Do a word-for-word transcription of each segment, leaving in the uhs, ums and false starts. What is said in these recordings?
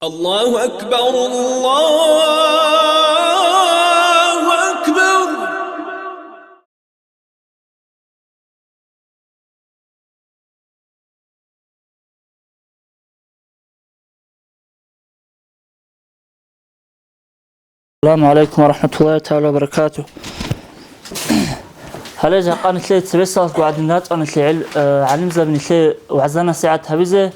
الله أكبر، الله أكبر. السلام عليكم ورحمة الله تعالى وبركاته. Гьале жакъа нилъее цебесалъго гӀадин рачӀана нилъее гӀел-, э, гӀалимзаби нилъее вагӀза-насихӀат гьабизе,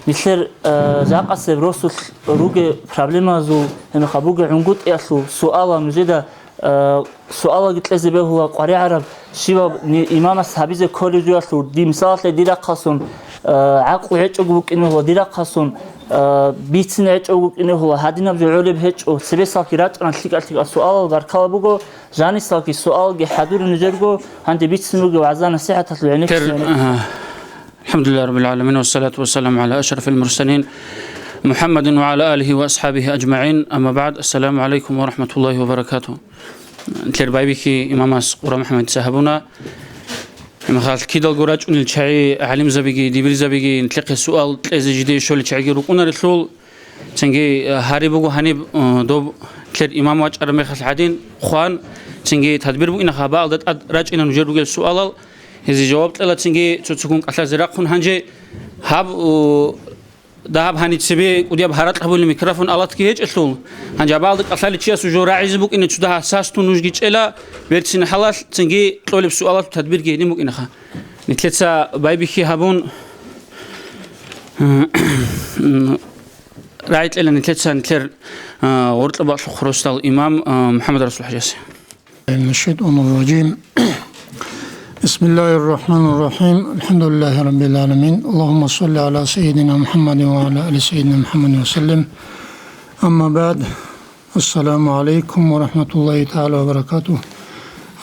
нилъер, э, жакъасеб росулъ ругел проблемазул, гьебмехалъ бугеб гӀунгутӀиялъул суалал нужеда, э, суалалги кьезе бегьула къваригӀараб щибаб ни-, имамас гьабизе кколеб жоялъул. Дир мисалалъе, дир рахъалъун, э, гӀакълу гьечӀого букӀине бегьула, дир рахъалъун, э, бицине гьечӀого букӀине бегьула, гьадинаб жо гӀолеб гьечӀо, цебесалъги рачӀана лъикӀа-лъикӀа суалал баркала буго. Жанисалги суалги хӀадуре нужерго, гьанже бицин ругел вагӀза-насихӀаталъул гӀенеккизе. Тер-, гьанеккизе. Ага. الحمد لله رب العالمين، والصلاة والسلام على أشرف المرسلين محمد وعلى آله وأصحابه أجمعين. أما بعد، السلام عليكم ورحمة الله وبركاته. Нилъер байбихьи имамас Къура МухӀаммадица гьабуна. Гьебмехалъ кидалго рачӀунел чагӀи, гӀалимзабиги, дибирзабиги, нилъехъе суал кьезе жидее щолел чагӀиги рукӀунарелъул, цинги, э, гьари буго гьаниб, э, доб нилъер имам вачӀараб мехалъ гӀадин хъван, цинги тадбир бугин гьабаалда тӀад рачӀина нужер ругел суалал, гьезие жаваб кьела, цинги цо-цоккун кӀалъазе рахъун гьанже гьаб, э, дагьаб гьаниб цебе кӀудияб гьаракь гьабулеб микрофон алатги гьечӀелъул, гьанже гьабаалда кӀалъалев чиясул жо рагӀизе букӀине цо дагьаб састун нужги чӀела, берцин хӀалалъ, цинги кьолеб суалалъул тадбирги гьедин букӀинаха. Нилъеца байбихьи гьабун, рагӀи кьела нилъеца нилъер, а, гъоркьа бакьлъухъ росдал имам, а, МухӀаммад Расул ХӀажасе. من الشيطان الرجيم. بسم الله الرحمن الرحيم. الحمد لله رب العالمين. اللهم صل على سيدنا محمد وعلى آل سيدنا محمد وسلم. أما بعد. السلام عليكم ورحمة الله تعالى وبركاته.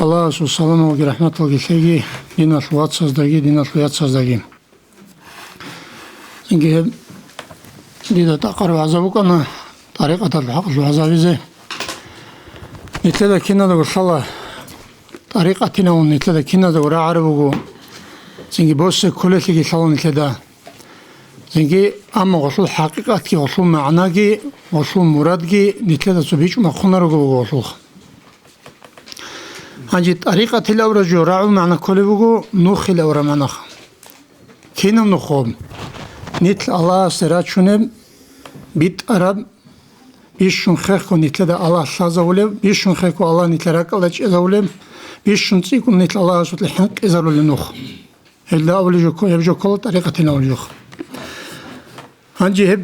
Аллагьасул саламалги рахӀматалги лъеги диналъул вацаздаги, диналъул яцаздаги. Цинги гьеб дида тӀакъараб вагӀза букӀана, тӀарикъаталъул хӀакъалъулъ вагӀза гьабизе. Нилъеда киназдаго лъала, тӀарикъатинавун нилъеда киназдаго рагӀараб буго, цинги босе кколелъиги лъала нилъеда. Цинги, амма гъолъул хӀакъикъатги, гъолъул магӀнаги, гъолъул мурадги нилъеда цо бичӀчӀун бахъунарого буго гъолъулха. Гьанже тӀарикъатил авра жо рагӀул магӀна кколеб буго, нухил авра магӀнаха. Кинаб нухъ? Нилъ Аллагьасде рачунеб, битӀараб, бищун хехго нилъеда Аллагь лъазавулеб, бищун хехго Аллагь нилъер ракӀалда чӀезавулеб, бищун цӀикӀкӀун нилъ Аллагьасукьа хӀинкъизарулеб нухъ. Гьелда абулеб жо кко-, гьеб жо ккола тӀарикъатин абулеб жо. Гьанже гьеб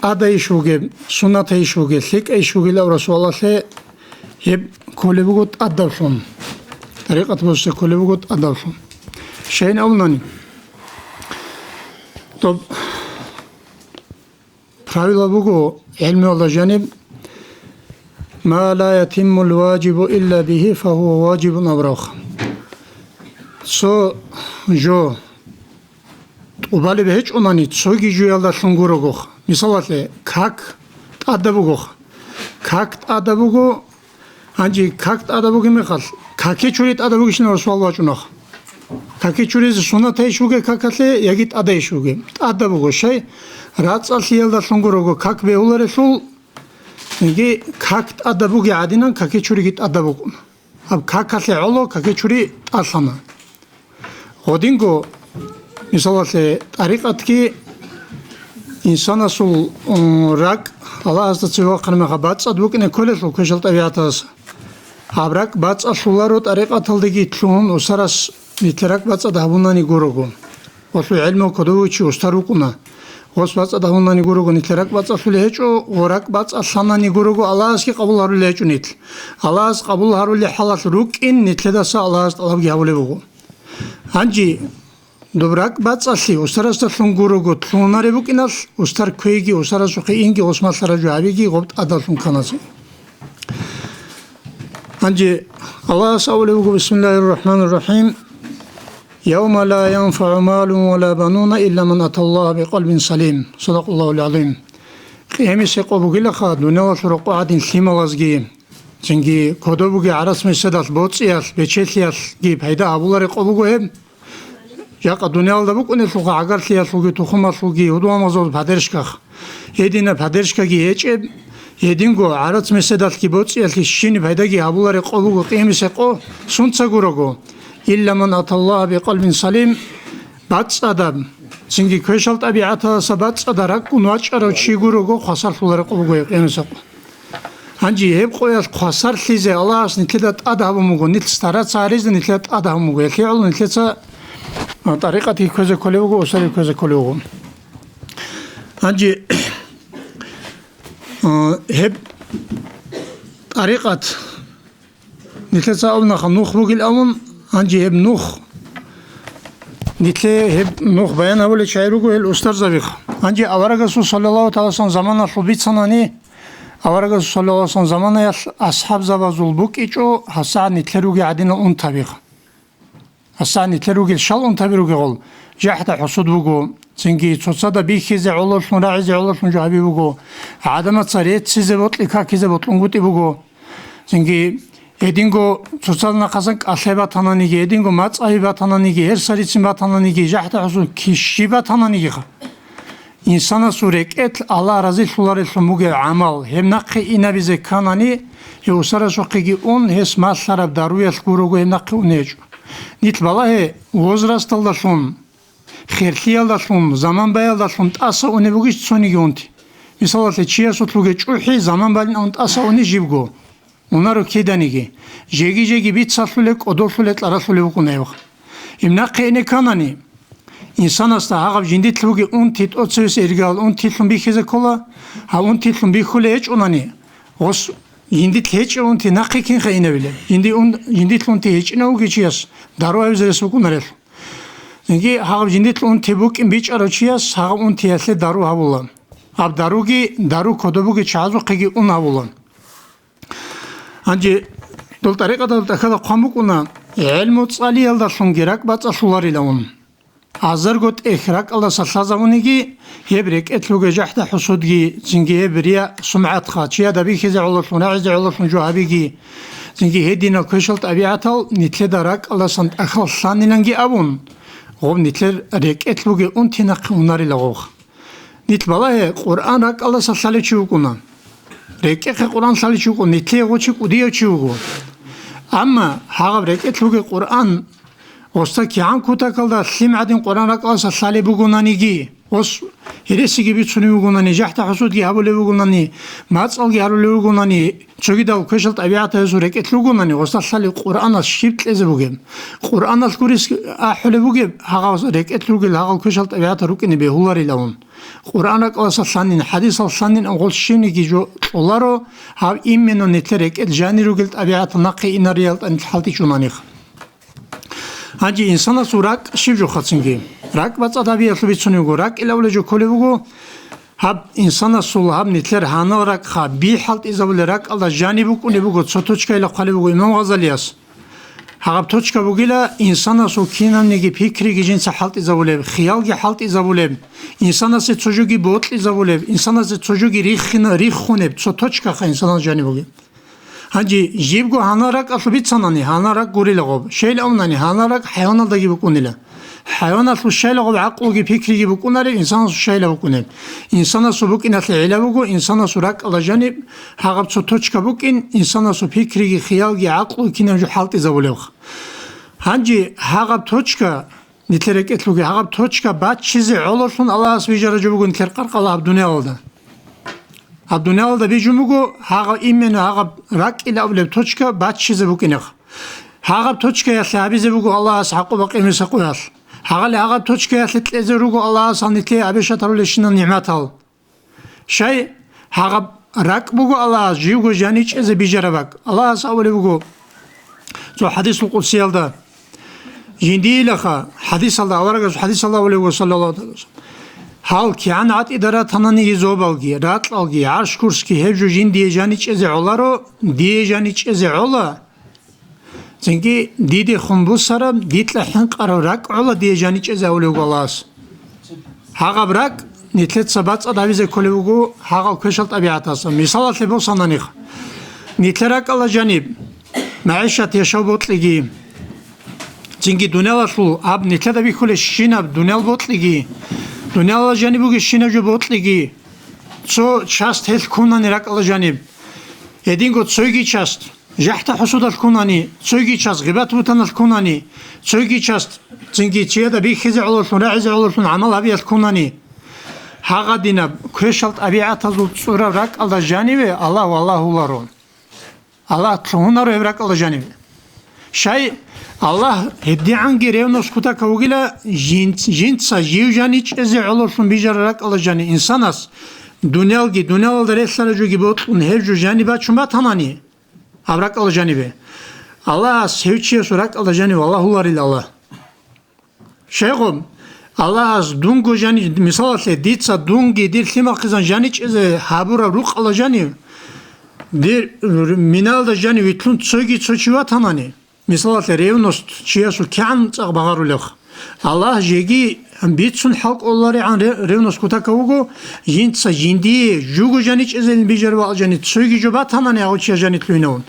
тӀадайищ вугеб, суннатайищ вугеб, лъикӀайищ вугилан Расулаллахе гьеб кколеб буго тӀадавлъун. ТӀарикъат босизе кколеб буго тӀадавлъун. Щайин абунани, доб правила буго гӀелмуялда жаниб: «Ма ла ятиммул важибу илла бигьи, фагьува важибун», абураб. Цо жо тӀубалеб гьечӀонани, цоги жоялдалъун гурого. Мисалалъе, как тӀада буго. Как тӀада буго, гьанже как тӀада бугеб мехалъ, каке чури тӀада бугищинаб суал бачӀуна. Каке чуризе суннатайищ вугеб какалъе, яги тӀадайищ вугеб? ТӀада буго. Щай? РацӀцӀалъиялдалъун гурого как бегьуларелъул, яги как тӀада бугеб гӀадинан каке чуриги тӀада букӀуна. Гьаб какалъе гӀоло каке чури тӀалъана. Гъодинго, мисалалъе, тӀарикъатги инсанасул, м, ракӀ Аллагьасда цеве вахъараб мехалъ бацӀцӀад букӀине кколелъул квешал тӀабигӀаталдаса. Гьаб ракӀ бацӀцӀалъуларо тӀарикъаталдаги лъугьун, усарас нилъер ракӀ бацӀцӀад гьабунани гурого. Гъолъул гӀелму кодове чи устар вукӀуна. Гъос бацӀцӀад гьабунани гурого, нилъер ракӀ бацӀцӀалъулеб гьечӀо, ва ракӀ бацӀцӀалъанани гурого, Аллагьасги къабул гьарулеб гьечӀо нилъ. Аллагьас къабул гьарулел хӀалалъ рукӀин, нилъедаса Аллагьас тӀалабги гьабулеб буго. Гьанже доб ракӀ бацӀцӀалъи устарасдалъун гурого, лъугьунареб букӀиналъ, устар кквейги, устарасухъе инги, гъос малъараб жо гьабиги, гъоб тӀадавлъун кканазин. Гьанже Аллагьас абулеб буго, бисмиллагьир рахӀманир рахӀим: «Явма ла янфагӀу малун ва ла бануна илла ман аталлагьа бикъалбин салим». Садакъаллагьул гӀазим. Къиямисе къо бугилаха, дуниялалъул рокъоб гӀадин лъималазги, цинги кодоб бугеб гӀарац-меседалъ, боцӀиялъ, бечелъиялъги пайда гьабулареб къо буго гьеб. Жакъа дуниялда букӀунелъулха гӀагарлъиялъулги тухумалъулги гьудул-гьалмагъзабазул поддержкаха. Гьединаб поддержкаги гьечӀеб, гьединго гӀарац-меседалъги боцӀиялъги щибниги пайдаги гьабулареб къо буго къиямасеб къо, сунца гурого, илла ман аталлагьа бикъалбин салим, бацӀцӀадаб, цинги квешал тӀабигӀаталдаса бацӀцӀадаб ракӀгун вачӀарав чи гурого хвасарлъулареб къо буго гьеб къиямасеб къо. Гьанже гьеб къоялъ хвасарлъизе Аллагьас нилъеда тӀад гьабун буго, нилъ стараться гьаризе нилъеда тӀад гьабун буго. Гьелъие гӀоло нилъеца, а, тӀарикъатги кквезе кколеб буго, усари кквезе кколеб буго. Гьанже, а, гьеб тӀарикъат нилъеца абунаха нух бугил абун, гьанже гьеб нух, нилъее гьеб нух баян гьабулел чагӀи руго гьел устарзабиха. Гьанже аварагасул саллаллагьу тагӀала вассалам заманалъул бицанани, аварагасул саллаллагьу тагӀала вассалам заманаялъ асхӀабзабазул букӀичӀо гьасагӀат нилъер ругел гӀадинал унтабиха. ГьасагӀат нилъер ругел щал унтаби ругел гъол, жахӀда-хӀусуд буго, цинги цоцазда бихьизе гӀололъун, рагӀизе гӀололъун жо гьаби буго, гӀадамаца реццизе, бокьи какизе бокьунгутӀи буго. Цинги гьединго цоцаз нахъасан кӀалъай батананиги, гьединго мацӀаби батананиги, гьерсарицин батананиги, жахӀда-хӀусуд кищи батананигиха. Инсанасул рекӀелъ Аллагь разилъуларелъун бугеб гӀамал, гьеб нахъе инабизе кканани, гьев усарасухъеги ун, гьес малъараб даруялъ гурого гьеб нахъе унеб гьечӀо. Нилъ балагье, возрасталдалъун, херлъиялдалъун, заман баялдалъун тӀаса унеб бугищ цониги унти? Мисалалъе, чиясулъ бугеб чӀухӀи заман балин ун тӀаса уни жибго. Унаро киданиги, жеги-жеги бицалъулеб, кӀодолъулеб, кьаралъулеб букӀуна гьеб. Гьеб нахъе ине кканани, инсанасда гьагъаб жиндилъ бугеб унти тӀоцевес иргал унтилъун бихьизе ккола, гьаб унтилъун бихьулеб гьечӀонани, гъос жиндилъ гьечӀеб унти нахъе кинха инабилеб? Жинди ун-, жиндилъ унти гьечӀинав вугев чияс дару гьабизе рес букӀунарелъул. Цинги гьагъаб жиндилъ унти букӀин бичӀарав чияс гьагъаб унтиялъе дару гьабула. Гьаб даруги дару кодоб бугел чагӀазухъеги ун гьабула. Гьанже дол тӀарикъаталда тӀахьазда хъван букӀуна, гӀелму цӀалиялдалъунги ракӀбацӀцӀалъуларилан. Азарго тӀехь ракӀалдаса лъазабуниги, гьеб рекӀелъ бугеб жахӀда-хӀусудги, цинги гьеб рия-сумгӀатха, чияда бихьизе гӀололъун, рагӀизе гӀололъун жо гьабиги, цинги гьединал квешал тӀабигӀатал нилъеда ракӀалдасан тӀахьал лъаниланги абун, гъоб нилъер рекӀелъ бугеб унти нахъе унарила гъобха. Нилъ балагье, Къуръан ракӀалдаса лъалев чи вукӀуна. РекӀехъе Къуръан лъалев чи вукӀун, нилъее гъо чи кӀудияв чи вуго. Амма гьагъаб рекӀелъ бугеб Къуръан, гъосда кигӀан кутакалда лъим гӀадин Къуръан ракӀалдаса лъалеб бугонаниги, гъос гьересиги бицунев вугонани, жахӀда-хӀусудги гьабулев вугонани, мацӀалги гьарулев вугонани, цогидал квешал тӀабигӀатал гьезул рекӀелъ ругонани, гъосда лъалеб Къуръаналъ щиб кьезе бугеб? Къуръаналъ гурес ахӀулеб бугеб, гьагъал рекӀелъ ругел гьагъал квешал тӀабигӀатал рукӀине бегьуларилан. Къуръан ракӀалдаса лъанин, хӀадисал лъанин гъол щибниги жо кьоларо, гьаб именно нилъер рекӀел жанир ругел тӀабигӀатал нахъе инариял тӀанил хӀалтӀичӀунаниха. Гьанже инсанасул ракӀ щиб жохъацинги? РакӀ бацӀцӀад гьабиялъул бицунеб буго. РакӀ илавле жо кколеб буго, гьаб инсанасул гьаб нилъер гьанал ракӀха би хӀалтӀизабулел ракӀалда жаниб букӀунеб буго, цо точкайила хъвалеб буго имам Гъазалияс. Гьагъаб точка бугила, инсанасул кинабниги пикриги жинца хӀалтӀизабулеб, хиялги хӀалтӀизабулеб, инсанасе цо жоги бокьизабулеб, инсанасе цо жоги риххина-, риххунеб цо точкаха инсанас жаниб бугеб. Гьанже жибго гьанал ракӀалъул бицанани, гьанал ракӀ гурила гъоб, щайилан абунани, гьанал ракӀ хӀайваналдаги букӀунила. ХӀайваналъул щайила гъоб гӀакълуги пикриги букӀунареб, инсанасул щайила букӀунеб. Инсанасул букӀиналъе гӀилла буго, инсанасул ракӀалда жаниб гьагъаб цо точка букӀин, инсанасул пикриги, хиялги, гӀакълуги кинаб жо хӀалтӀизабулебха. Гьанже гьагъаб точка, нилъер рекӀелъулги, гьагъаб точка баччизе гӀололъун Аллагьас бижараб жо буго нилъер къаркъала гьаб дуниялалда. Гьаб дуниялалда бижун буго гьагъаб, именно гьагъаб ракӀ илавлеб точка баччизе букӀинеха. Гьагъаб точкаялъе гьабизе буго Аллагьас гӀакъуба къиямасеб къоялъ. Гьагъали гьагъаб точкаялъе кьезе руго Аллагьас гьал нилъее гьабишат гьарулебщинал нигӀматал. Щай, гьагъаб ракӀ буго Аллагьас живго жаничӀезе бижараб бакӀ. Аллагьас абулеб буго цо хӀадисул къудсиялда, жиндиилаха, хӀадисалда, аварагас хӀадисалда абулеб буго, саллаллагьу гӀалайгьи ва саллам, гьал кигӀан гӀатӀида ратананиги зобалги, ракьалги, гӀарш-курсги гьеб жо жиндие жаничӀезе гӀоларо, дие жаничӀезе гӀола, цинги дидехун бусараб, дикьа хӀинкъараб ракӀ гӀола дие жаничӀезе абулеб буго Аллагьас. Гьагъаб ракӀ нилъеца бацӀцӀад гьабизе кколеб буго гьагъал квешал тӀабигӀаталдаса. Мисалалъе босананихъ, нилъер ракӀалда жаниб, магӀишат яшав бокьиги, Цинги дуниялалъул гьаб нилъеда бихьулебщинаб дуниял бокьиги, дуниялалда жаниб бугебщинаб жо бокьиги, цо часть гьелъ ккунани ракӀалда жаниб. Гьединго цойги часть жахӀда-хӀусудалъ ккунани, цойги часть гъибат-бугьтаналъ ккунани, цойги часть цинги чияда бихьизе гӀололъун, рагӀизе гӀололъун гӀамал гьабиялъ ккунани. Гьагъадинаб квешал тӀабигӀатазул цӀураб ракӀалда жаниве Аллагь валагьуларо. Аллагь лъугьунаро гьеб ракӀалда жаниве. Щай, Аллагь гьедигӀанги ревность кутакав вугила, жин-, жинца жив жаничӀезе гӀололъун бижараб ракӀалда жани инсанас, дуниялги, дуниялалда релълъараб жоги бокьун, гьеб жо жани бачун батанани, гьаб ракӀалда жанибе. Аллагьас гьев чиясул ракӀалда жанив валагьуларила Аллагь. Щайгъу, Аллагьас дунго жани-, мисалалъе, дица дунги дир лъимахъизан жаничӀезе гьабураб рукъалда жанив, дир миналда жанив витлъун цойги цо чи ватанани, мисалалъе, ревность чиясул кигӀан цӀакъ багъарулебха. Аллагь жеги бицун хӀалкӀоларигӀан ре-, ревность кутакав вуго, жинца жиндие жуго жаничӀезейин бижараб алжани цойги жо батанани гьав чияс жанилъугьинавун.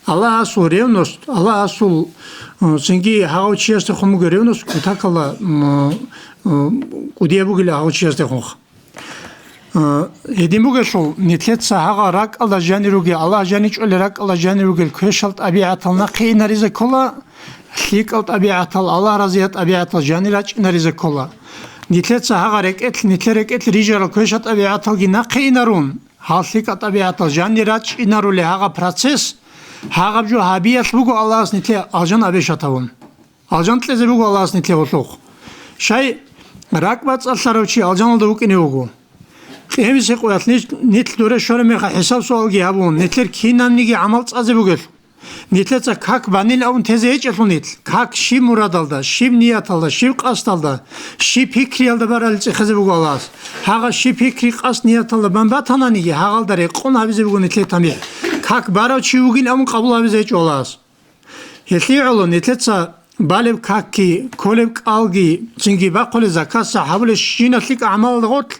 Аллагьасул ревность, Аллагьасул, э, цинги гьав чиясдехун буго ревность кутакалда, м, э, кӀудияб бугила гьав чиясдехунха. Э, гьедин бугелъул, нилъеца гьагъа ракӀалда жанир ругел, Аллагь жаничӀолел ракӀалда жанир ругел квешал тӀабигӀатал нахъе инаризе ккола, лъикӀал тӀабигӀатал, Аллагь разияб тӀабигӀатал жанир рачӀинаризе ккола. Нилъеца гьагъа рекӀелъ, нилъер рекӀелъ рижарал квешал тӀабигӀаталги нахъе инарун, гьал лъикӀал тӀабигӀатал жанир рачӀинарули гьагъа процесс, гьагъаб жо гьабиялъ буго Аллагьас нилъее алжан абешат гьавун. Алжан кьезе буго Аллагьас нилъее гьолъухъ. Щай, ракӀбацӀцӀалъарав чи алжаналда вукӀине вуго. Тевисе къоялъ нилъ, нилъ доре щвараб мехалъ хӀисаб-суалги гьабун, нилъер кинабниги гӀамал цӀазе бугелъул. Нилъеца как банил абун тезе гьечӀелъул нилъ, как щиб мурадалда, щиб нияталда, щиб къасдалда, щиб пикриялда барали цӀехезе буго Аллагьас. Гьагъа щиб пикри, къасд, нияталда бан батананиги, гьагъалда рекъон гьабизе буго нилъее тамихӀ. Как барав чи вугин абун къабул гьабизе гьечӀо Аллагьас. Гьелъие гӀоло нилъеца балеб какги, кколеб кӀалги, цинги бахъулеб закатса гьабулеб щинал лъикӀа гӀамалалда гъорлъ,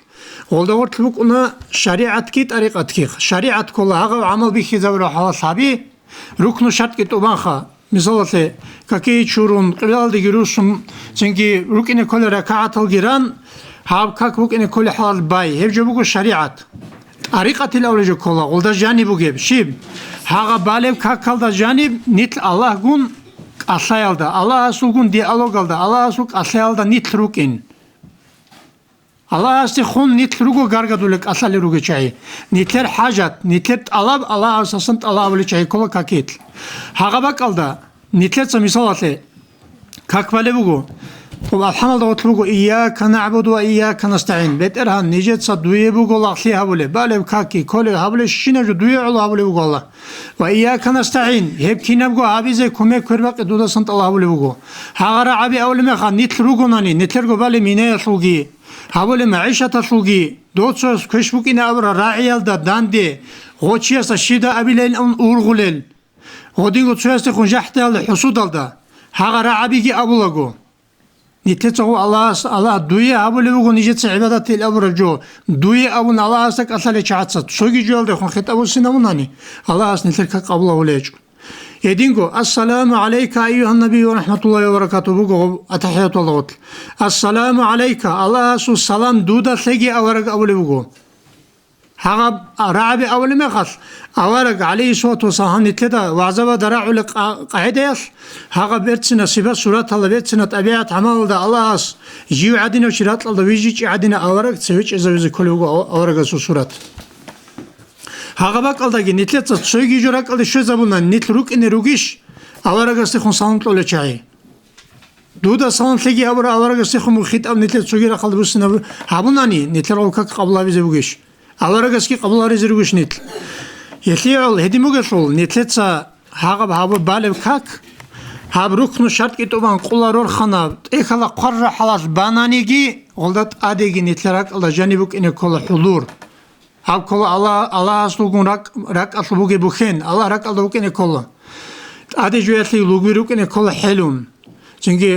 гъолда гъорлъ букӀуна шаригӀатги тӀарикъатги. ШаригӀат ккола гьагъав гӀамал бихьизабураб хӀалалъ гьаби, рукну шартӀги тӀубанха. Мисалалъе, какие чурун, къибладалдеги русун, цинги рукӀине кколел ракагӀаталги ран, гьаб как букӀине кколеб хӀалалъ бай. Гьеб жо буго шаригӀат. ТӀарикъатил авлажу ккола, гъолда жаниб бугеб, щиб? Гьагъа балеб какалда жаниб нилъ Аллагьгун кӀалъаялда, Аллагьасулгун диалогалда, Аллагьасул кӀалъаялда нилъ рукӀин. Аллагьасдехун нилъ руго гаргадулел кӀалъалел ругел чагӀи. Нилъер хӀажат, нилъер тӀалаб Аллагьасдасан тӀалаб гьабулел чагӀи ккола какилъ. Гьагъа бакӀалда, нилъеца мисалалъе, как балеб буго. Алхамалда гъорлъ буго: «Ийяка нагӀбуду ва ийяка настагӀин». БетӀергьан, нижеца дуе буго лагълъи гьабулеб, балеб какги, кколеб гьабулеб, щинаб жо дуе гӀоло гьабулеб буго Аллагь. «Ва ийяка настагӀин», гьеб кинабго гьабизе кумек квербакъи дудасан тӀалаб гьабулеб буго. Гьагъа рагӀаби абулеб мехалъ, нилъ ругонани, нилъерго балеб минаялъулги, гьабулеб магӀишаталъулги, доцояс квеш букӀине абураб рагӀиялда данде, гъочиясда щибда абилейилан ургъулел. Гъодинго цоясдехун жахӀдалда, хӀусудалда, гьагъа рагӀабиги абулаго. Нилъеца гьу Аллагьас, Аллагь, дуе гьабулеб буго нижеца гӀибадатил абураб жо, дуе абун Аллагьасда кӀалъалел чагӀаца, цоги жоялдехун хитӀаб буссинабунани, Аллагьас нилъер как къабул гьавулечӀо. Гьединго: «Ассаламу гӀалайка, айюгьан-набий ва рахӀматуллагьи ва баракатугьу», буго гъоб атахӀияталда гъорлъ. «Ассаламу гӀалайка», Аллагьасул салам дуда лъеги авараг абулеб буго. Гьагъаб рагӀаби абулеб мехалъ, авараг, гӀалайгьиссалату вассалам, гьаниб нилъеда вагӀзабада рагӀулеб къа-, къагӀидаялъ, гьагъаб берцинаб сипат-сураталда, берцинаб тӀабигӀат-гӀамалалда Аллагьас жив гӀадинав чи ракьалда вижичӀеб гӀадинав авараг цеве чӀезавизе кколеб буго ав-, аварагасул сурат. Гьагъаб бакӀалдаги нилъеца цоги жо ракӀалде щвезабуна, нилъ рукӀине ругищ аварагасдехун салам кьолел чагӀи? Дуда салам лъеги абураб аварагасдехун буго хитӀаб нилъер цоги рахъалде буссинаб гьабунани, нилъер гъоб как къабул гьабизе бугищ? Аварагасги къабул гьаризе ругищ нилъ? Гьелъие гӀол гьедин бугелъул, нилъеца гьагъаб гьабу балеб как, гьаб рукну шартӀги тӀубан къуларорхана, тӀехьалда хъвараб хӀалалъ бананиги, гъолда тӀадеги нилъер ракӀалда жаниб букӀине ккола хӀузур. Гьаб ккола Аллагь, Аллагьасулгун ракӀ-, ракӀалъул бугеб бухьен, Аллагь ракӀалда вукӀине ккола. ТӀаде жоялъе лугби рукӀине ккола хӀелун. Цинги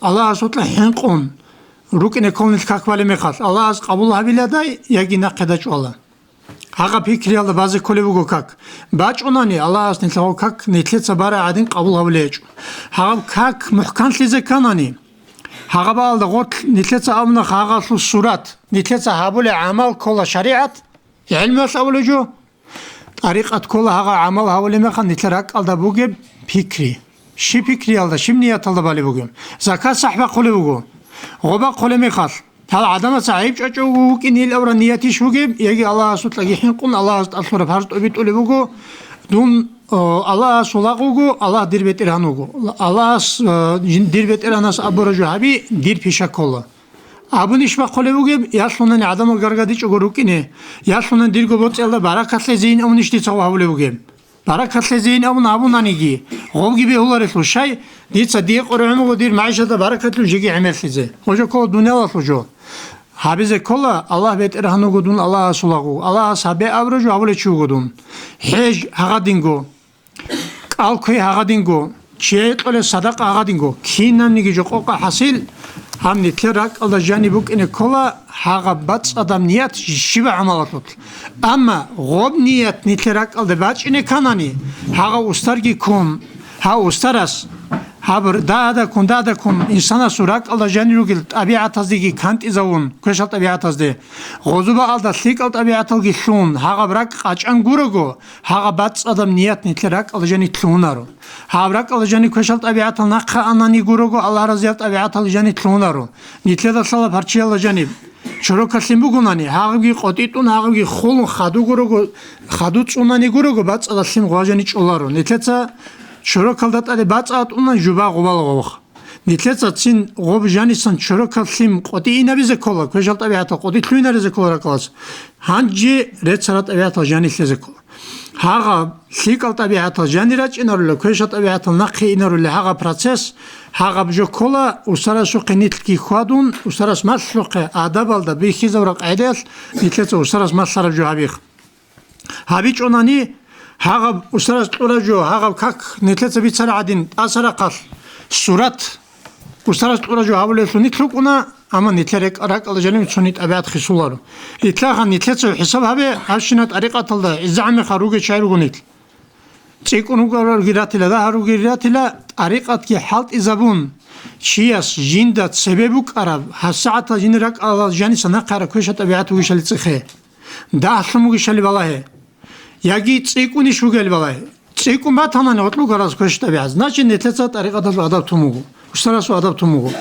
Аллагьасукьа хӀинкъун рукӀине ккола нилъ как балеб мехалъ, Аллагьас къабул гьабиладай яги нахъеда чӀвала. Гьагъаб пикриялда базе кколеб буго как. БачӀунани, Аллагьас нилъ гьав как нилъеца барай гӀадин къабул гьабулей гьечӀо. Гьагъаб как мухӀканлъизе кканани, гьагъабаалда гъорлъ нилъеца абуна гьагъалъул сурат, нилъеца гьабулей гӀамал ккола шаригӀат, гӀелмуялъ абулеб жо, тӀарикъат ккола гьагъа гӀамал гьабулеб мехалъ нилъер ракӀалда бугеб пикри. Щиб пикриялда, щиб нияталда балеб бугеб? Закат сахӀ бахъулеб буго. Гъоб бахъулеб мехалъ, гьал гӀадамаца гӀайиб чӀвачӀого вукӀин ил авран ниятищ бугеб, яги Аллагьасукьаги хӀинкъун Аллагьас тӀад лъураб гьарз тӀобитӀулеб буго, дун, о, Аллагьасул лагъ вуго, Аллагь дир БетӀергьан вуго. Аллагьас, э, жин-, дир БетӀергьанас абураб жо гьаби, дир пиша ккола. Абунищ бахъулеб бугеб, ялъунани гӀадамал гаргадичӀого рукӀине, ялъунани дирго боцӀиялда баракат лъезейин абунищ дица гьабулеб бугеб? Баракат лъезейин абун абунаниги, гъобги бегьуларелъул, щай дица дие къоргӀун буго дир магӀишатда баракатлъун жеги гӀемерлъизе. Гъожа ккола дуниялалъул жо. Гьабизе ккола, Аллагь БетӀергьан вуго дун Аллагьасул лагъ вуго, Аллагьас гьабе абураб жо гьабулев чи вуго дун. ХӀеж гьагъадинго. КӀал кквей гьагъадинго, чияе кьолеб садакъа гьагъадинго, кинабниги жо къокъа хӀасил, гьаб нилъер ракӀалда жаниб букӀине ккола гьагъаб бацӀцӀадаб ният щибаб гӀамалалъулъ. Амма гъоб ният нилъер ракӀалда бачӀине кканани, гьагъав устарги ккун, гьав устарас, гьаб дагьадаккун, дагьадаккун инсанасул ракӀалда жанир ругел тӀабигӀатаздеги кантӀизавун, квешал тӀабигӀатазде, гъозу баалда лъикӀал тӀабигӀаталги лъун, гьагъаб ракӀ къачӀан гурого, гьагъаб бацӀцӀадаб ният нилъер ракӀалда жаниб лъугьунаро. Гьаб ракӀалда жаниб квешал тӀабигӀатал нахъа анани гурого, Аллагь разиял тӀабигӀатал жаниб лъугьунаро. Нилъеда лъала парччиялда жаниб чорокалъим бугонани, гьагъабги къотӀитӀун, гьагъабги хулун хадугурого, хаду цӀунани гурого, бацӀцӀадалъим гъважани чӀоларо. Нилъеца чорокалда тӀаде бацӀцӀад тӀунан жуба гъубал гъовха. Нилъеца цин гъоб жанисан чорокал лъим къотӀи инабизе ккола, квешал тӀабигӀатал къотӀи лъугьинаризе ккола ракӀалас. Гьанже реццара тӀабигӀатал жанилъезе ккола. Гьагъаб лъикӀал тӀабигӀатал жани рачӀинарула, квешал тӀабигӀатал нахъе инарула гьагъаб процесс, гьагъаб жо ккола, устарасухъе нилъги хьвадун, устарас малъухъе адабалда бихьизавра къагӀидаялъ нилъеца устарас малъараб жо гьабихъ. ГьабичӀонани, гьагъаб устарас кьураб жо, гьагъаб как нилъеца бицараб гӀадин, тӀаса рахъалъ, сурат, устарас кьураб жо гьабулеллъун нилъ рукӀуна, амма нилъер рекӀ-, ракӀалда жаниб цони тӀабигӀат хисуларо. Нилъаха нилъеца хӀисаб гьабе, гьабщина тӀарикъаталда гӀиза-гӀамеха ругел чагӀи руго нилъ. ЦӀикӀкӀун ругел ругел ратила, дагьа ругел ратила, тӀарикъатги хӀалтӀизабун, чияс жинда цебе букӀараб, гьабсагӀатал жинда ракӀалда жаниса нахъараб квеша тӀабигӀат вугищали цӀехе. Дагьлъун бугищали балагье. Яги цӀикӀкӀунищ вугел балагье. ЦӀикӀкӀун батанани гъоркьу гараз квеш тӀабигӀат. Значит, нилъеца тӀарикъаталъул адаб тун буго. Устарасул адаб тун буго.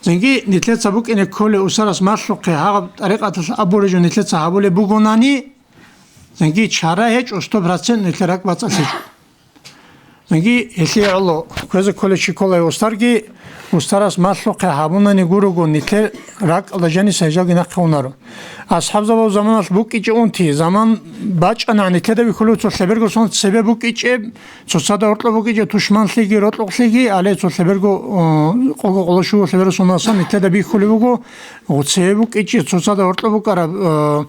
Цинги нилъеца букӀине кколе устарас малъухъе гьаб тӀарикъаталъ абураб жо нилъеца гьабулеб бугонани, цинги чара гьечӀо, сто процент нилъер ракӀбацӀцӀалъичӀо. Цинги гьелъие гӀоло кквезе кколев чи кколай устарги, устарас малъухъе гьабунани гурого, нилъер ракӀалда жаниса гьежалги нахъе унаро. АсхӀабзабазул заманалъ букӀичӀеб унти, заман бачӀана, нилъеда бихьулев цо лъеберго сон цебе букӀичӀеб, цоцазда гьоркьоб букӀичӀеб тушманлъиги, рокьукълъиги, гьале цо лъеберго, о, къого къоло щуго лъеберго соналъ нилъеда бихьулеб буго, цебе букӀичӀеб, цоцазда гьоркьоб букӀараб, о,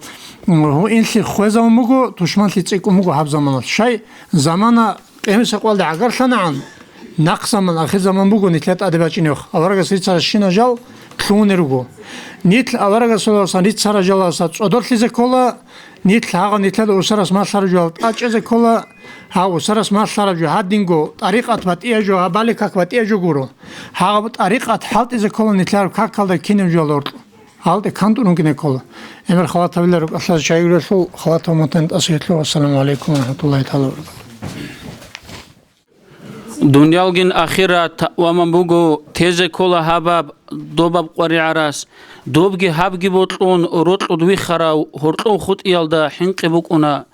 гьуинлъи хвезабун буго, тушманлъи цӀикӀкӀун буго гьаб заманалъ. Щай замана Къиямасеб къоялде гӀагарлъанагӀан, нахъ заман, ахир заман буго нилъер тӀаде бачӀинеб. Аварагас рицаращина жал лъугьунел руго. Нилъ аварагасуласан рицарал жалалса цӀодорлъизе ккола, нилъ гьагъа нилъеда устарас малъараб жал тӀачӀизе ккола, гьав устарас малъараб жо гьадинго, тӀарикъат батӀияб жо, гьабали как батӀияб жо гуро. Гьагъаб тӀарикъат хӀалтӀизе ккола нилъер какалда кинаб жо гьоркьоб. Гьалдекан тӀурун ккола. ГӀемер халатабилел рукӀалъа чагӀиралъул халатав матан тӀасиялъул. Ассаламу гӀалайкум ва рахӀматуллагьи тагӀала ва баракатугь. Дуниялгин ахират ва ман буго, тезе ккола гьабаб добаб къваригӀарас. Добги гьабги бокьун, рокьуд вихарав гьоркьов хутӀиялда хӀинкъи букӀуна.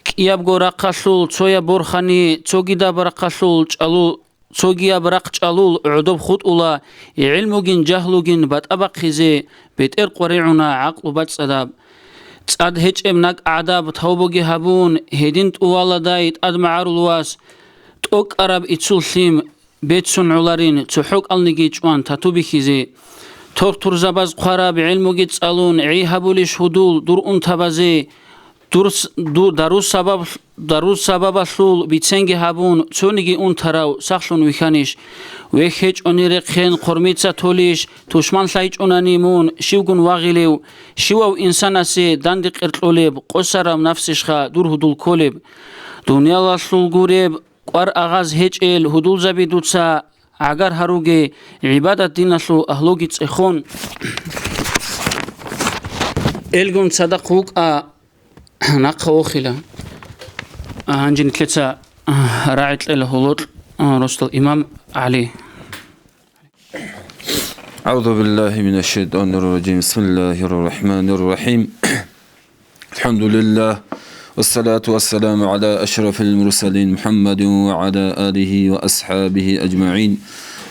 КӀиябго рахъалъул цояб борхани, цогидаб рахъалъул чӀалу-, цогияб рахъ чӀалул гӀодоб хутӀула, гӀилмугин жагьлугин батӀа бахъизе, бетӀер къваригӀуна гӀакълу бацӀцӀадаб. ЦӀад гьечӀеб накӀ гӀадаб тавбуги гьабун, гьедин тӀуваладай тӀад магӀарул вас, тӀокӀкӀараб иццул лъим беццун гӀоларин, цохӀо кӀалниги чӀван тату бихьизе. Тортурзабаз хъвараб гӀилмуги цӀалун, гӀей гьабулищ гьудул дур унтабазе, Дур с-, ду-, дару сабаб-, дару сабабалъул биценги гьабун, цониги унтарав сахлъун вихьанищ? Вехь гьечӀони рехъен хъурмица толищ, тушман лъайчӀунани мун щивгун вагъилев? Щивав инсанасе данде къеркьулеб, къосарав нафсищха дур гьудул кколеб? Дуниялалъул гуреб, кӀвар агъаз гьечӀел гьудулзаби дуца гӀагар гьаруге, гӀибадат диналъул агьлуги цӀехун, элгун цадахъ вукӀа, нахъа вохила. А, гьанже нилъеца, а, рагӀи кьела гьоло, а, росдал имам ГӀали. أعوذ بالله من الشيطان الرجيم. بسم الله الرحمن الرحيم. الحمد لله. والصلاة والسلام على أشرف المرسلين محمد وعلى آله وأصحابه أجمعين.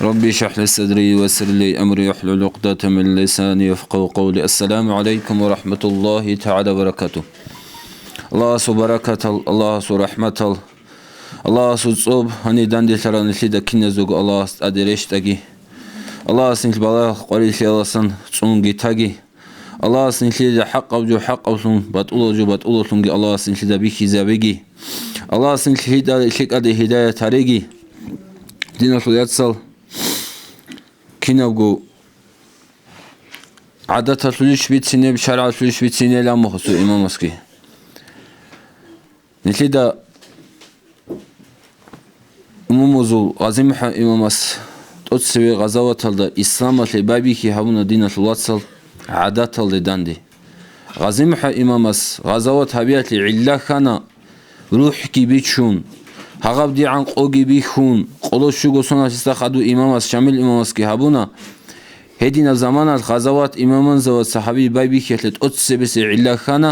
ربي اشرح لي صدري ويسر لي أمري واحلل عقدة من لساني يفقهوا قولي. السلام عليكم ورحمة الله تعالى وبركاته. Аллагьасул баракатал, Аллагьасул рахӀматал, Аллагьасул цӀоб гьанир данделъарал нилъеда киназего Аллагьас тӀаде рещтӀаги. Аллагьас нилъ балагьал къварилъиялдасан цӀунги таги. Аллагьас нилъеда хӀакъаб жо хӀакъаблъун, батӀулаб жо батӀулаблъунги Аллагьас нилъеда бихьизабеги. Аллагьас нилъ гьитӀа-, лъикӀалде гьидаят гьареги. Диналъул яцал, кинабго гӀадаталъулищ бицинеб, шаргӀалъулищ бицинел амухасул имамасги. Нилъеда умумузул ГъазимухӀа имамас тӀоцеве гъазаваталда исламалъе байбихьи гьабуна диналъул вацал гӀадаталде данде. ГъазимухӀа имамас гъазават гьабиялъе гӀилла хьана, рухӀги бичун, гьагъаб дигӀан къоги бихьун, къоло щуго соналъиса хадув имамас Шамил имамасги гьабуна, гьединаб заманалъ гъазават имаманзават сахаби байбихьиялъе тӀоцебесе гӀилла хьана,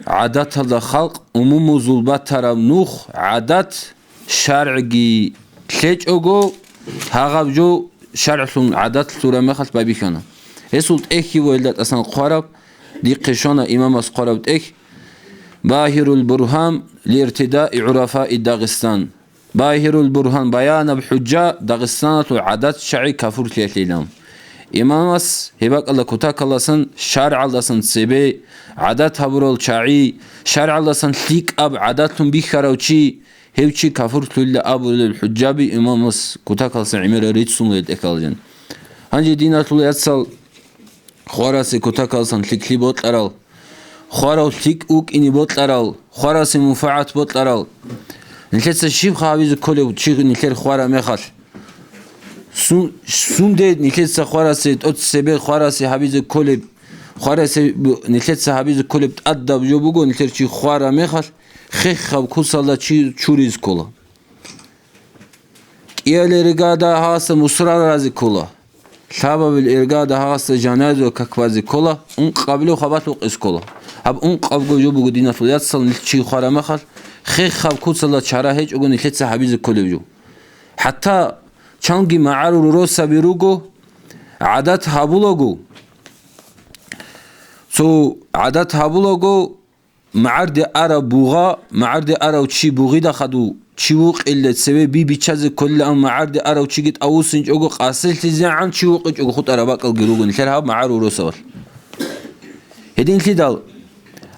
гӀадаталда халкъ умумузул батараб нух, гӀадат, шаргӀги лъечӀого, гьагъаб жо шаргӀлъун гӀадат лъураб мехалъ байбихьана. Гьесул тӀехьги ва гьелда тӀасан хъвараб, дихъе щвана имамас хъвараб тӀехь, Багьирул Бургьан лиртидаи гӀурафаи Дагъистан. Багьирул Бургьан, баянаб хӀужжа Дагъистаналъул гӀадат чагӀи кафурлъиялъилан. Имамас гьеб бакӀалда кутакаласан, шаргӀалдасан цебе гӀадат гьабурал чагӀи, шаргӀалдасан лъикӀаб гӀадатлъун бихьарав чи, гьев чи кафурлъула абулел хӀужжаби имамас кутакаласан гӀемерал рицун гьел тӀехьалжин. Гьанже диналъул яцал хварасе кутакалсан лъикӀлъи бокьарал, хварав лъикӀ вукӀине бокьарал, хварасе мунфагӀат бокьарал. Нилъеца щибха гьабизе кколев чи нилъер хвара мехалъ? Сун-, сунде нилъеца хварасе, тӀоцебе хварасе гьабизе кколеб, хварасе бу-, нилъеца гьабизе кколеб тӀадаб жо буго, нилъер чи хвара мехалъ хехаб куцалда чи чуризе ккола. КӀиялел иргада гьасда мусрал рази ккола. Лъабабил иргада гьасда жаназа как базе ккола, ункъабилев хабалъ укъизе ккола. Гьаб ункъабго жо буго диналъул яцал нилъ чи хвара мехалъ, хехаб куцалда чара гьечӀого нилъеца гьабизе кколеб жо. ХӀатта чанги магӀарул росаби руго, гӀадат гьабулаго, цо гӀадат гьабулаго, магӀарде араб бугъа, магӀарде арав чи бугъида хадув, чи вукъилла цеве би биччазе кколилаан магӀарде арав чиги тӀавуссинчӀого къасилъизегӀан чи вукъичӀого хутӀараб бакӀалги руго нилъер гьаб магӀарул росабалъ. Гьединлъидал,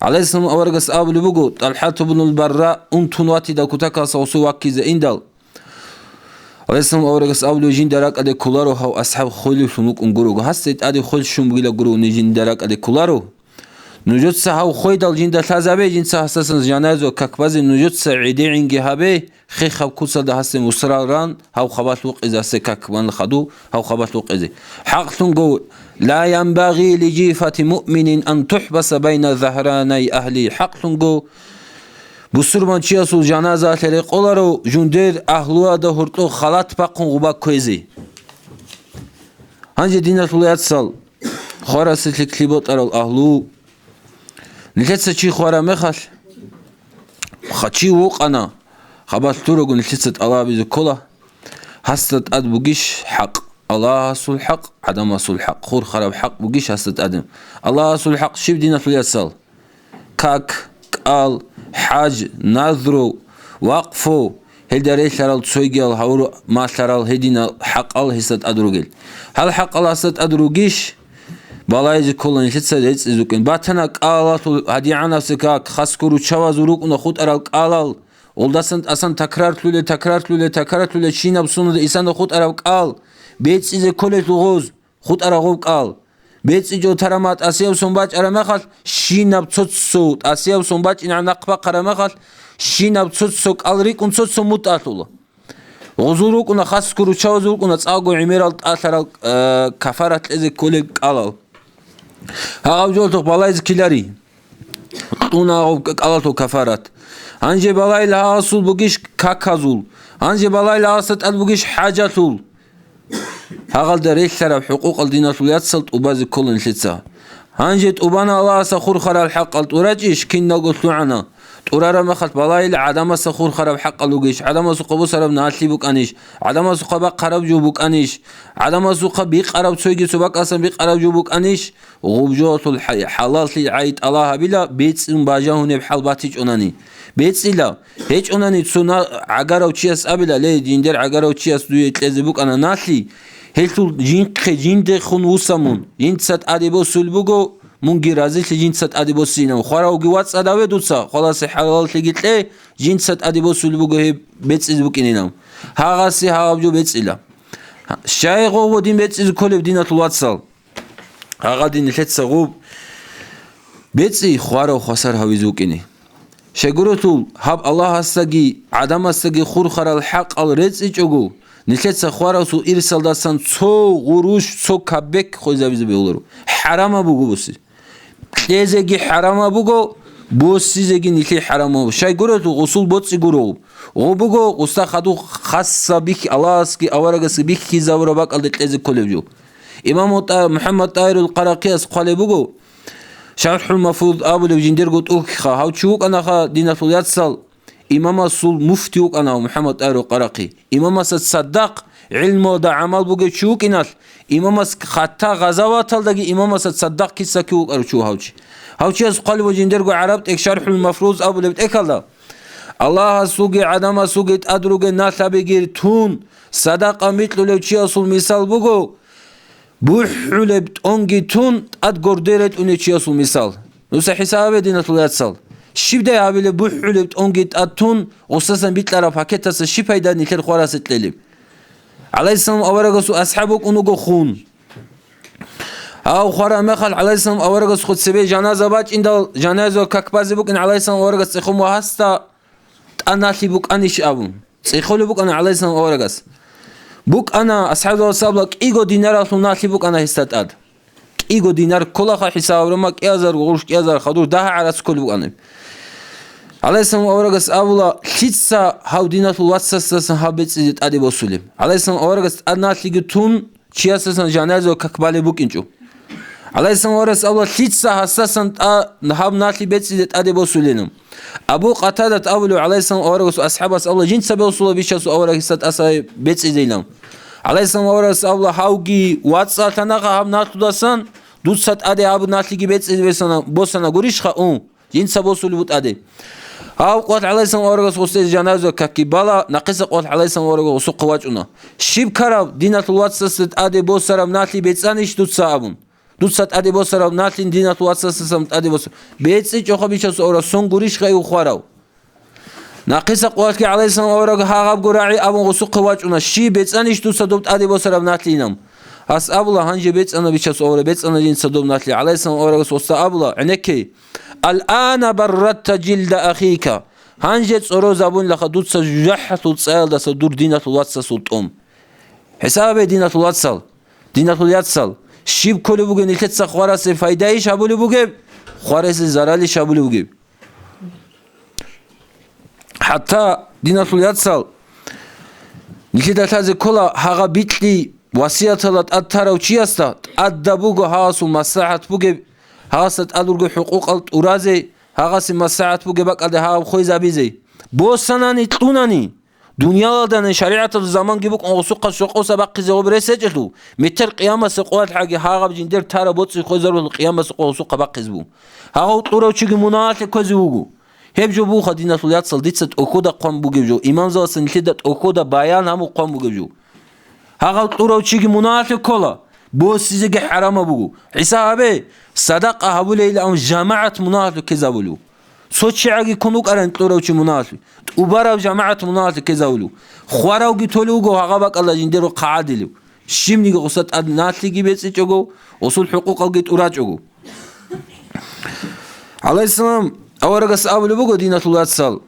гӀалайгьиссалам аварагас абулеб буго, ТӀалхӀат ибнул Барра унтун ватидал кутакалса гъосул ваккизе индал, гӀалайгьиссалам аварагас абулеб, жинда ракӀалде кколаро гьав асхӀаб хойлевлъун вукӀун гурого, гьасда тӀаде хойл щун бугила гурого, жинда ракӀалде кколаро. Нужеца гьав хойдал жинда лъазабе, жинца гьасдасан жаназа как базе, нужеца гӀедегӀинги гьабе, хехаб куцалда гьасде мусрал ран, гьав хабалъ вукъизе гьасде как бан хаду, гьав хабалъ вукъизе. ХӀакълъунго, لا ينبغي لجيفة مؤمن أن تحبس بين ظهراني أهله. ХӀакълъунго, бусурманчиясул жаназаялъе рекъоларо жундер агьлуялда гьоркьоб халат бахъун гъуба кквезе. Гьанже диналъул яцал, хварасе лъикӀлъи бокьарал агьлу, нилъеца чи хвара мехалъ, ха-, чи вукъана, хабалъ лъурагун нилъеца тӀалабизе ккола, гьасда тӀад бугищ хӀакъ, Аллагьасул хӀакъ, гӀадамасул хӀакъ, хурхараб хӀакъ бугищ гьасда тӀадеб? Аллагьасул хӀакъ щиб, диналъул яцал? Как, кӀал, хӀаж, назру, вакъфу, гьелда релълъарал цойгиял гьавур малъарал гьединал хӀакъал гьесда тӀад ругел. Гьал хӀакъал гьасда тӀад ругищ? Балайзе ккола нилъеца рецӀизе рукӀин. Батана кӀалалъул гьадигӀанабси как, хасго руччабазул рукӀуна хутӀарал кӀалал. Гъолдасан тӀасан такрарлъуле, такрарлъуле, такрарлъуле, щинаб сунуда исана хутӀараб кӀал. БецӀизе кколелъул гъоз, хутӀараб гъоб кӀал. БецӀичӀо тарама тӀасияб сон бачӀараб мехалъ, щинаб цо-цо тӀасияб сон бачӀинегӀан нахъ бахъараб мехалъ, щинаб цо-цо кӀал рикӀкӀун цо-цо мутӀалъула. Гъозул рукӀуна, хасго руччабазул рукӀуна цӀакъго гӀемерал тӀалъарал, э, кафарат кьезе кколел кӀалал. Гьагъаб жолдухъ балайзе ккелари. Кьуна гьагъаб кӀалалъул кафарат. Гьанже балайла гьагъасул бугищ каказул? Гьанже балайла гьагъасда тӀад бугищ хӀажалъул? Гьагъалда релълъараб хӀукъукъал диналъул яцал тӀубазе ккола нилъеца. Гьанже тӀубана Аллагьасда хурхарал хӀакъал тӀурачӀищ, киналго лъугӀана. ТӀурараб мехалъ балайила гӀадамасда хурхараб хӀакъал ругищ, гӀадамасухъа босараб налъи букӀанищ, гӀадамасухъа бахъараб жо букӀанищ, гӀадамасухъа бикъараб цойги цо бакӀасан бикъараб жо букӀанищ, гъубжоялъул хӀа-, хӀалаллъи гӀай тӀала гьабила, бецӀун бажа гьунеб хӀал батичӀунани. БецӀила, гьечӀунани цо на-, гӀагарав чияс абила, ле, жиндер гӀагарав чияс дуе кьезе букӀана налъи, гьелъул жинхъе жиндехун вуса мун, жинца тӀаде босулеб буго, мунги разилъи жинца тӀаде босинав. Хваравги вацӀцӀадаве дуца, хваласе хӀалаллъиги кье, жинца тӀаде босулеб буго гьеб бецӀизе букӀинилан. Гьагъасе гьагъаб жо бецӀила. Щай гъов ва дин бецӀизе кколеб, диналъул вацал? Гьагъа дин нилъеца гъуб бецӀи хварав хвасар гьавизе вукӀине. Щайгурелъул гьаб Аллагьасдаги гӀадамасдаги хурхарал хӀакъал рецӀичӀого, нилъеца хваравсул ирсалдасан цо гъурущ, цо кабек хвезабизе бегьуларо. ХӀарамаб буго боси. Кьезеги хӀарамаб буго, босизеги нилъее хӀарамаб буго. Щайгурелъул гъусул боцӀи гуро. Гъу буго гъуса хадуб хасса бихь-, Аллагьасги аварагасги бихьизабураб бакӀалде кьезе кколеб жо. Имам МутӀа-, МухӀаммад ТӀагьирул Къаракъияс хъвалеб буго, ШархӀул Мафруз абулеб жиндирго тӀухьха, гьав чи вукӀанаха, диналъул яцал, имамасул муфти вукӀана МухӀаммад ТӀагьирул Къаракъи. Имамасда цадахъ гӀилмуялда гӀамал бугев чи вукӀиналъ, имамас хатта гъазаваталдаги имамасда цадахъ киса-кив вукӀарав чи вуго гьав чи. Гьав чияс хъвалеб буго жиндирго гӀараб тӀехь ШархӀул Мафруз абулеб тӀехьалда, Аллагьасулги гӀадамасулги тӀад ругел налъабиги тун, садакъа микьулев чиясул мисал буго, бухӀулеб тӀонги тун, тӀад горде ретӀунев чиясул мисал. Нуса хӀисабе, диналъул яцал. Щибдай гьабилеб бухӀулеб тӀонги тӀад тун, гъусасан бикьараб пакетаса щиб пайда нилъер хварасе кьелеб? ГӀалайгьиссалам аварагасул асхӀаб вукӀун вуго хун. Гьав хвараб мехалъ, гӀалайгьиссалам аварагасухъе цебе жаназа бачӀиндал, жаназа как базе букӀин, гӀалайгьиссалам аварагас цӀехун ва гьасда тӀад налъи букӀанищ абун. ЦӀехолеб букӀана гӀалайгьиссалам аварагас. БукӀана, асхӀабзабаз абула, кӀиго динаралъул налъи букӀана гьесда тӀад. КӀиго динар кколаха хӀисаб гьабураб, кӀиазар, гъурущ кӀиазар, хадур дагьа гӀарац кколеб букӀана. ГӀалайгьиссалам аварагас абула, лъица гьав диналъул вацасдасан гьаб бецӀизе тӀаде босулеб? ГӀалайгьиссалам аварагас тӀад налъиги тун, чиясдасан жаназа как балеб букӀинчӀо. ГӀалайгьиссалам аварагас абула, лъица гьасдасан тӀа-, гьаб налъи бецӀизе тӀаде босулеб? Абу Къатадат абулев гӀалайгьиссалам аварагасул асхӀабас абула, жинца босула бичасул авараг гьесда тӀаса бецӀизейилан. ГӀалайгьиссалам аварагас абула, гьавги вацӀцӀалъанаха гьаб налъудасан, дуца тӀаде гьаб налъиги бецӀизе босана, босана гурищха? Ун, жинца босулеб бу тӀаде. Гьав къват гӀалайгьиссалам аварагас гъусезе жаназа какги бала, нахъиса къват гӀалайгьиссалам аварагас гъусухъе вачӀуна. Щиб ккараб, диналъул вацасда тӀаде босараб налъи бецӀанищ дуца абун? Дуца тӀаде босараб налъин диналъул вацасдасан тӀаде босараб. БецӀичӀоха бичасул авараг, сон гурищха гьев хварав? Нахъиса къватги гӀалайгьиссалам авараг гьагъабго рагӀи абун гъусухъе вачӀуна. Щиб, бецӀанищ дуца доб тӀаде босараб налъинаб? Гьас абула, гьанже бецӀана бичасул авараг, бецӀана жинца доб налъи. ГӀалайгьиссалам аварагас гъусда абула, гӀенекке, алана барратта жилда ахика. Гьанже цӀорозабунилаха дуца жужахӀалъул цӀаялдаса дур диналъул вацасул тӀом. ХӀисабе, диналъул вацал, диналъул яцал, щиб кколеб бугеб нилъеца хварасе пайдайищ гьабулеб бугеб, хварасе заралищ гьабулеб бугеб? ХӀатта, диналъул яцал, нилъеда лъазе ккола гьагъа бикьи васиятала тӀад тарав чиясда тӀадаб буго гьагъасул маслахӀат бугеб, гьагъасда тӀад руго хӀукъукъал тӀуразе, гьагъасе маслахӀат бугеб бакӀалде гьагъаб хвезабизе. Босанани кьунани, дуниялалдани шаригӀаталда заманги букӀун гъусухъа щокъоса бахъизе гъоб рес гьечӀелъул, метер къиямасе къоялъ гьагъаб жиндер тараб боцӀи хвезарулъул къиямасе къо гъусухъа бахъизе буго. Гьагъав кьурав чиги мунагьалъе кквезе вуго. Гьеб жо буха, диналъул яцал, дица тӀохьода хъван бугеб жо, имамзабаца нилъеда тӀохьода баян гьаму хъван бугеб жо. Гьагъав кьурав чиги мунагьалъе ккола, Босизеги хӀарамаб буго. ХӀисаб гьабе, садакъа гьабулейилан жамагӀат мунагьалъув ккезабулев. Цо чигӀаги ккун вукӀаран кьурав чи мунагьалъув. ТӀубараб жамагӀат мунагьалъув ккезабулев. Хваравги толев вуго гьагъа бакӀалда жиндирго хъагӀадилев. Щибниги гъуса тӀад налъиги бецӀичӀого, гъусул хӀукъукъалги тӀурачӀого. ГӀалайгьиссалам аварагас абулеб буго, диналъул вацал: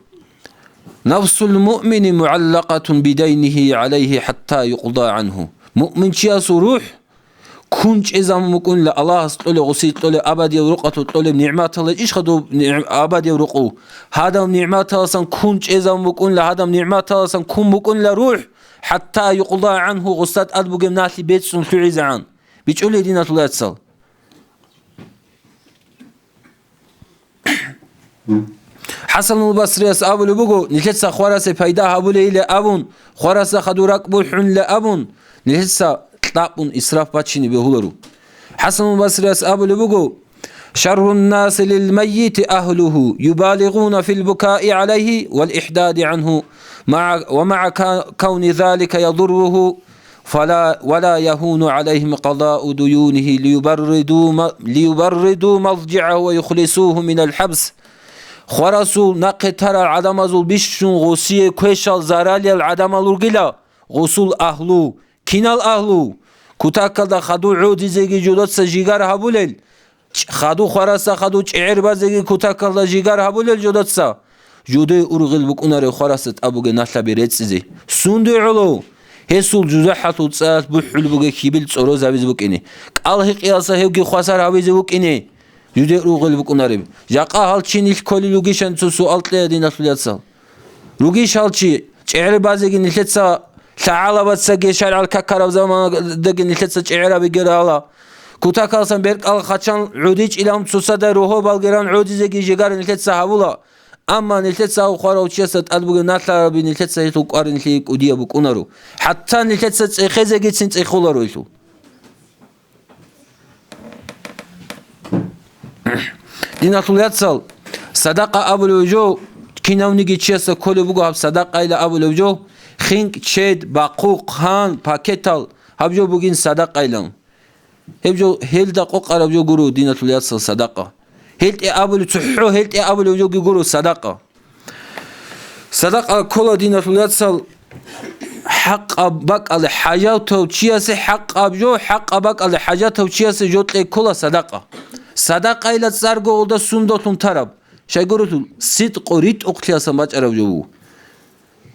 «Нафсул муъмини мугӀаллакъатун бидайнигьи гӀалайгьи хӀатта юкъда гӀангьу». Муъминчиясул рухӀ ккун чӀезабун букӀунила Аллагьас кьолеб, гъусие кьолеб, абадияб рукъалъул кьолеб нигӀматалда. ИшхӀадуб нигӀ-, абадияб рукъу? Гьадаб нигӀматалдасан ккун чӀезабун букӀунила, гьадаб нигӀматалдасан ккун букӀунила рухӀ, хӀатта юкъда гӀангьу, гъуса тӀад бугеб налъи бецӀцӀун лъугӀизегӀан. БичӀчӀулей, диналъул вацал. ХӀасанул Басрияс абулеб буго, нилъеца хварасе пайда гьабулейилан абун, хварасда хадур ракӀ бухӀунилан абун, нилъеца кьабун исраф бачине бегьуларо. ХӀасанул Басрияс абулеб буго: «Шаррун наси лил маййити агьлугьу, юбалигъуна фил букаи гӀалайгьи вал ихдади гӀангьу, мага, ва мага ка-, кавни залика ядурругьу, фала, вала ягьуну гӀалайгьим къадау дуюнигьи лиюбарриду ма-, лиюбарриду маджигӀагьу ва юхлисугьу минал хӀабс». Хварасул нахъе тарал гӀадамазул бищун гъусие квешал заралиял гӀадамал ругила, гъусул агьлу. Кинал агьлу? Кутакалда хадув гӀодизеги жодоца жигар гьабулел, чӀ-, хадув хварасда хадув чӀегӀер базеги кутакалда жигар гьабулел жодоца. Жодое ургъел букӀунареб хварасда тӀад бугеб налъаби рецӀизе. Сунде гӀоло? Гьесул жужахӀалъул цӀаялъ бухӀул бугеб хьибил цӀорозабизе букӀине. КӀал гьикъиялдаса гьевги хвасар гьавизе вукӀине. Жодое ургъел букӀунареб. Жакъа гьал чи нилъ кколел ругищан цо суал кьея, диналъул яцал. Ругищ гьал чи, чӀегӀер базеги нилъеца, лъагӀалабацаги шаргӀал какараб заманадаги нилъеца чӀегӀерабигерала. Кутакалдасан беркӀал хъачан гӀодичӀилан цоцазда рогьобалги ран гӀодизеги жигар нилъеца гьабула. Амма нилъеца гьав хварав чиясда тӀад бугеб налъаби нилъеца гьелъул кӀвар нилъее кӀудияб букӀунаро. ХӀатта нилъеца цӀехезегицин цӀехоларо гьелъул. Диналъул яцал, садакъа абулев жо, кинавниги чиясда кколеб буго гьаб садакъайилан абулев жо, хинкӀ, чед, бахъу, хъан, пакетал, гьаб жо бугин садакъайилан. Гьеб жо, гьелда къокъараб жо гуро, диналъул яцал, садакъа. ГьелтӀе абулев, цохӀо гьелтӀе абулев жоги гуро садакъа. Садакъа ккола, диналъул яцал, хӀакъаб бакӀалде хӀажатав чиясе хӀакъаб жо, хӀакъаб бакӀалде хӀажатав чиясе жо кьей ккола садакъа. Садакъайилан цӀарго гъолда сундалъун тараб, щайгурелъул, сидкъу, ритӀухълъиялдасан бачӀараб жо буго.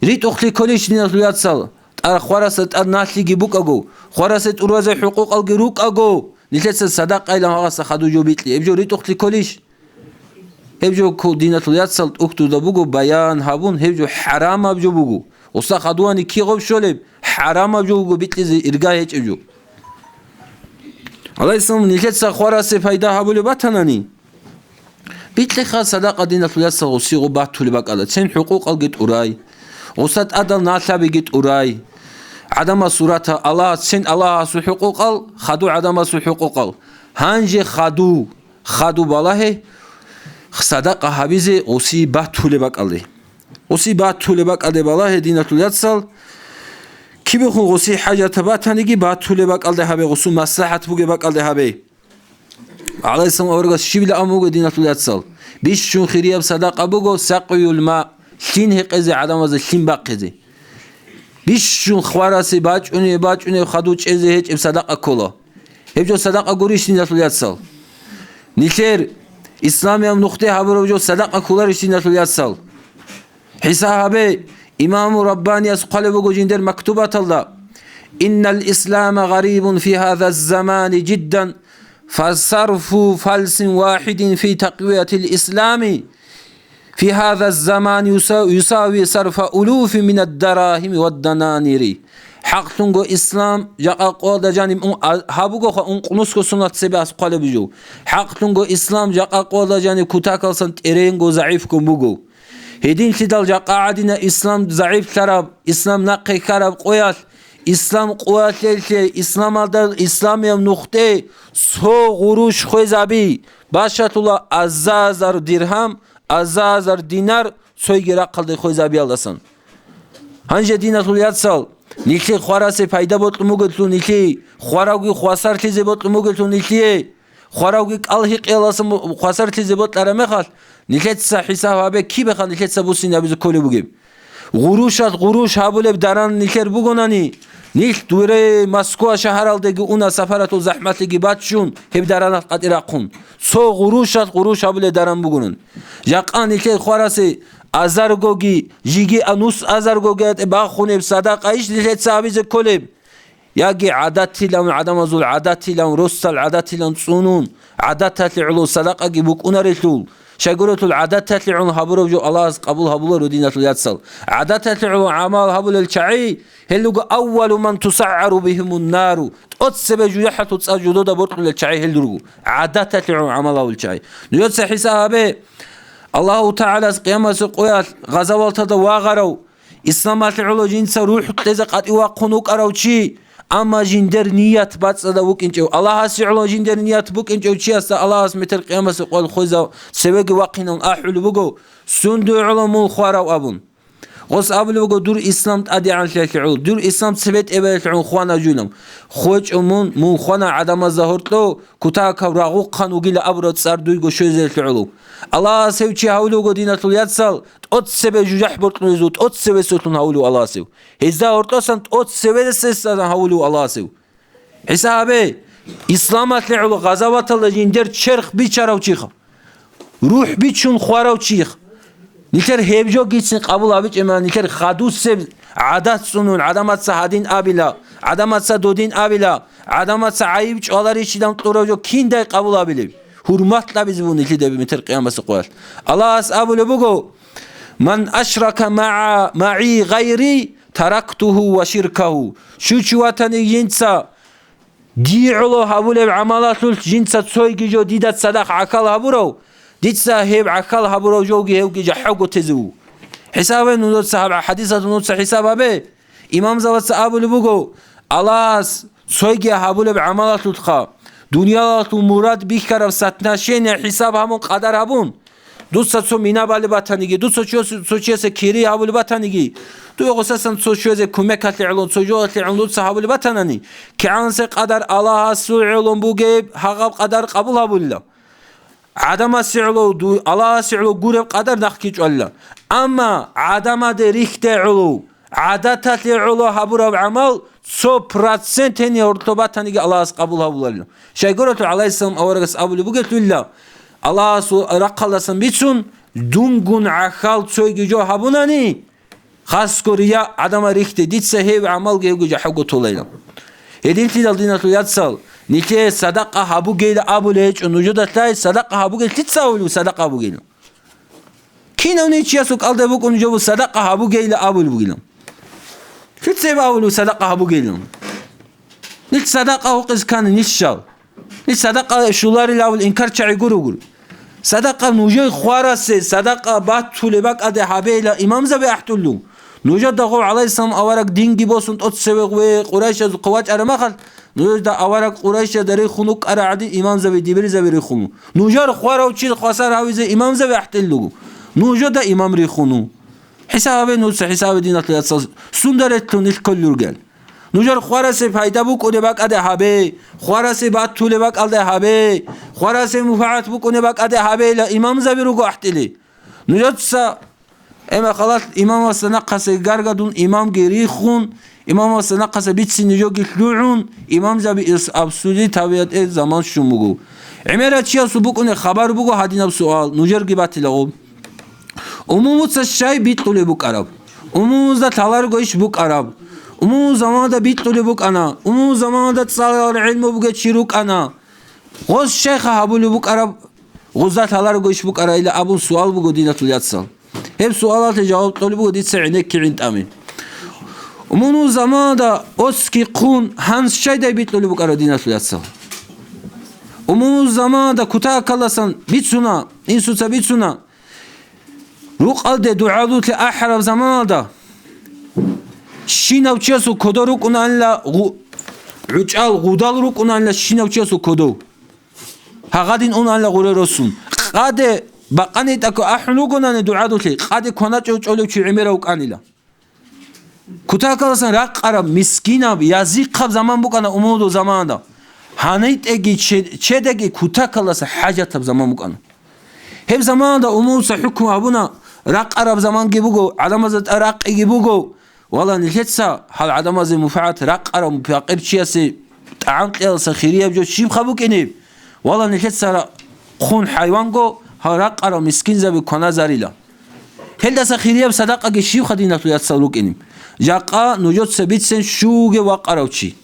РитӀухълъи кколищ, диналъул яцал, тӀад хварасда тӀад налъиги букӀаго, хварасе тӀуразе хӀукъукъалги рукӀаго, нилъеца садакъайилан гьагъасда хадув жо бикьи, гьеб жо ритӀухълъи кколищ? Гьеб жо ккол, диналъул яцал, тӀухьдузда буго баян гьабун, гьеб жо хӀарамаб жо буго. Гъуса хадувани кигъоб щолеб, хӀарамаб жо буго бикьизе ирга гьечӀеб жо. Гьалайсан нилъеца хварасе пайда гьабулеб батанани, бикьиха садакъа, диналъул яцал, гъусие гъоб батулеб бакӀалда, цин хӀукъукъалги тӀурай, гъуса тӀадал налъабиги тӀурай. ГӀадамал сурата Аллагьас, цин Аллагьасул хӀукъукъал, хадув гӀадамасул хӀукъукъал. Гьанже хадув, хадув балагье, садакъа гьабизе гъусие батулеб бакӀалде. Гъусие батулеб бакӀалде балагье, диналъул яцал, кибехун гъусие хӀажат батаниги батулеб бакӀалде гьабе, гъусул маслахӀат бугеб бакӀалде гьабе. ГӀалайгьиссалам аварагас щибила абун буго, диналъул яцал: бищун хирияб садакъа буго сакъуюл ма, лъим гьекъезе, гӀадамазда лъим бахъизе. Бищун хварасе бачӀунеб, бачӀунеб, хадув чӀезе гьечӀеб садакъа ккола. Гьеб жо садакъа гурищ, диналъул яцал? Нилъер исламияб нухде гьабураб жо садакъа кколарищ, диналъул яцал? ХӀисаб гьабе, Имаму Раббанияс хъвалеб буго жиндир мактубаталда: «Иннал ислама гъарибун фи гьаза замани жиддан, фасарфу фалсин вахидин фи такъвиятил ислами фи гьаза замани юса-, юсави сарфа улуфи минад дарахими вад дананири». ХӀакълъунго ислам жакъа къоялда жаниб ун-, а, гьабугоха ункънусго сунат цебе ас хъвалеб жо. ХӀакълъунго ислам жакъа къоялда жаниб кутакалсан тӀеренго загӀипго буго. Гьединлъидал жакъа гӀадина ислам загӀиплъараб, ислам нахъе хьараб къоялъ, ислам къоялъелъе, исламалда, исламияб нухде цо гъурущ хвезаби, бащалъула аза-азар диргьам, аза-азар динар цойги рахъалде хвезабиялдасан. Гьанже, диналъул яцал, Нилъее хварасе пайда бокьун бугелъул, нилъее хваравги хвасарлъизе бокьун бугелъул, нилъее хваравги кӀалгьикъияласан хвасарлъизе бокьараб мехалъ, нилъеца хӀисаб гьабе, кибеха нилъеца буссинабизе кколеб бугеб. Гъурушалъ гъуруш гьабулеб даран нилъер бугонани, нилъ дуре Москва шагьаралдеги уна, сапаралъул захӀмалъиги баччун, гьеб дараналъ къватӀир рахъун, цо гъурушалъ гъуруш гьабулеб даран бугонан. Жакъа нилъер хварасе азаргоги, жиги а-, нус азаргоги гьатӀе бахунеб садакъа иш нилъеца гьабизе кколеб? Яги гӀадатилан, гӀадамазул гӀадатилан, росал гӀадатилан цӀунун, гӀадаталъе гӀоло садакъаги букӀунарелъул, щайгурелъул гӀадаталъе гӀоло гьабураб жо Аллагьас къабул гьабуларо, диналъул яцал. ГӀадаталъе гӀоло гӀамал гьабулел чагӀи, гьел руго аввалу ман тусагӀару бигьимун нару, тӀоцебе жужахӀалъул цӀар жодода боркьулел чагӀи гьел руго, гӀадаталъе гӀоло гӀамал гьабулел чагӀи. Нужеца хӀисаб гьабе, Аллагьу ТагӀалас къиямасеб къоялъ гъазаваталда вагъарав, исламалъе гӀоло жинца рухӀ кьезе къватӀив вахъун вукӀарав чи, амма жиндер ният бацӀцӀадав вукӀинчӀев, Аллагьасе гӀоло жиндер ният букӀинчӀев чиясда Аллагьас метер къиямасеб къоялъ хвезав цевеги вахъинавун ахӀулеб буго, сундуе гӀоло мун хварав абун. Гъос абулеб буго, дур ислам тӀадегӀанлъиялъе гӀоло, дур ислам цебетӀебаялъе гӀоло хвана жуйилан. ХвечӀо мун, мун хвана гӀадамазда гьоркьов, кутакав рагъухъан вугила абураб цӀар дуйго щвезеялъе гӀоло. Аллагьас гьев чи гьавулев вуго, диналъул яцал, тӀоцебе жужахӀ боркьулезул, тӀоцебесулъун гьавулев Аллагьас гьев. Гьезда гьоркьосан тӀоцебесесан гьавулев Аллагьас гьев. ХӀисаб гьабе, исламалъе гӀоло гъазаваталда жиндер черх бичарав чиха, рухӀ бичун хварав чиха. Нилъер гьеб жо гицин къабул гьабичӀеб ман, нилъер хадусеб гӀадат цӀунун, гӀадамаца гьадин абила, гӀадамаца додин абила, гӀадамаца гӀайиб чӀваларищилан кьурав жо киндай къабул гьабилеб? ХӀурмат кьабизе буго нилъеда метер къиямасеб къоялъ. Аллагьас абулеб буго, «Ман ашрака магӀа, магӀи гъайри, тарактуху ва ширкаху». Щучи ватани жинца дие гӀоло гьабулеб гӀамалалъулъ жинца цойги жо дида цадахъ гӀахьал гьабурав, дица гьеб гӀахьал гьабурав жоги гьевги жахӀалго тезе вуго. ХӀисабе нужеца гьаб хӀадисалда нужеца хӀисаб гьабе. Имамзабаца абулеб буго, Аллагьас цойги гьабулеб гӀамалалъулъха, дуниялалъул мурад бихьараб соотношение хӀисаб гьабун, къадар гьабун, дуца цо мина балеб батаниги, дуца цо, цо чиясе кири гьабулеб батаниги, дуе гъосасан цо щвезе кумекалъе гӀоло, цо жоялъе гӀоло дуца гьабулеб батанани, кигӀансе къадар Аллагьасул гӀоло бугеб, гьагъаб къадар къабул гьабулила. ГӀадамасе гӀоло, ду-, Аллагьасе гӀоло гуреб къадар нахъги чӀвалила. Амма гӀадамаде рихьде гӀоло, гӀадаталъе гӀоло гьабураб гӀамал цо процент гьениб гьоркьоб батаниги Аллагьас къабул гьабуларила. Щайгурелъул гӀалайгьиссалам аварагас абулеб бугелъулила, Аллагьасул рахъалдасан бицун, дунгун гӀахьал цойги жо гьабунани, хасго рия гӀадамал рихьде, дица гьев гӀамалги гьевги жахӀалго толайилан. Гьединлъидал, диналъул яцал, нилъее садакъа гьабугейилан абулей гьечӀо, нужеда лъай садакъа гьабугейилан, лъица абулев садакъа гьабугейилан? Кинавни чиясул кӀалда букӀун жо садакъа гьабугейилан абулеб бугилан? Лъица гьеб абулев садакъа гьабугейилан? Нилъ садакъа гьукъизе ккани нилъ щал? Нилъ садакъа щуларил абул инкарчагӀи гуро-гуро. Садакъа нужее хварасе, садакъа батулеб бакӀалде гьабейила имамзаби ахӀдуллу. Нужеда гъов гӀалайгьиссалам авараг динги босун тӀоцеве гъве Къурайшазухъа вачӀараб махалъ, нужеда авараг Къурайшазда рехун вукӀара гӀадин имамзаби дибирзаби рехун ву. Нужер хварав чи хвасар гьавизе имамзаби ахӀдуллугу. Нужеда имам рехун ву. ХӀисабе нуца, хӀисабе диналъул яцал, сунда релълъун нилъ кколел ругел. Нужер хварасе пайда букӀунеб бакӀалде гьабе, хварасе батулеб бакӀалде гьабе, хварасе муфагӀат букӀунеб бакӀалде гьабейила имамзаби руго ахӀдили. Нужеца, эма халал, имамасда нахъасе гаргадун, имамги рихун, имамасда нахъасе бицин нижоги лъугӀун, имамзаби ис абсули тавиятӀе заман щун буго. ГӀемерачиясул букӀунеб хабар буго гьадинаб суал, нужерги батилагъуб. Умумуца щай бикьулеб букӀараб? Умумузда лъаларго иш букӀараб? Умуму заманда бикьулеб букӀана, умуму заманда цӀаларал гӀелму бугев чи рукӀана. Гъос щайха гьабулеб букӀараб, гъузда лъаларго иш букӀарайила абун суал буго диналъул яцал. Гьеб суалалъе жаваб кьолеб буго дица гӀенекки гӀинтӀаме. Умуму заманда оцги хъун гьанс щайдай бикьулеб букӀараб диналъул яцал? Умуму заманда кутакаласан бицуна, инсуца бицуна, рукъалде дугӀалулъе ахӀараб заманалда щинав чиясул кодо рукӀунаанила гъу-, гӀучӀал гъудал рукӀунаанила щинав чиясул кодо. Гьагъадин унаанила гъуре росун. Къаде бакъани тӀако ахӀун вугонани дугӀадулъе, къаде кваначӀев чӀолев чи гӀемерав вукӀанила. Кутакаласан ракъараб, мискинаб, язихъаб заман букӀана умудул заманда. ГьанайтӀеги че-, чедаги кутакаласа хӀажатаб заман букӀана. Гьеб заманда умуца хӀукму гьабуна, ракъараб заманги буго, гӀадамазда тӀад ракъиги буго. Вала нилъеца гьал гӀадамазе муфагӀат ракъараб пакъир чиясе тӀагӀам кьеялса хирияб жо щибха букӀинеб? Вала нилъеца ра-, хъун хӀайванго гьал ракъараб мискинзаби кваназарила. Гьелдаса хирияб садакъаги щибха, диналъул яцал, рукӀинеб? Жакъа нужеца бицен щуге вакъарав чи.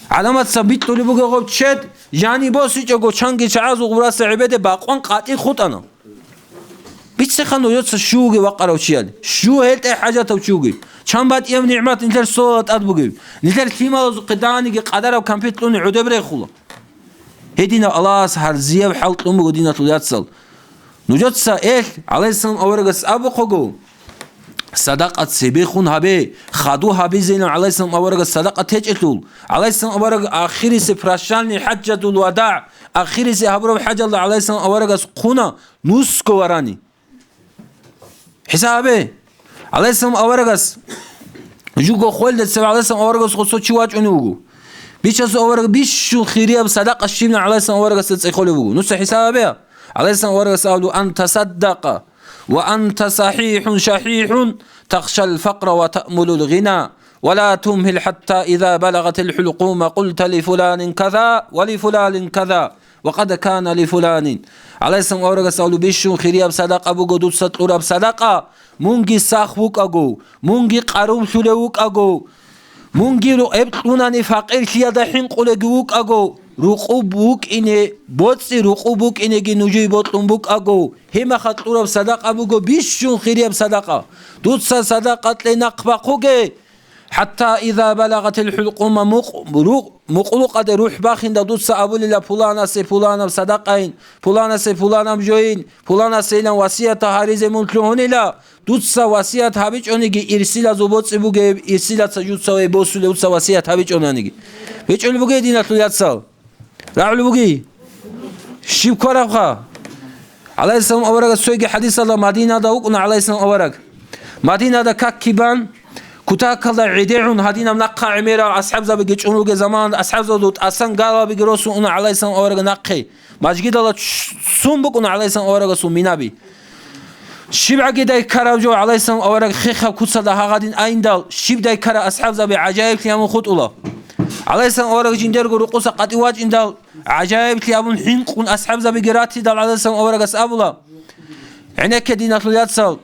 ГӀаламатца битӀулеб буго гъоб чед, жани босичӀого чанги чагӀазул гъураса гӀебеде бакъван къатӀир хутӀана. Бицеха нужеца щуге вакъарав чиял, щу гьелтӀе хӀажатав чуги. Чан батӀияб нигӀмат нилъер столала тӀад бугеб, нилъер лъималазухъе даниги къадараб кампет кьуни гӀодеб рехула. Гьединав Аллагьас гьарзияб хӀал кьун буго, диналъул яцал. Нужеца эл, гӀалайгьиссалам аварагас абухъего, садакъа цебехун гьабе, хаду гьабизейилан гӀалайгьиссалам аварагас садакъа течӀелъул. ГӀалайгьиссалам авараг ахирисе прощальный хӀаджатул вадагӀ, ахирисе гьабураб хӀаджалда гӀалайгьиссалам аварагас хъуна нусго варани. ХӀисаб гьабе. ГӀалайгьиссалам аварагас жуго хвелда цеве гӀалайгьиссалам аварагас гъосо чи вачӀунев вуго. Бичасул авараг бищун хирияб садакъа щибна гӀалайгьиссалам аварагасда цӀехолеб буго. Нуца хӀисаб гьабе. ГӀалайгьиссалам аварагас абулев: «Анта саддакъа, ва анта сахихӀун шахихӀун, тахшал факъра ва таъмулул гъина, ва ла тумгьил хӀатта иза балагъатил хӀулкъума къулта ли фуланин каза ва ли фуланин каза». Ва къад кана ли фуланин. ГӀалайгьиссалам аварагас абулеб: «Бищун хирияб садакъа буго дуца кьураб садакъа, мунги сах вукӀаго, мунги къарублъулев вукӀаго, мунги ру-, гьеб кьунани факъирлъиялда хӀинкъулеги вукӀаго, рукъуб вукӀине, боцӀи рукъуб букӀинеги нужее бокьун букӀаго, гьеб мехалъ кьураб садакъа буго бищун хирияб садакъа. Дуца садакъа кье, нахъ бахъуге». ХӀатта иза балагъатил хӀулкъума мукъ-, ру-, мукъулукъаде рухӀ бахинда дуца абулила: «Пуланасе пуланаб садакъайин, пуланасе пуланаб жойин, пуланасейилан васият гьаризе мун лъугьунила». Дуца васият гьабичӀониги, ирсилазул боцӀи бугеб, ирсилаца жуца вай босулев дуца васият гьабичӀонаниги. БечӀул бугей, диналъул яцал. РагӀул бугей? Щиб кварабха? ГӀалайгьиссалам аварагас цойги хӀадисалда Мадинада вукӀуна гӀалайгьиссалам авараг. Мадинада какги бан, кутакалда гӀедегӀун гьадинаб нахъа гӀемерал асхӀабзабиги чӀун ругел заман, асхӀабзабазул тӀасан галабиги росун уна гӀалайгьиссалам авараг нахъе. Мажгидала цун букӀуна гӀалайгьиссалам аварагасул минаби. ЩибгӀагидай ккарав жо гӀалайгьиссалам авараг хехаб куцалда гьагъадин айиндал, щибдай ккара асхӀабзаби гӀажаиблъи гьамун хутӀула. ГӀалайгьиссалам авараг жиндерго рукъуса къватӀив вачӀиндал, гӀажаиблъи абун хӀинкъун асхӀабзабиги ратидал гӀалайгьиссалам аварагас абула: «ГӀенекке, диналъул яцал,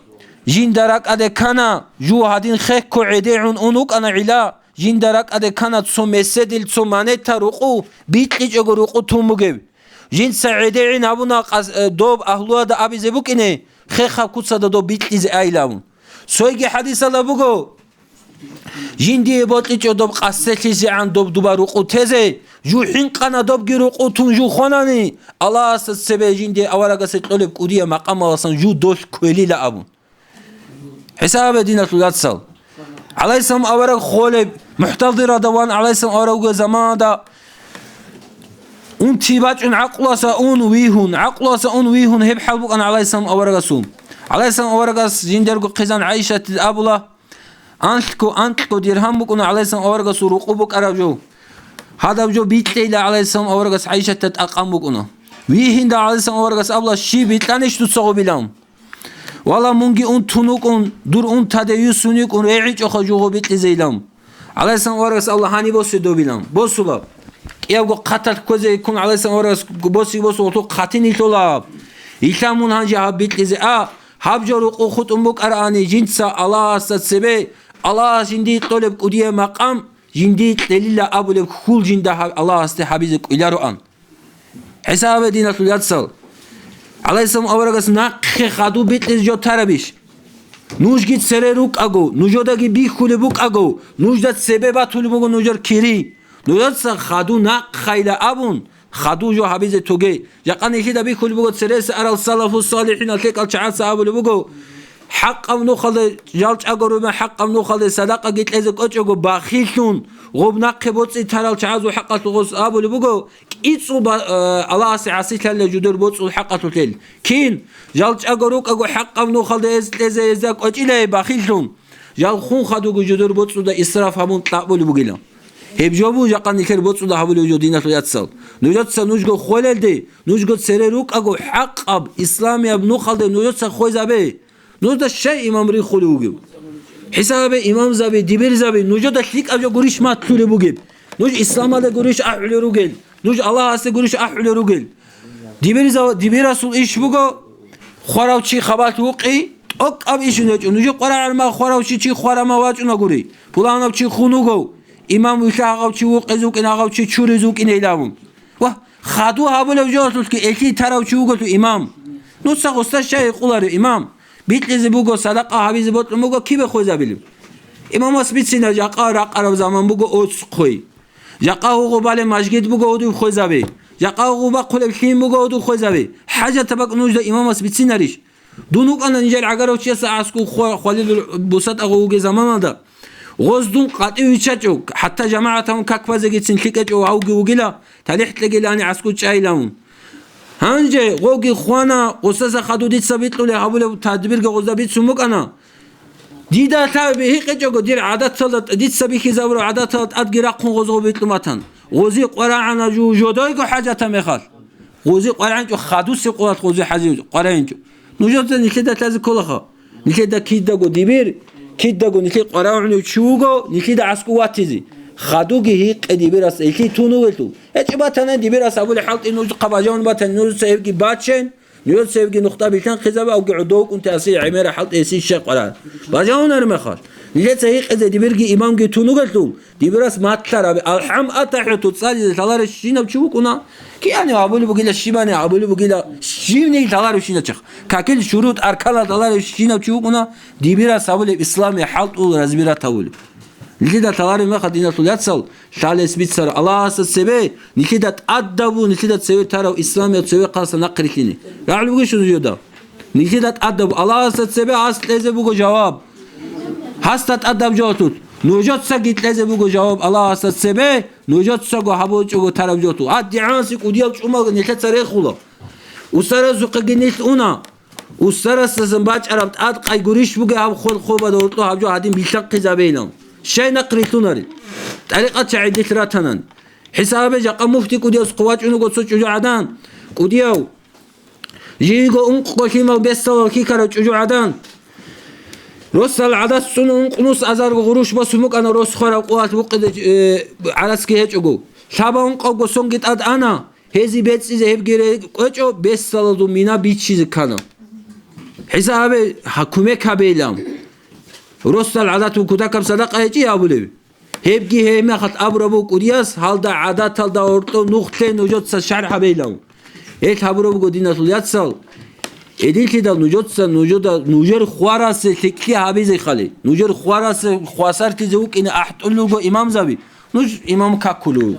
жинда ракӀаде ккана, жув гьадин хехго гӀедегӀун ун вукӀана гӀила, жинда ракӀаде ккана цо меседил цо манета рукъу бикьичӀого рукъу тун бугеб». Жинца гӀедегӀин гьабуна къас-, э, доб агьлуялда абизе букӀине, хехаб куцада доб бикьизе айилан. Цойги хӀадисалда буго: «Жиндие бокьичӀо доб къасселъизегӀан доб дуба рукъу тезе, жу хӀинкъана добги рукъу тун жу хванани, Аллагьасда цебе жиндие аварагасе кьолеб кӀудияб макъамаласан жу долъ кквелила», – абун. ХӀисабе, диналъул яцал. ГӀалайгьиссалам авараг холеб, мухӀтадирада ван гӀалайгьиссалам авараг вугеб заманда унти бачӀун гӀакълуса ун вигьун, гӀакълуса ун вигьун гьеб хӀал букӀана гӀалайгьиссалам аварагасул. ГӀалайгьиссалам аварагас жиндерго хъизан ГӀайшатил абула: «Анлъго, анкьго диргьам букӀуна гӀалайгьиссалам аварагасул рукъу букӀараб жо. Гьадаб жо бикьейила», – гӀалайгьиссалам аварагас ГӀайшатда тӀакъан букӀуна. Вигьинда гӀалайгьиссалам аварагас абула: «Щиб бикьанищ дуцаго билан?» «Вала, мунги унтун вукӀун, дур унтаде юсун йикӀун регӀичӀоха жуго бикьизейилан». ГӀалайгьиссалам аварагас абула: «Гьаниб босе добилан». Босула. КӀиябго хъаталъ кквезе ккун гӀалайгьиссалам аварагас босиги босун гьоркьоб хъатин илъула. «Илъа мун гьанже гьаб бикьизе а, гьаб жо рукъу хутӀун букӀараани жинца Аллагьасда цебе, Аллагьас жиндие кьолеб кӀудияб макъам, жиндие кьелила абулеб хьул жинда гьаб Аллагьасде гьабизе кӀвелароан». ХӀисабе, диналъул яцал. ГӀалайгьиссалам аварагас нахъе хаду бикьизе жо тарабищ? Нужги цере рукӀаго, нужедаги бихьулеб букӀаго, нужда цебе батулеб буго нужер кири. Нужеца хаду нахъайила абун, хаду жо гьабизе тоге. Жакъа нилъеда бихьулеб буго цересе арал салафу салихӀинал лъикӀал чагӀаца абулеб буго: «ХӀакъаб нухалде жал чӀаго ругел, хӀакъаб нухалде садакъаги кьезе кӀочӀого бахиллъун, гъоб нахъе боцӀи тарал чагӀазул хӀакъалъулъ гъос абулеб буго, кӀицӀул ба-, э, Аллагьасе гӀасилъалила жудер боцӀул хӀакъалъулъел. Кин, жал чӀаго рукӀаго хӀакъаб нухалде эз кьезе гьезда кӀочӀила бахиллъун. Жал хун хадуго жодор боцӀуда исраф гьабун кьабулеб бугила. Гьеб жо буго жакъа нилъер боцӀуда гьабулев жо, диналъул яцал. Нужеца нужго хвелалде, нужго цере рукӀаго хӀакъаб исламияб нухалде нужеца хвезабе. Нужда щай имам рихулев вугев? ХӀисабе имамзаби, дибирзаби, нужеда лъикӀаб жо гурищ матлъулеб бугеб? Нуж исламалде гурищ ахӀулел ругел? Нуж Аллагьасде гурищ ахӀулел ругел? Дибирза-, дибирасул иш буго, хварав чи хабалъ вукъи, тӀокӀаб ишин гьечӀо. Нужер къварагӀалма хварав чи, чи хварама вачӀунагури, пуланав чи хун вугов, имам вилъа гьагъав чи вукъиз вукӀин, гьагъав чи чуриз вукӀин гьелавун. Ва хаду гьабулев жоялъулъги элъий тарав чи вуголъу имам. Нуца гъуста щай гьикъулари, имам? Бикьизе буго, садакъа гьабизе бокьун буго, кибе хвезабилеб? Имамас бицина, жакъа ракъараб заман буго оцхъой. Жакъа гьугъу балеб мажгит буго гьудив хвезаби. Жакъа гьугъу бахъулеб лъим буго гьудив хвезаби. ХӀажатаб бакӀ нужда имамас бицинарищ? Дун вукӀана нижер гӀагарав чияса аскӀов хва-, хвалилул бусатӀа гъов вугеб заманалда. Гъоз дун къватӀив виччачӀо, хӀатта жамагӀаталъун как базегицин лъикӀ гьечӀо гьавги вугила, талихӀ кьегилани аскӀов чӀайилавун. Гьанже гъовги хвана, гъосаса хаду дица бикьулей гьабулеб тадбирги гъозда бицун букӀана. Дида лъаб бихьичӀого, дир гӀадаталда, дица бихьизабураб гӀадаталда тӀадги рахъун гъозго бикьун батан. Гъози къварагӀана жу-, жодойго хӀажатаб мехалъ. Гъози къварагӀинчӀо, хадусе къоялъ гъози хӀази къварагӀинчӀо. Нужеца нилъеда лъазе кколаха. Нилъеда кидаго дибир, кидаго нилъее къварагӀунев чи вуго, нилъеда аскӀов ватизе. Хадуги гьикъе дибирас, гьелъие тун вугелъул. ГьечӀеб батани, дибирас абулеб хӀалтӀи нужехъа бажавун батани, нужеца гьебги бачен, нужеца гьебги нухда билъанхъизабе, авги гӀодов кӀунтиасе гӀемера хӀалтӀи гьесие щай къварагӀан. Бажавунареб мехалъ, нилъеца гьикъизе дибирги имамги тун вугелъул, дибирас матлъараби, алхӀам атахӀуту цӀализе лъаларев щинав чи вукӀуна, киани абулеб бугила, щибани абулеб бугила, щивни лъаларев щинав чехъ, какил шурут арканал лъаларев щинав чи вукӀуна, дибирас абулеб исламияб хӀалтӀул разбират гьавулеб. Нилъеда лъалареб мехалъ, диналъул яцал, лъалес бицара Аллагьасда цебе, нилъеда тӀадабу, нилъеда цеве тарав исламияб цеве хъаса нахърилълъине. РагӀул бугищ нужеда? Нилъеда тӀадабу Аллагьасда цебе гьас кьезе буго жаваб. Гьасда тӀадаб жо тут. Нужецаги кьезе буго жаваб Аллагьасда цебе, нужецаго гьабулчӀого тараб жо тут. ГьадигӀанси кӀудияв чӀумалги нилъеца рехула. Устарасухъеги нилъ уна. Устарасдасан бачӀараб тӀадкъай гурищ бугеб гьаб хвел хобада гьоркьо гьаб жо гьадин билълъанхъизабейилан. Щай нахърилълъунарел? ТӀарикъат чагӀи дилъ ратанан. ХӀисабе жакъа муфти кӀудияв хъувачӀун вуго цо чӀужугӀадан. КӀудияв. Жийго ункъго лъимал бесалал хьихьарав чӀужугӀадан. Росдал гӀадат цӀун ункънус азарго гъурущ босун букӀана рос хварав къоялъ вукъизе, э, гӀарацги гьечӀого. Лъаба ункъавго сонги тӀад ана. Гьезие бецӀизе гьебги ре-, кӀвечӀо, бесалазул мина биччизе ккана. ХӀисабе гьа-, кумек гьабейилан. Росдал гӀадатун кутакаб садакъа гьечӀи абулеб? Гьебги гьебмехалъ абураб буго кӀудияс, гьалда гӀадаталда гьоркьо нух лъе нужеца шаргӀ гьабейилан. Гьелъ гьабураб буго, диналъул яцал, гьединлъидал нужеца нужеда, нужер хварасе лъикӀлъи гьабизе хали, нужер хварасе хвасарлъизе вукӀине ахӀтӀулел руго имамзаби. Нуж имам какулев.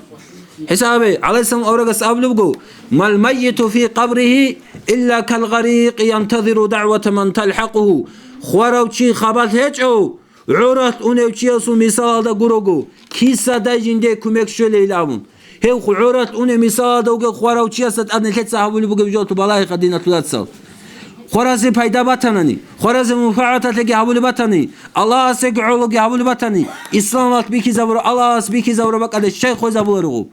ХӀисабе, гӀалайгьиссалам аварагас абулеб буго: «Мал маййиту фи къабригьи илла кал гъарикъи янтазиру дагӀвата ман талхӀакъугьу». Хварав чи хабалъ гьечӀо, гӀоралъ унев чиясул мисалалда гурого, кисадай жинде кумек щвелейилан абун. Гьев гӀоралъ унев мисалалда вугев хварав чиясда тӀад нилъеца гьабулеб бугеб жо балагьиха, диналъул яцал. Хваразе пайда батанани, хваразе мунфагӀаталъеги гьабулеб батани, Аллагьасеги гӀологи гьабулеб батани, исламалъ бихьизабура, Аллагьас бихьизабура бакӀалде щай хвезабуларого?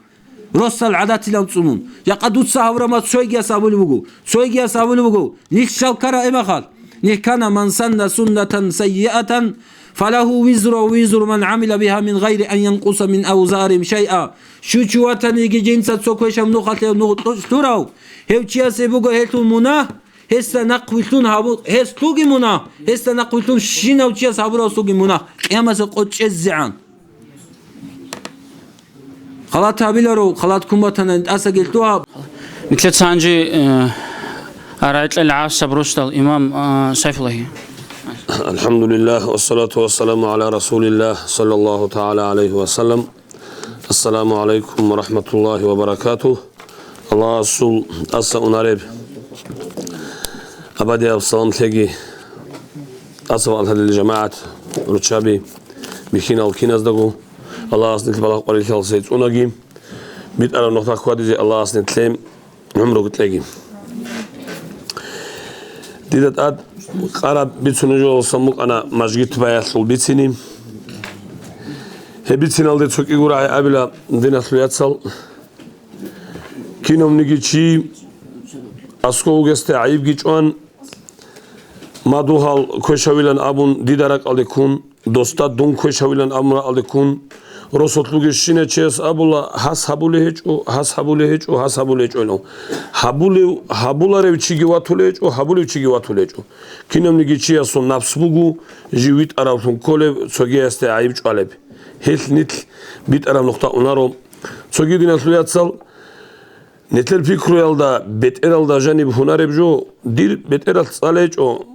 Росдал гӀадатилан цӀунун. Жакъа дуца гьабураб мат цойгияс абулеб буго. Цойгияс абулеб буго: «Нилъ щал ккара эмахал. Нилъ ккана: ман санна суннатан сайиатан, фалагьу визру ва визру ман гӀамила бигьа мин гъайри ан янкъуса мин авзаригьим шайъа». Щучи ватаниги жинца цо квешаб нухалъе нух лъурав, гьев чиясе буго гьелъул мунагь, гьесда нахъвилълъун гьабу-, гьес лъуги мунагь, гьесда нахъвилълъун щинав чияс гьабурав лъуги мунагь, къиямасеб къо чӀезегӀан. Халат гьабиларо, халат ккун батана, тӀасаги лъугьа. Митлъецанжи, э, арайкьел гӀасаб росдал имам, э, Сайфуллагьи. الحمد لله والصلاة والسلام على رسول الله صلى الله تعالى عليه وسلم. السلام عليكم ورحمة الله وبركاته. Аллагьасул тӀаса унареб абадияб салам лъеги, тӀаса ваъ лъадил жамагӀат, руччаби, бихьинал киназдаго, Аллагьас нилъ балагь къварилъиялдаса цӀунаги, битӀараб нухда хьвадизе Аллагьас нилъее гӀумруги кьеги. Дида тӀад Къараб бицунеб жоялдасан букӀана мажгит баялъул бицини. Гьеб бициналде цо кӀиго рагӀи абила, диналъул яцал. Кинавниги чи аскӀов вугесде гӀайибги чӀван, мадугьал квешавилан абун дида ракӀалде ккун, досда дун квешавилан абун ракӀалде ккун, росулъ вугевщинав чияс абула: «Гьас гьабулей гьечӀо, гьас гьабулей гьечӀо, гьас гьабулей гьечӀо», — илан. Гьабулев, гьабуларев чиги ватулей гьечӀо, гьабулев чиги ватулей гьечӀо. Кинавниги чиясул напс буго жив витӀаравлъун кколеб, цогиясде гӀайиб чӀвалеб. Гьелъ нилъ битӀараб нухда унаро. Цоги, диналъул яцал, нилъер пикруялда, бетӀералда жаниб гьунареб жо, дир бетӀералъ цӀалей гьечӀо,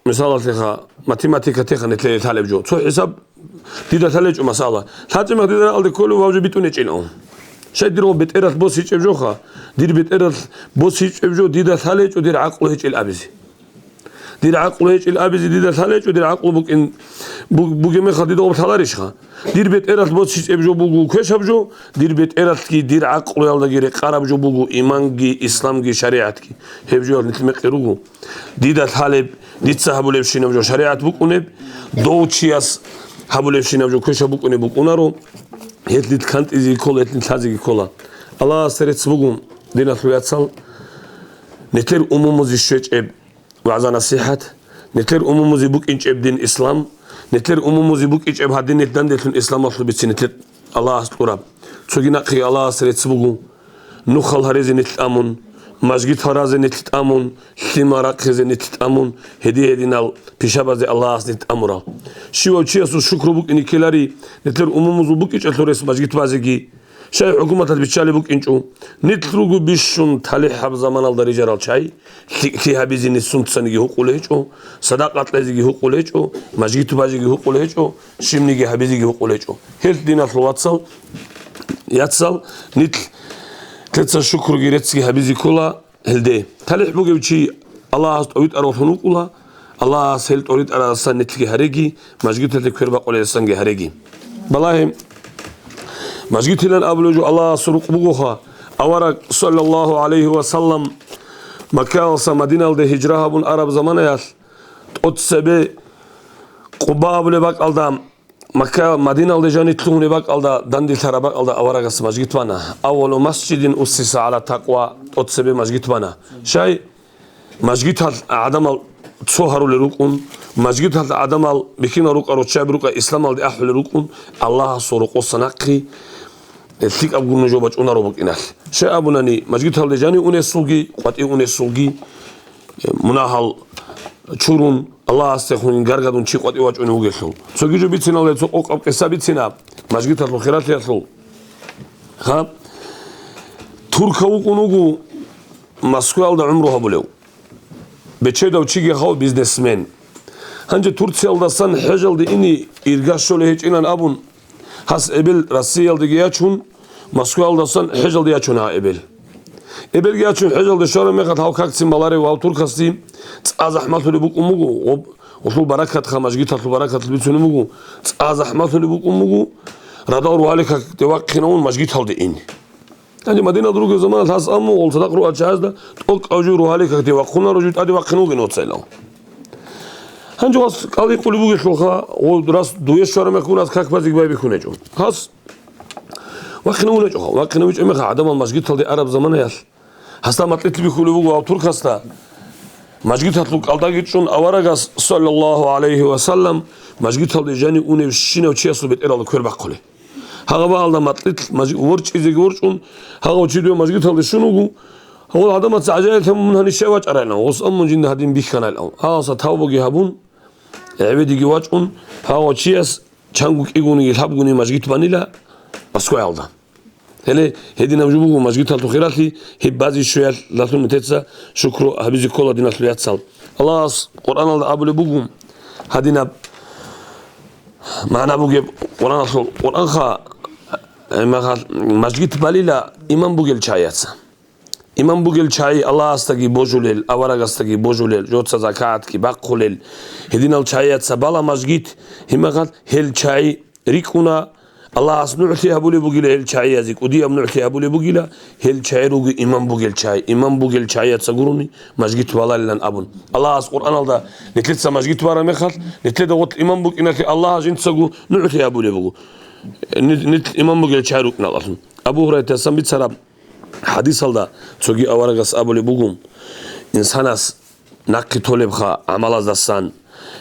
мисалалъеха, математикатеха нилъее лъалеб жо. Цо хӀисаб дида лъалей гьечӀо, масала. ЛъачӀеб мех дида ракӀалде кколев вав жо битӀуней гьечӀилан. Щай дир гъо бетӀералъ босичӀеб жоха, дир бетӀералъ босичӀеб жо дида лъалей гьечӀо дир гӀакълу гьечӀил абизе. Дир гӀакълу гьечӀил абизе дида лъалей гьечӀо, дир гӀакълу букӀин, буг-, бугеб мехалъ дида гъоб лъаларищха? Дир бетӀералъ босичӀеб жо буго квешаб жо, дир бетӀералъги дир гӀакълуялдаги рекъараб жо буго иманги, исламги, шаригӀатги. Гьеб жоялъ нилъ мекъи руго. Дида лъалеб, дица гьабулебщинаб жо шаригӀат букӀунеб, дов чияс гьабулебщинаб жо квешаб букӀунеб букӀунаро, гьелъ нилъ кантӀизеги ккола, гьелъ нилъ лъазеги ккола. Аллагьасда рецц буго, диналъул яцал, нилъер умумузе щвечӀеб вагӀза-насихӀат, нилъер умумузе букӀинчӀеб дин ислам, нилъер умумузе букӀинчӀеб гьадин нилъ данделъун исламалъул бицин нилъер Аллагьас кьураб. Цоги нахъеги Аллагьасда рецц буго. Нухал гьаризе нилъ тӀамун, мажгит гьаразе нилъ тӀамун, лъимал рахъизе нилъ тӀамун, гьедин-гьединал пишабазде Аллагьас нилъ тӀамурал. Щивав чиясул шукру букӀине ккелари нилъер умумузул букӀинчӀелъул рес мажгит базеги. Щай хӀукуматалъ биччалеб букӀинчӀо, нилъ руго бищун талихӀаб заманалда рижарал чагӀи, лъикӀлъи гьабизе нилъ сунцаниги гьукъулей гьечӀо, садакъа кьезеги гьукъулей гьечӀо, мажгит бажиги гьукъулей гьечӀо, щибниги гьабизеги гьукъулей гьечӀо. Гьелъ, диналъул вацал, яцал, нилъ лъеца шукруги реццги гьабизе ккола гьелде. ТалихӀ бугев чи Аллагьас тӀовитӀаравлъун вукӀула, Аллагьас гьел тӀоритӀарадасан нилъги гьареги, мажгиталъе квер бакъуледасанги гьареги. Балагье, мажгитилан абулев жо Аллагьасул рукъ бугоха, авараг, саллаллагьу гӀалайгьи ва саллам, Маккаялдаса Мадиналде гьижра гьабун араб заманаялъ, тӀоцебе Къуба абулеб бакӀалда, Макка, Мадиналде жаниб лъугьунеб бакӀалда, данделъараб бакӀалда аварагас мажгит бана. Аввалу масжидин уссиса гӀала такъва, тӀоцебе мажгит бана. Щай? Мажгиталъ гӀадамал цо гьарулел рукӀун, мажгиталъ гӀадамал бихьинал рукӀа, руччаби рукӀа исламалде ахӀулел рукӀун, Аллагьасул рокъоса нахъе лъикӀаб гурони жо бачӀунаро букӀиналъ. Щай абунани, мажгиталде жанив унесулги, къватӀив унесулги, мунагьал чурун, Аллагьасдехун гаргадун чи къватӀив вачӀунев вугелъул. Цоги жо бициналде цо къокъаб къиса бицина, мажгиталъул хиралъиялъул. Гьаб, туркав вукӀун вуго Москваялда гӀумру гьабулев. Бечедав чиги гьав бизнесмен. Гьанже Турциялдасан хӀежалде ине ирга щолей гьечӀилан абун, гьас эбел Россиялдеги ячун, Москваялдасан хӀежалде ячун гьа эбел. Эбелги ячун хӀежалде щвараб мехалъ гьав какцин баларев гьав туркасде цӀа захӀмалъулеб букӀун буго, гъоб-, гъолъул баракатха, мажгиталъул баракаталъ бицунеб буго, цӀа захӀмалъулеб букӀун буго, радал рогьалил какде вахъинавун мажгиталде ин. Гьанже Мадиналда ругеб заманалъ гьас амма гъол цадахъ ругьал чагӀазда тӀокӀав жив рогьалил какде вахъунаро, жив тӀаде вахъин вугин гьоцайилан. Гьанже вас кӀал гьикъулеб бугелъулха, гъо-, рас дуе щвараб мехалъ гьас как базеги байбихьун гьечӀо. Гьас вахъинавун гьечӀо, вахъинавичӀеб мехалъ гӀадамал мажгиталде араб заманаялъ, гьасда макьилъ бихьулеб буго гьав туркасда, мажгиталъул кӀалдаги чӀун аварагас, саллаллагьу гӀалайгьи ва саллам, мажгиталде жанив унев щинав чиясул бетӀералда квер бахъулей. Гьагъаб гьалда макьилъ мажги-, ворчӀизеги ворчӀун, гьагъав чи дуе мажгиталде щун вуго, гьагъул гӀадамаца гӀажаиблъун мун гьанив щай вачӀарайилан, гъос аммун жинда гьадин бихьанайилан. Гьагъаса тавбуги гьабун, гӀебедиги вачӀун, гьагъав чияс чанго кӀигониги лъабгони мажгит банила Москваялда. Гьеле, гьединаб жо буго мажгиталъул хиралъи, гьеб базе щвеялъ лъалъун нилъеца шукру гьабизе ккола, диналъул яцал. Аллагьас Къуръаналда абулеб буго, гьадинаб магӀна бугеб Къуръаналъул, Къуръанха, гьемахал-, мажгит балила иман бугел чагӀияца. Иман бугел чагӀи Аллагьасдаги божулел, аварагасдаги божулел, жоца закагӀатги бахъулел, гьединал чагӀияца бала мажгит, гьемахал гьел чагӀи рикӀкӀуна, Аллагьас нугӀлъи гьабулеб бугила гьел чагӀиязе, кӀудияб нугӀлъи гьабулеб бугила гьел чагӀи руго иман бугел чагӀи, иман бугел чагӀияца гурони мажгит балалилан абун. Аллагьас Къуръаналда нилъеца мажгит бараб мехалъ, нилъеда гъорлъ иман букӀиналъе Аллагьас жинцаго нугӀлъи гьабулеб буго. Нил, нил иман бугел чагӀи рукӀиналъун. Абу Гьурайратасан бицараб хӀадисалда цоги аварагас абулеб буго: инсанас нахъе толебха гӀамалаздасан,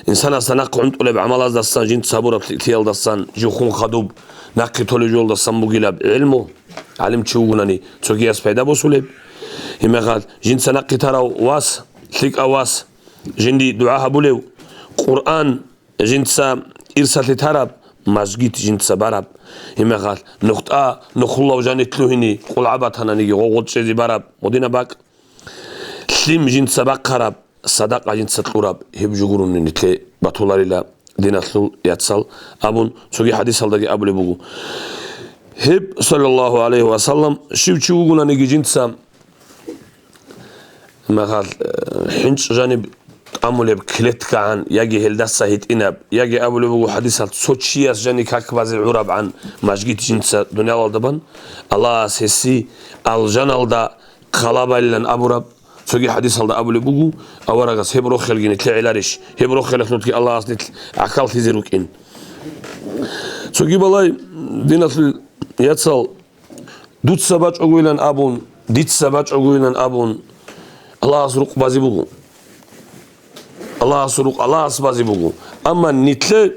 инсанасда нахъе гӀунтӀулеб гӀамалаздасан, жинца гьабураб лъикӀлъиялдасан, жив хун хадуб, нахъе толеб жоялдасан бугилаб гӀилму, гӀалимчи вугунани, цогияс пайда босулеб. Гьебмехалъ, жинца нахъе тарав вас, лъикӀав вас, жинди дугӀа гьабулев, Къуръан жинца ирсалъе тараб, мажгит жинца бараб. Гьебмехалъ, нухда, нухлулав жанив лъугьине къулгӀа батананиги, гъо-гъо чӀезе бараб, гъодинаб бакӀ. Лъим жинца бахъараб, садакъа жинца кьураб, гьеб жо гурони нилъе батуларила, диналъул яцал, абун цоги хӀадисалдаги абулеб буго. Гьеб, саллаллагьу гӀалайгьи ва саллам, щив чи вугонаниги жинца, махал, э, хӀинчӀ жаниб тӀамулеб клеткагӀан, яги гьелдаса гьитӀинаб, яги абулеб буго хӀадисалъ, цо чияс жани как базе гӀурабгӀан мажгит жинца дуниялалда бан, Аллагьас гьесие алжаналда хъалабайилан абураб. Цоги хӀадисалда абулеб буго, аварагас гьеб рохелги нилъе гӀеларищ, гьеб рохелалъулги Аллагьас нилъ гӀахьаллъизе рукӀин. Цоги балай, диналъул яцал, дуца бачӀогойилан абун, дица бачӀогойилан абун, Аллагьас рукъ базе буго. Аллагьас рукъ Аллагьас базе буго. Амма нилъе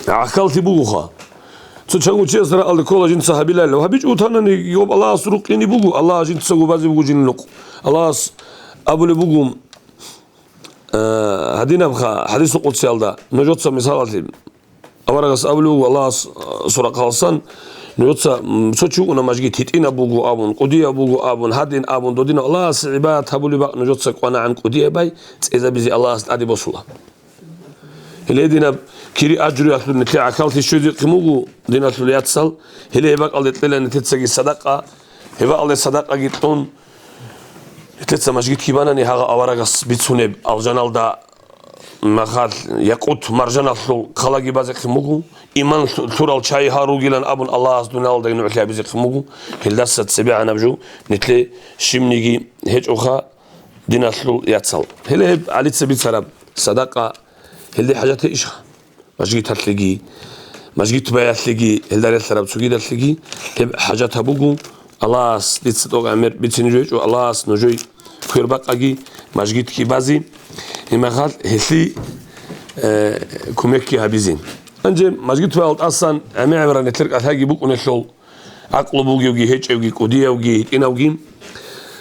гӀахьаллъи бугоха. Цо чанго чияс рагӀалде ккола жинца гьабилайилан. ГьабичӀого танани, йоб Аллагьас рукъини буго, Аллагьас жинцаго базе буго жинил рукъ. Аллагьас абулеб буго, э, гьадинабха хӀадисул къудсиялда, нужеца мисалалъе, аварагас абулеб буго, Аллагьас, э, сурахъалсан, нужеца, м, цо чи вукӀуна мажгит, гьитӀинаб буго абун, кӀудияб буго абун, гьадин абун, додинаб Аллагьас гӀибадат гьабулеб бакӀ нужеца кӀванагӀан кӀудиябай цӀезабизе Аллагьас тӀаде босула. Гьеле динаб кири-ажруялъул нилъе гӀахьаллъи щвезехъин буго, диналъул яцал, гьеле гьеб бакӀалде кьела нилъецаги садакъа, гьеб бакӀалде садакъаги кьун, нилъеца мажгитги банани гьагъа аварагас бицунеб алжаналда махал якъут-маржаналъул хъалаги базехъин буго, иман лъу-, лъурал чагӀи гьал ругилан абун Аллагьас дуниялалдаги нугӀлъи гьабизехъин буго, гьелдаса цебегӀанаб жо нилъе щибниги гьечӀоха, диналъул яцал. Гьеле гьеб гӀалица бицараб садакъа, гьелде хӀажат гьечӀищха? Мажгиталъеги, мажгит баялъеги, гьелда релълъараб цогидалъеги гьеб хӀажат гьабуго. Аллагьас дица тӀокӀ гӀемер бицине жо гьечӀо, Аллагьас нужее квер бакъаги, мажгитги базе, гьебмехалъ гьелъие, э, кумекги гьабизе. Гьанже мажгит баял тӀасан гӀемер гӀемерал нилъер кӀалъайги букӀунелъул, гӀакълу бугевги, гьечӀевги, кӀудиявги, гьитӀинавги.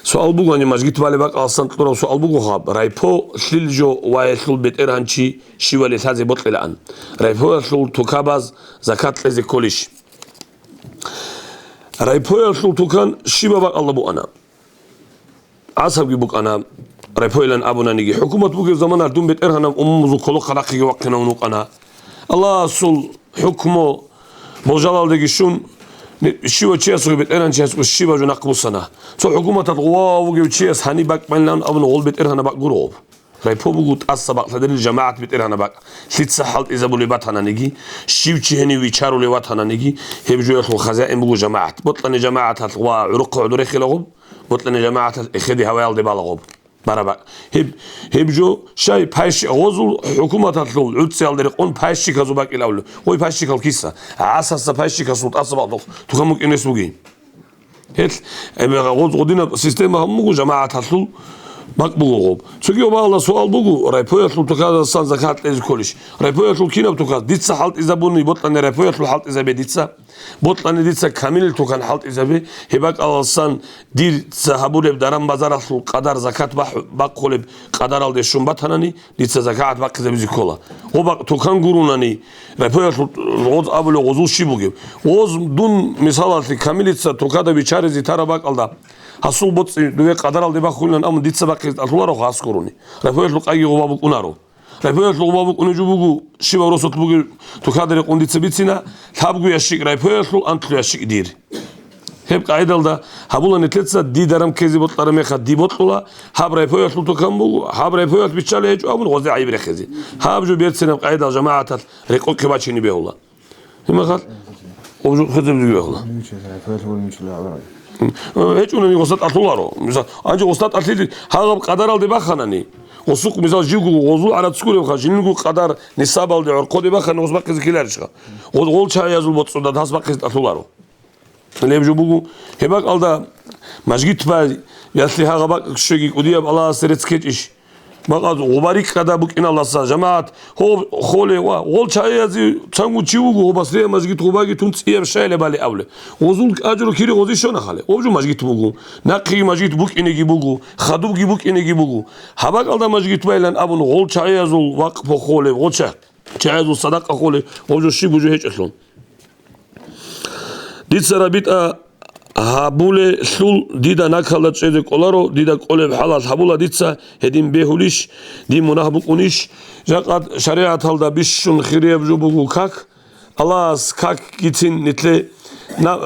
Суал бугони, мажгит балеб бакӀаласан кьурав суал буго гьаб: райпо лъил жо ва гьелъул бетӀергьанчи щивали лъазе бокьилаан? Райпоялъул тукабаз закат кьезе кколищ? Райпоялъул тукан щибаб бакӀалда буана? ГӀасабги букӀана, райпойилан абунаниги, хӀукумат бугеб заманалъ дун бетӀергьанаб умумузул кколохъа рахъиги вахъинавун вукӀана. Аллагьасул хӀукму болжалалдеги щун, щивав чиясухъе бетӀергьанчиясухъе щибаб жо нахъ буссана. Цо хӀукуматалъ гъував вугев чияс гьаниб бакӀ байилан абуна, гъол бетӀергьанаб бакӀ гуро гъоб. Райпо буго тӀаса бакълъадерил жамагӀат бетӀергьанаб бакӀ. Лъица хӀалтӀизабулеб батананиги, щив чи гьенив вичарулев ватананиги, гьеб жоялъул хазяин буго жамагӀат. Бокьани жамагӀаталъ ва гӀурухъа гӀодор рехила гъоб. Бокьани жамагӀаталъ эхеде гьаваялде балагъоб. Барабакь. Гьеб, гьеб жо щай пайщи-, гъозул хӀукуматалъул гӀуцӀиялда рекъон пайщиказул бакӀилавлу. Гъой пайщикал киса? ГӀасасда пайщикасул тӀаса бакъдухъ тукам букӀинес бугин. Гьел, эбегъа гъоз гъодинаб система гьабун буго, жамагӀаталъул бакӀ буго гъоб. Цоги обагьалда суал буго, райпоялъул тукадасан закат кьезе кколищ? Райпоялъул кинаб тукад? Дица хӀалтӀизабуни, бокьани райпоялъул хӀалтӀизабе дица. Бокьани дица камилил тукан хӀалтӀизабе, гьеб бакӀаласан дица гьабулеб даран-базаралъул къадар закат бахъ-, бахъулеб къадаралде щун батанани, дица закагӀат бахъизабизе ккола. Гъо бакъ тукан гурунани, райпоялъул гъоз абулев гъозул щиб бугеб? Гъоз дун, мисалалъе, камилица тукада вичаризе тараб бакӀалда, гьасул боцӀи дуве къадаралде бахулилан абун дица бахъизе тӀалъуларо гъас гуруни. Райпоялъул къайги гъоба букӀунаро. Райпоялъул гъоба букӀунеб жо буго, щибаб росулъ бугеб тукада рекъон дица бицина, лъабго ящик райпоялъул, анкьлъу ящик дир. Гьеб къагӀидалда гьабула нилъеца дида рамкезе бокьараб мехалъ ди бокьула, гьаб райпоялъул тукан буго, гьаб райпоялъ биччалей гьечӀо абун гъозе гӀайиб рехезе. Гьаб жо берцинаб къагӀидал жамагӀаталъ рекъоккеб бачине бегьула. Гьебмехалъ Гъоб жо хезабизе бегьула. ГьечӀунани гъосда тӀалъуларо. Мисал, гьанже гъосда тӀалъили, гьагъаб къадаралде баханани, гъосухъ, мисал, живго гъозул гӀарацгуребха, жиндирго къадар нисабалде гӀорхъоде бахани гъос бахъизе ккеларищха? Гъол, гъол чагӀиязул боцӀуда гьас бахъизе тӀалъуларо. Гьеб жо буго, гьеб бакӀалда мажгит бай, ялъи гьагъа бакӀ щвеги кӀудияб Аллагьасе рецц ккечӀищ? Бакъаз гъуба рикӀкӀада букӀиналдаса, жамагӀат, гьоб холе ва гъол чагӀиязе цангун чи вуго, гъобасрия мажгит гъубаги тун цӀияб щайила бали абулеб. Гъозул ажру кири гъози щона хале. Гъоб жо мажгит буго. Нахъеги мажгит букӀинеги буго, хадубги букӀинеги буго. Гьаб бакӀалда мажгит байлан абун гъол чагӀиязул вакъфу холеб, гъоча. ЧагӀазул садакъа холе, гъоб жо щиб буго гьечӀелъул. Дица рабитӀа гьабулелъул дида накалда чӀезе кӀоларо, дида кӀолеб хӀалалъ гьабула дица, гьедин бегьулищ, дие мунагь букӀунищ? Жакъа шаригӀаталда бищун хирияб жо буго как. Аллагьас какгицин нилъе на-,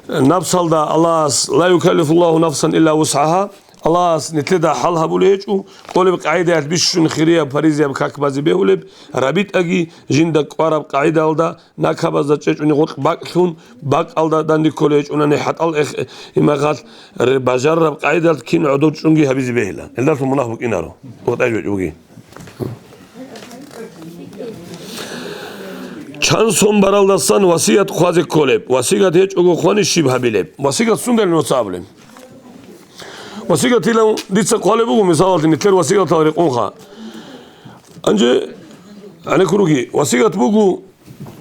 э, напсалда Аллагьас, ла юкаллифуллагьу нафсан илла вусгӀагьа, Аллагьас нилъеда хӀал гьабулей гьечӀо, кӀолеб къагӀидаялъ бищун хирияб паризаяб как базе бегьулеб, рабитӀаги жинда кӀвараб къагӀидаялда накабазда чӀечӀони гъоркь бакӀлъун, бакӀалда данде кколей гьечӀонани хӀатӀал эх-, имахалъ р-, бажарараб къагӀидаялъ кин гӀодов чӀунги гьабизе бегьила. Гьелдалъун мунагь букӀинаро. ГъотӀай жо чӀуги. Чан сон баралдасан васият хъвазе кколеб? Васият гьечӀого хъвани щиб гьабилеб? Васият сундал нуца абулеб? Васигатилан дица хъвалеб буго, мисалалъе, нилъер васигатал рекъонха. Гьанже, гӀенеккуруги, васигат буго,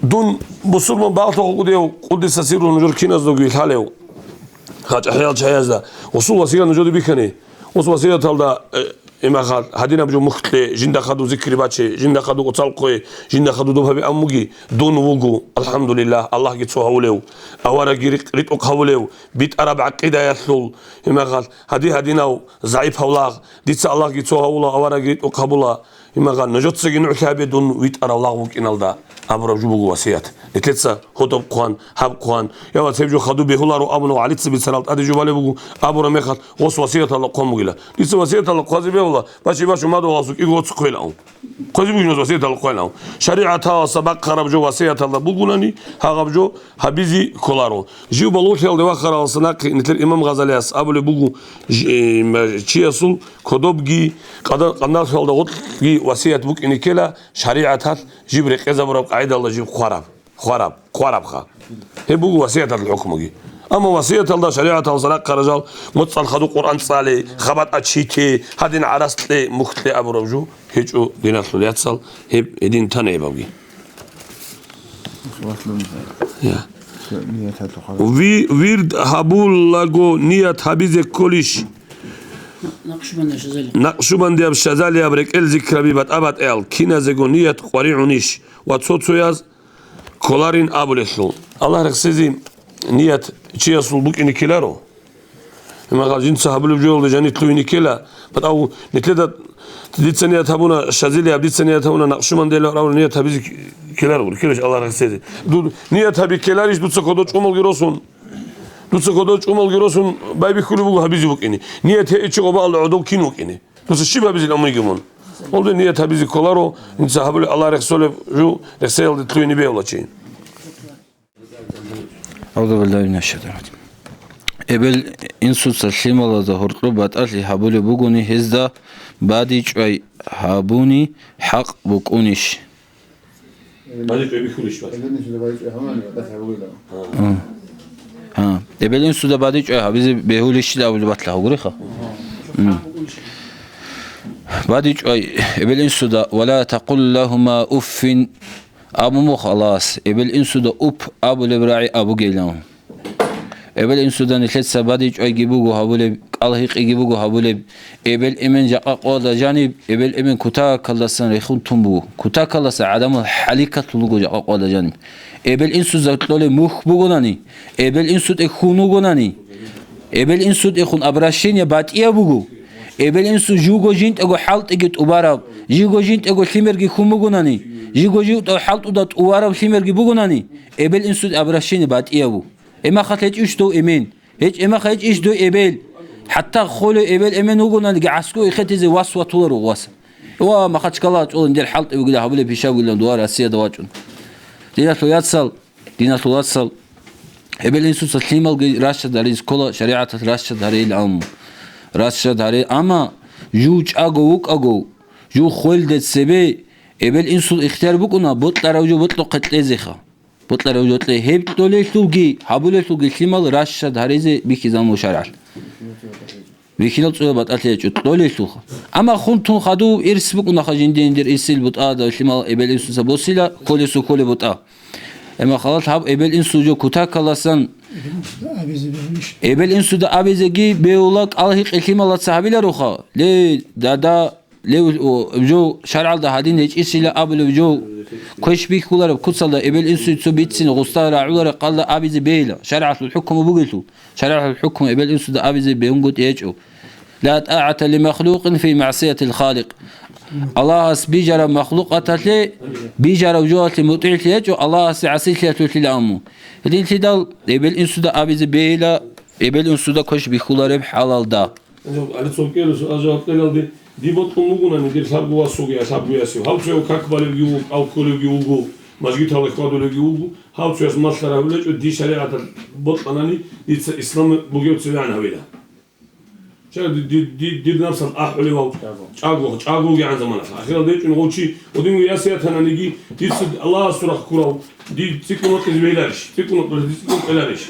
дун бусурман багьлъухъ кӀудияв, къуддиса сирругьу, нужер киназдаги лъалев, гьачӀахӀиял чагӀазда, гъосул васигат нужеде бихьани, гъос васигаталда, э, имахал, гьадинаб жо мухь кье, жинда хадув зикри баче, жинда хадув оцал хъве, жинда хадув доб гьабе аммуги, дун вуго, алхӀамдулиллагь, Аллагьги цо гьавулев, аварагги рикъ-, ритӀухъ гьавулев, битӀараб гӀакъидаялъул, имахал, гьади-гьадинав, загӀипав лагъ, дица Аллагьги цо гьавула, аварагги ритӀухъ гьабула, имахал, нужецаги нугӀлъи гьабе дун витӀарав лагъ вукӀиналда абураб жо буго васият. Нилъеца гьодоб хъван, гьаб хъван, я вац, гьеб жо хадуб бегьуларо абуна ва гӀалица бицарал тӀаде жо балеб буго, абураб мехалъ гъос васияталда хъван бугила. Дица васияталда хъвазе бегьула, бачи-бачун мадугьаласул кӀиго оццу хъвелаун. Хъвазе бугин гъос васияталда хъвелаун. ШаригӀаталаса бахъараб жо васияталда бугунани, гьагъаб жо гьабизе кколаро. Жив балугълъиялде вахараласа нахъе нилъер имам Гъазалияс абулеб буго, ж-, э, м-, чиясул кодобги, къадар-, къандалъиялда гъоркьги васият букӀине ккела, шаригӀаталъ жиб рекъезабураб къагӀидалда жиб хъвараб. Хвараб, хварабха. Гьеб буго васияталъул хӀукмуги. Амма васияталда шаригӀаталъ зарахъ хъаражал, моцӀал хадуб Къуръан цӀале, хабатӀа чи те, гьадин гӀарац кье, мухь кье абураб жо гьечӀо диналъул яцал, гьеб гьедин тана гьебабги. Я. Ви-, вирд гьабулаго ният гьабизе кколищ? Накъшбандияб Шазалияб рекӀел зикраби батӀа-батӀиял киназего ният къваригӀунищ ва цо-цояз кколарин абулелъул. Аллагь рехсезе ният чиясул букӀине ккеларо. Имагъал жинца гьабулеб жоялда жанир лъугьине ккела, батӀав нилъеда дица ният гьабуна Шазилияб, дица ният гьабуна Накъшумандиялаб ният гьабизе ккеларо, ккелищ Аллагь рехсезе. Ду-, ният гьаби ккеларищ дуца кодо чӀумалги росун? Дуца кодо чӀумалги росун байбихьулеб буго гьабизе букӀине. Ният гьечӀо къобаалда гӀодов кин вукӀине. Дуца щиб гьабизин амриги мун? Гьелде ният гьабизе кколаро, инца гьабулеб Аллагь рехсолеб жо, рехсеялде лъугьине бегьула чи. أعوذ بالله من الشيطان الرجيم. Эбел-инсуца лъималазда гьоркьоб батӀалъи гьабулеб бугони, гьезда бадичӀвай гьабуни хӀакъ букӀунищ? БадичӀвай бихьулищ бац? А. А. Эбел-инсуда бадичӀвай гьабизе бегьулищ абулеб батла гьугуриха? М. БадичӀвай эбел-инсуда, ولا تقل لهما أف. Абу мухъ Аллагьас, эбел-инсуда уп абулеб рагӀи абугейилан. Эбел-инсуда нилъеца бадичӀвайги буго гьабулеб, кӀалгьикъиги буго гьабулеб. Эбел-эмен жакъа къоялда жаниб, эбел-эмен кутакалдасан рехун тун буго. Кутакалдаса гӀадамал хӀаликатлъун руго жакъа къоялда жаниб. Эбел-инсуда кьолеб мухь бугонани, эбел-инсутӀе хьун вугонани, эбел-инсутӀехун обращение батӀияб буго. Эбел-инсу жуго жинтӀего хӀалтӀиги тӀубараб, жиго жинтӀего лъимерги хьун бугонани, жиго жинтӀего хӀалтӀуда тӀубараб лъимерги бугонани, эбел-инсутӀе обращение батӀияб буго. Эмаха гьечӀищ дов эмен? ГьечӀ, эмаха гьечӀищ дов эбел? ХӀатта холев эбел-эмен вугонаниги гӀаскӀу ихетизе вас ватуларо васа. Ва Махачкала чӀолин дер хӀалтӀи вугила гьабулеб пишаб вугилан дуа Россияда вачӀун. Диналъул яцал, Диналъул вацал, эбел-инсуца лъималги ращад гьаризе ккола, шаригӀаталъ ращад гьарейилан. Ращад гьаре, амма жув чӀаго вукӀаго, жув хвелде цебе, эбел-инсул ихтияр букӀуна бокьарав жо бокьухъе кьезеха. Бокьарав жо кье. Гьеб кьолелъулги, гьабулелъулги лъимал ращад гьаризе бихьизабуна шаригӀалъ. Вихьилал цӀуя батӀалъи гьечӀо, кьолелъулха. Амма хун тун хадув ирс букӀунаха жинди-жиндир ирсил бутӀа, лъимал эбел-инсуца босила, кколесул кколеб бутӀа. Амма халат гьаб эбел-инсул жо кутакаласан, эбел-инсуда абизеги бегьула, кӀал гьикъе лъималаца гьабиларуха. Ле, дада, ле, о, жо шаргӀалда гьадин гьечӀисила абулев жо квеш бихьулареб куцалда эбел-инсуе цо бицин гъусда рагӀулареб кӀалда абизе бегьила, шаргӀалъул хӀукму бугелъул. ШаригӀаталъул хӀукму эбел-инсуда абизе бегьунгутӀи гьечӀо. «Ла тӀагӀата ли махлукъин фи магӀсиятил Халикъ». Аллагьас бижараб махлукъаталъе, бижараб жоялъе мутӀигӀлъи гьечӀо, Аллагьасе гӀасилъиялъулъила аму. Гьединлъидал эбел-инсуда абизе бегьила, эбел-инсуда квеш бихьулареб хӀалалда. Гьанже гьале цо кӀиялъул суал-жаваб кьелалде, дие бокьун бугонани, дир лъабго васулги, я лъабго ясив, гьав цояв как балевги вуго, кӀал кколевги вуго, мажгиталде хьвадулевги вуго, гьав цояс малъа рагьулечӀо, дие шаригӀаталъ бокьанани, дица ислам бугев цевегӀан гьавила. Ча-, ди-, ди-, ди-, дир напсалъ ахӀулев вав чӀаго, чӀаго вугегӀан заманалъ. Ахиралда гьечӀун гъов чи, гъодинго ясиятананиги, дица Аллагьасул рахъ ккурав, дие цӀикӀкӀун вокьизе бегьиларищ? ЦӀикӀкӀун вокьизе, дие цӀикӀкӀун кьеларищ?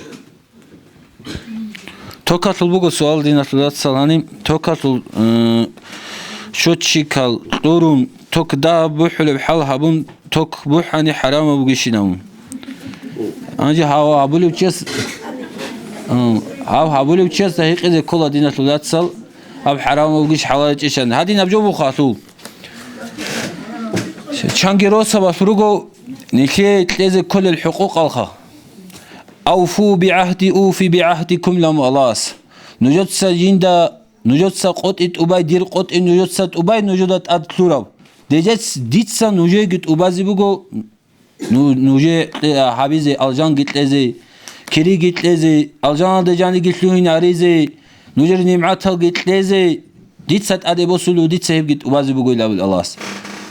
Токалъул буго суал, диналъул вацал, гьаниб токалъул, э, счётчикал кьурун, ток дагьаб бухӀулеб хӀал гьабун, ток бухӀани хӀарамаб бугищинав? Гьанже гьав гьабулев чияс, э, гьав гьабулев чиясда гьикъизе ккола, диналъул вацал, гьаб хӀарамаб бугищ, хӀалал гьечӀищан. Гьадинаб жо буго гьалъул. Чанги росабалъ руго нилъее кьезе кколел хӀукъукъалха. «Авфу бигӀагьди уфи бигӀагьдикум», ламу Аллагьас. Нужеца жинда, нужеца къотӀи тӀубай, дир къотӀи нужеца тӀубай, нужеда тӀад лъурав. Дезец дица нужееги тӀубазе буго, ну-, нужее кье-, гьабизе, алжанги кьезе, кириги кьезе, алжаналде жаниги лъугьинаризе, нужер нигӀматалги кьезе, дица тӀаде босулев, дица гьебги тӀубазе бугойилан абула Аллагьас.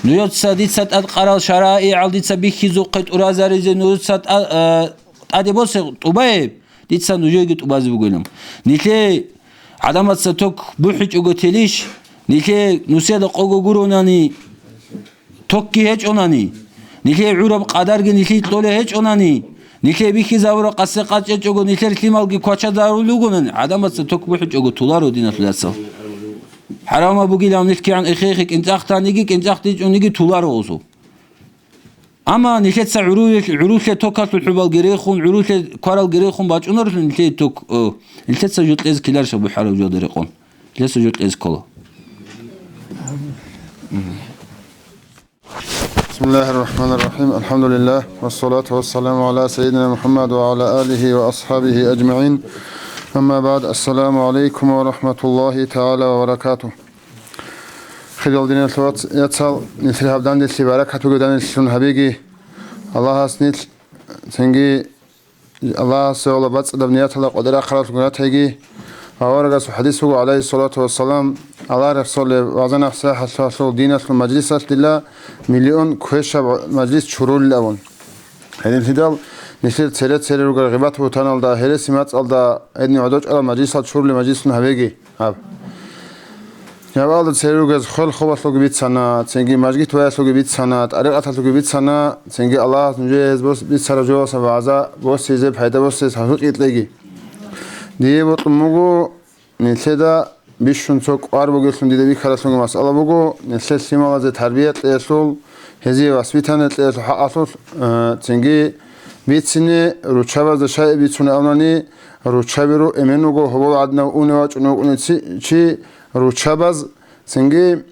Нужеца дица тӀад къарал шарагӀигӀал дица бихьизухъе тӀуразаризе, нужеца тӀа-, а, тӀаде босе тӀубай гьеб, дица нужееги тӀубазе бугойилан. Нилъее гӀадамаца ток бухӀичӀого телищ, нилъее нусиялда къого гуронани, токги гьечӀонани, нилъее гӀураб къадарги нилъее кьолей гьечӀонани, нилъее бихьизабураб къасе къачӀечӀого нилъер лъималги квачазарулел ругонани, гӀадамаца ток бухӀичӀого туларо, диналъул вацал. ХӀарамаб бугилан нилъ кигӀан эхе-эхе кӀинцӀахъ таниги, кӀинцӀахъ дичӀониги туларо гъосул. Амма нилъеца гӀурулъе, гӀурулъе токалъул хӀубалги рехун, гӀурулъе кваралги рехун бачӀунарелъул нилъее ток, о, нилъеца жо кьезе ккеларищ гьаб бухӀараб жоялда рекъон? Нилъеца жо кьезе ккола. بسم الله الرحمن الرحيم. الحمد لله. والصلاة والسلام على سيدنا محمد وعلى آله وأصحابه أجمعين. أما بعد. السلام عليكم ورحمة الله تعالى وبركاته. Хириял диналъул вац-, яцал, нилъер гьаб данделъи баракат бугеб данделъун гьабеги. Аллагьас нилъ цинги Аллагьасе вала бацӀцӀадаб нияталда къватӀир ахъаралъугун ратайги. Аварагасул хӀадис буго, гӀалайгьиссалату вассалам, Аллагь рехсолеб, вагӀза-насихӀатлъулъул диналъул мажлисалъ дила миллион квешаб мажлис чурулел абун. Гьединлъидал нилъер цере-цере ругел гъибат-бугьтаналда, гьереси-мацӀалда, гьедин гӀодочӀарал мажлисал чурулел мажлисун гьабеги. Гьаб. Гьаб алда цере ругез хвел-хобалъулги бицана, цинги мажгит ваялъулги бицана, тӀарикъаталъулги бицана, цинги Аллагьас нужее гьез бос-, бицараб жоялдаса вагӀза босизе, пайда босизе гьаб-, гьикъи кьеги. Дие бокьун буго, нилъеда бищун цо кӀвар бугелъун дида бихьаралъунги масъала буго, нилъер лъималазе тарбия кьеялъул, гьезие воспитание кьеялъул хӀакъалъулъ, э, цинги бицине, руччабазда щай бицунеб абунани, руччабиро эмен вуго, гьобол гӀадинав унев вачӀунев вукӀунев ци-, чи, руччабаз, цинги,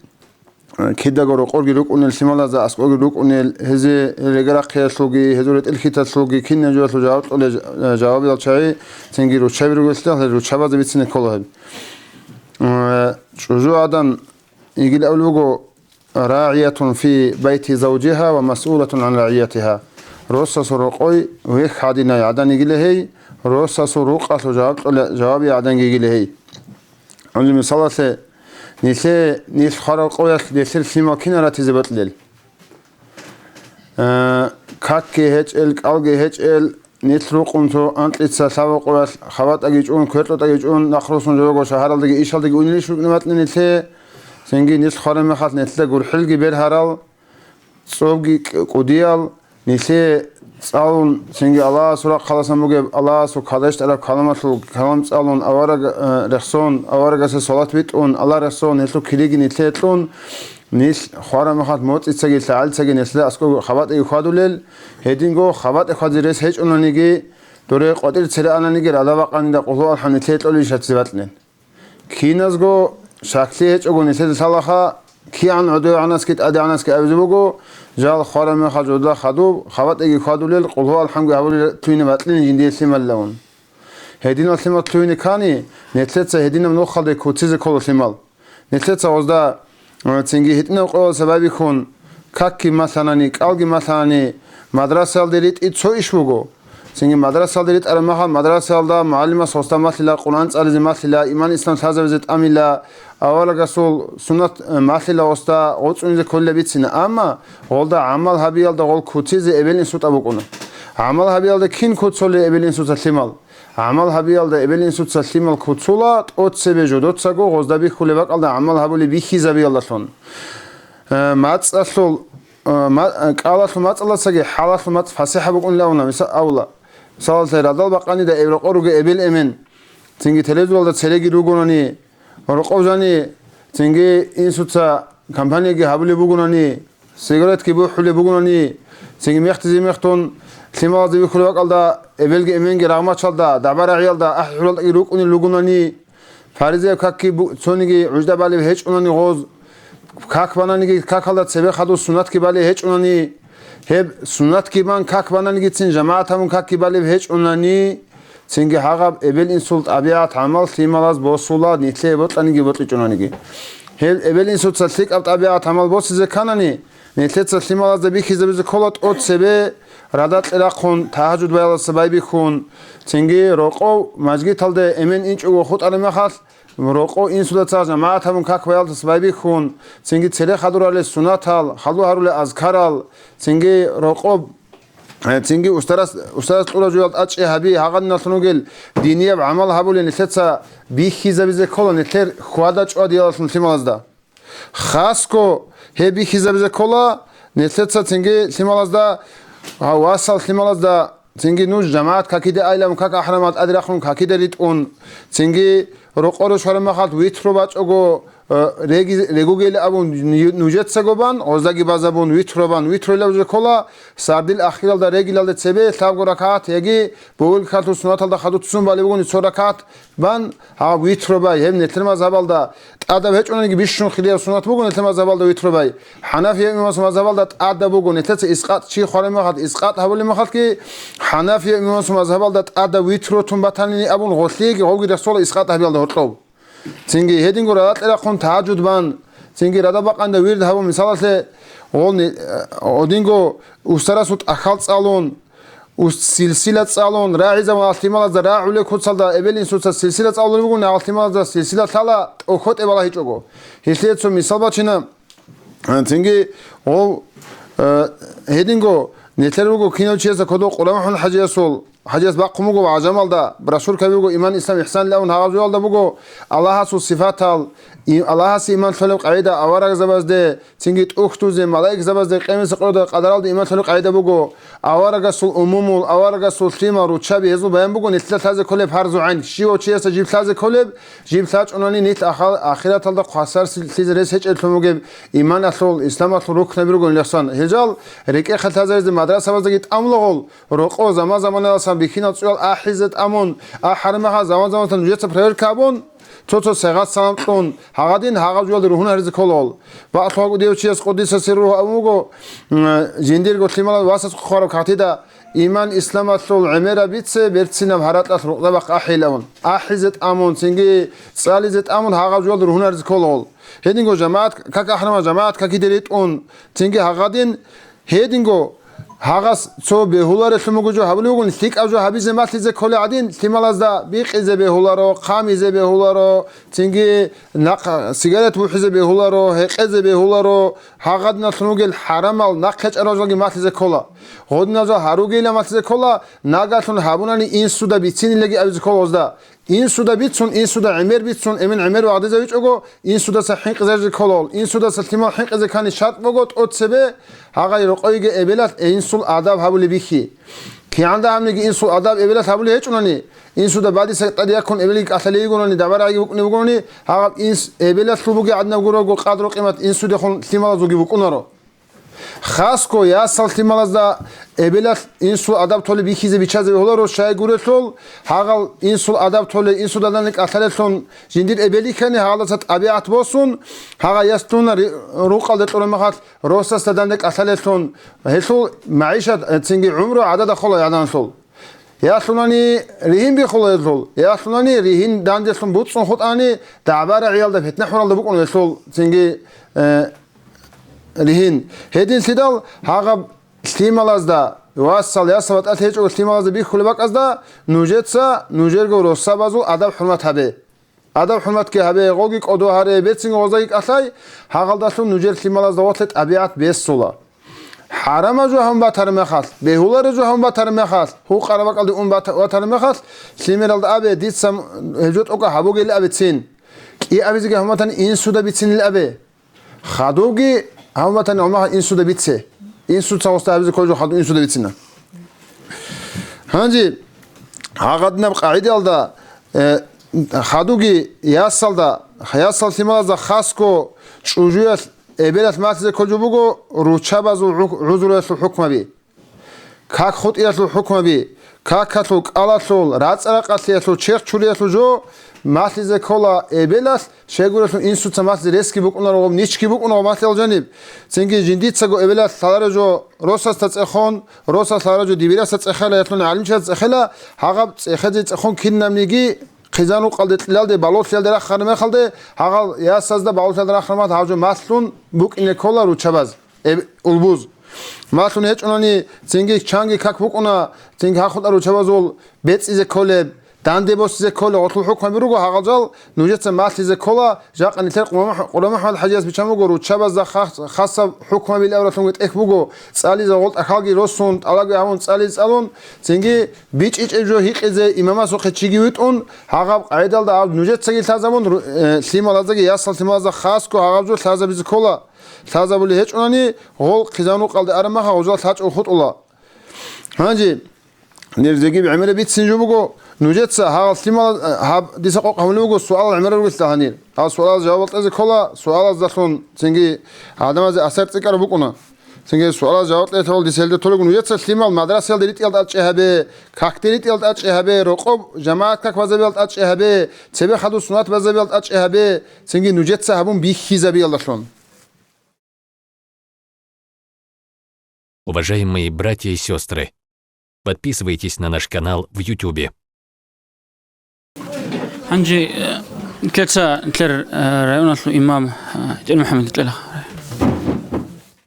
э, кидаго рокъорги рукӀунел, лъималазда аскӀорги рукӀунел, гьезие регарахъиялъулги, гьезул ретӀел-хьиталъулги, кинаб жоялъул жаваб кьолел, э, жавабиял чагӀи, цинги руччаби ругелъидал, гьел руччабазе бицине ккола гьеб. Э, чӀужугӀадан йигил абулеб буго, «РагӀиятун фи байти завжигьа ва масъулатун гӀан рагӀиятигьа». Росасул рокъой вехь гӀадинай гӀадан йигила гьей, росасул рукъалъул жаваб кьола-, жавабияй гӀадан йигила гьей. Гьанже мисалалъе, нилъе, нилъ хварал къоялъ нилъер лъимал кинал ратизе бокьилел? Э, какги гьечӀел, кӀалги гьечӀел, нилъ рукъун цо анкьица лъабакъоялъ хабатӀаги чӀун, кверкьутӀаги чӀун, нахърусун жо-, жого шагьаралдаги ишалдаги унелищ рукӀине батӀни нилъе, цинги нилъ хвараб мехалъ нилъеда гурхӀелги бергьарал, цӀобги кӀ-, кӀудиял, нилъее цӀалун, цинги Аллагьасул рахъаласан бугеб, Аллагьасул калдащтӀараб каламалъул калам цӀалун, авараг-, э, рехсон, аварагасе салат битӀун, Аллагь рехсон, гьелъул кириги нилъее кьун, нилъ хвараб мехалъ моцӀицаги лъагӀалицаги нилъеда аскӀов хабатӀаги хьвадулел, гьединго хабатӀа хьвазе рес гьечӀонаниги, доре къватӀир цере ананиги, рада бакъанида къулгьу алхӀам нилъее кьолищ гьаризе батӀнин. Киназго щаклъи гьечӀого нилъеда лъалаха, кигӀан гӀодовегӀанасги тӀадегӀанасги абизе буго, жал хвараб мехалъ жодла хадуб, хабатӀаги хьвадулел, къулгьу алхӀамги гьабулел лъугьине батӀлъи жиндие лъималилавун. Гьединал лъимал лъугьине ккани, нилъеца гьединаб нухалде куцизе ккола лъимал. Нилъеца гъозда, э, цинги гьитӀинаб къоялъ сабабихьун, какги малъанани, кӀалги малъанани, мадрасаялде ритӀи цо иш буго. Цинги мадрасаялде ритӀараб мехалъ, мадрасаялда мугӀалимас гъосда малъила, Къуръан цӀализе малъила, иман-ислам лъазабизе тӀамила, аварагасул суннат, э, малъила гъосда гъоцӀунизе кколила бицина. Амма гъолда гӀамал гьабиялда гъол куцизе эбел-инсутӀа букӀуна. ГӀамал гьабиялда кин куцолел эбел-инсуца лъимал? ГӀамал гьабиялда эбел-инсуца лъимал куцула, тӀоцебе жодоцаго гъозда бихьулеб бакӀалда гӀамал гьабулеб бихьизабиялдалъун. Э, мацӀалъул, э, ма-, э, кӀалалъул мацӀалдасаги хӀалалъул мацӀ фасихӀаб букӀунилан абуна, миса-, абула. Мисалалъе, радал бакъанида эб рокъор ругел эбел-эмен, цинги телевизоралда цереги ругонани, рокъов жани, цинги инсуца компанияги гьабулеб бугонани, сигаретги бухӀулеб бугонани, цинги мехтизе мехтун, лъималазда бихьулеб бакӀалда эбелги эменги рагъмачалда, дагӀба-рагӀиялда, ахӀи-хӀуралдаги рукӀунел ругонани, фаризаяб какги бу-, цониги гӀужда балеб гьечӀунани гъоз, как бананиги какалда цебе хадур суннатги балеб гьечӀунани, гьеб суннатги бан как бананигицин жамагӀат гьабун какги балеб гьечӀунани, цинги гьагъаб эбел-инсул тӀабигӀат-гӀамал лъималаз босула, нилъее бокьаниги бокьичӀонаниги. Гьел эбел-инсуца лъикӀаб тӀабигӀат-гӀамал босизе кканани, нилъеца лъималазда бихьизабизе ккола тӀоцебе радакье рахъун, тагьажуд баялдаса байбихьун, цинги рокъов мажгиталде эмен инчӀого хутӀараб мехалъ, рокъов инсуда цо жамагӀат гьабун как баялдаса байбихьун, цинги цере хадуралел суннатал, хадур гьарулел азкарал, цинги рокъоб Э, цинги устарас, устарас кьураб жоялда тӀадчӀи гьаби, гьагъадиналъун ругел динияб гӀамал гьабулел нилъеца бихьизабизе ккола нилъер хьвада-чӀвада диялалъун лъималазда. Хасго гьеб бихьизабизе ккола нилъеца цинги лъималазда, гьав васал лъималазда, цинги нуж жамагӀат какиде айилан, как ахӀрамал тӀаде рахъун какиде ритӀун, цинги рокъоре щвараб мехалъ витру бачӀого, э, реги-, регугейилан абун, нужецаго бан, гъоздаги базабун, витру бан, витру илаб жо ккола, сардил ахиралда регилалде цебе лъабго ракагӀат яги бугелкалъул суннаталда хадуццун балеб бугони цо ракагӀат бан, гьаб витру бай, гьеб нилъер мазгьабалда тӀадаб гьечӀониги бищун хирияб суннат буго нилъер мазгьабалда витру бай. ХӀанафия имамасул мазгьабалда тӀадаб буго, нилъеца искъат чи хвараб мехалъ, искъат гьабулеб мехалъги, ХӀанафия имамасул мазгьабалда тӀадаб витру тун батанин абун гъолъиеги гъовги рехсола искъат гьабиялда гьоркьоб. Цинги гьединго радакье рахъун тагьажуд бан, цинги радаб бакъанде вирд гьабун, мисалалъе, гъолни, э, гьодинго устарасул тӀахьал цӀалун, ус-, силсила цӀалун, рагӀизавун, гьалъималазда рагӀулел куцалда эбел-инсуца силсила цӀалулеб бугони, гьалъималазда силсила лъала тӀохьо-тӀе балагьичӀого. Гьелъие цо мисал бачина. Цинги гъов, э, гьединго нилъер руго кинав чиясда кодов Къурамухьун хӀажиясул, хӀажияс бахъун буго ва гӀажамалда брошюркаби буго, иман, ислам, ихсан лъавун гьагъаб жоялда буго Аллагьасул сифатал, и-, Аллагьасе иман лъолеб къагӀида аварагзабазде, цинги тӀухьдузе, малаикзабазде, къемиса къода къадаралда иман лъолеб къагӀида буго, аварагасул умумул, аварагасул лъимал, руччаби гьезул баян буго нилъеда лъазе кколеб фарзу гӀайн, щивав чиясда жиб лъазе кколеб, жиб лъачӀунани нилъ ахал-, ахираталда хвасарлъизе рес гьечӀеблъун бугеб иманалъул, исламалъул рукнаби руго нилъесан. Гьел жал рекӀехъе лъазаризе мадрасабаздаги тӀамулагъул, рокъо заман-заманаласан бихьинал цӀуял ахӀизе тӀамун, ахӀармагьа заман-заманаласан нужеца проверка абун, цо-цо сегъат салам кьун, гьагъадин гьагъаб жуялде ругьун гьаризе кколагъул. Бакълъугьа кӀудияв чияс къуддиса сирругьу абун буго, м, жиндирго лъималал васас хъвараб кагътида, иман-исламалъул гӀемерабице берцинаб гьаракьалъ рукъзабахъ ахӀилавун, ахӀизе тӀамун, цинги цӀализе тӀамун гьагъаб жуялда ругьунаризе кколагъул. Гьединго жамагӀат, как ахӀрама жамагӀат какиде ритӀун, цинги гьагъадин гьединго гьагъас цо бегьуларелъун буго жо гьабулев вугони, лъикӀаб жо гьабизе малъизе кколей гӀадин, лъималазда бикъизе бегьуларо, хъамизе бегьуларо, цинги нахъ сигарет бухӀизе бегьуларо, гьекъезе бегьуларо, гьагъадиналъун ругел хӀарамал нахъ гьечӀарал жоги малъизе ккола. Гъодинал жо гьаругейилан малъизе ккола, нагагьлъун гьабунани инсуда бицинилаги абизе ккола гъозда. Инсуда бицун, инсуда гӀемер бицун, эмен гӀемер вагъдизавичӀого, инсудаса хӀинкъизаризе кколал, инсудаса лъимал хӀинкъизе ккани шартӀ буго тӀоцебе, гьагъай рокъойги эбелалъ инсул адаб гьабулеб бихьи. КигӀанда гьабниги инсул адаб эбелалъ гьабулеб гьечӀунани, инсуда бадиса тӀаде яккун эбелги кӀалъалей йигунани, дабарагӀаги букӀунеб бугони, гьагъаб инс эбелалъул бугеб гӀадинаб гурого къадру-къимат инсудехун лъималазулги букӀунаро. Хасго ясал лъималазда эбелалъ инсул адаб толеб бихьизе бичазе бегьуларо, щай гурелъул, гьагъал инсул адаб толе инсуда данде кӀалъалелъун жиндир эбел йихьани, гьагъалдаса тӀабигӀат босун, гьагъа яс туна ри-, рукъалде кьураб мехалъ росасда данде кӀалъалелъун, гьелъул магӀишат, э, цинги гӀумру гӀадада хола гӀаданалъул. Ялъунани ригьин бихула гьелъул, ялъунани ригьин данделъун буцӀцӀун хутӀани, дагӀба-рагӀиялда, питна-хӀуралда букӀун гьелъул цинги, э, ригьин. Гьединлъидал гьагъаб лъималазда, васал, ясал батӀалъи гьечӀого лъималазда бихьулеб бакӀазда, нужеца нужерго росабазул адаб-хӀурмат гьабе. Адаб-хӀурматги гьабе, гъоги кӀодо гьаре, берцинго гъоздаги кӀалъай, гьагъалдалъун нужер лъималазда гъорлъе тӀабигӀат бесула. ХӀарамаб жо гьабун батараб мехалъ, бегьулареб жо гьабун батараб мехалъ, гьукъараб бакӀалде ун бата-, батараб мехалъ, лъимералда абе, дица гьеб жо тӀокӀаб гьабугейилан абе цин. КӀиабизеги гьабун батани, инсуда бицинилан абе. Хадубги гьабун батани, гьамаха инсуда бице. Инсуца гъосда гьабизе кколеб жо хадуб инсуда бицина. Гьанже гьагъадинаб къагӀидаялда, э, хадуги ясалда, ясал лъималазда хасго чӀужуялъ эбелалъ малъизе кколеб жо буго руччабазул гӀу-, гӀузруялъул хӀукмаби. Как хутӀиялъул хӀукмаби, какалъул, кӀалалъул, рацӀа-ракъалъиялъул, черх чуриялъул жо малъизе ккола эбелалъ, щайгурелъул инсуца малъизе ресги букӀунаро, ничги букӀунаро малъиялъул жаниб. Цинги жиндицаго эбелалъ лъалареб жо росасда цӀехон, росас лъалареб жо дибирасда цӀехела, ялъуни гӀалимчиясда цӀехела, гьагъаб цӀехезе цӀехон кинабниги хъизан-рукъалде, кьелалде, балугълъиялде рахараб мехалде, гьагъал ясазда балугълъиялде рахараб мехалде гьаб жо малъун букӀине ккола руччабаз. Эб-, улбуз. Малъун гьечӀунани, цинги чанги как букӀуна, цинги гьахутӀа руччабазул бецӀизе кколеб, данде босизе кколеб, гъолъул хӀукмаби руго гьагъал жал, нужеца малъизе ккола, жакъа нилъер Къурамах-, КъурамухӀаммад ХӀажияс биччан буго, руччабазда хас-, хасаб хӀукмабил авралъунги тӀехь буго, цӀализе гъол тӀахьалги росун, тӀалаги гьавун, цӀализе цӀалун, цинги бичӀчӀичӀеб жо гьикъизе имамасухъе чиги витӀун, гьагъаб къагӀидалда гьаб нужецаги лъазабун, ру-, э, лъималаздаги, ясал лъималазда хасго гьагъаб жо лъазабизе ккола. Лъазабулеб гьечӀунани, гъол хъизан-рукъалде араб мехалъ гъозал лъачӀого хутӀула. Гьанже, нир зегиб гӀемераб бицин жо буго, нужеца гьагъал лъимал, гьаб дица къокъ гьабулеб буго, суалал гӀемерал ругелъул гьанир. Гьал суалалаз жавабал кьезе ккола, суалаздалъун цинги гӀадамазе асар цӀикӀкӀараб букӀуна. Цинги суалалаз жаваб кьезе ккола, дица гьелда толеб буго, нужеца лъимал мадрасаялда ритӀиялда тӀадчӀей гьабе, какде ритӀиялда тӀадчӀей гьабе, рокъоб жамагӀат как базабиялда тӀадчӀей гьабе, цебе хадуб суннат базабиялда тӀадчӀей гьабе, цинги нужеца гьабун бихьизабиялдалъун. Уважаемые братья и сестры, подписывайтесь на наш канал в Ютубе. Гьанже, э, кеца нилъер, э, районалъул имам, э, ТӀермухӀаммад кьела.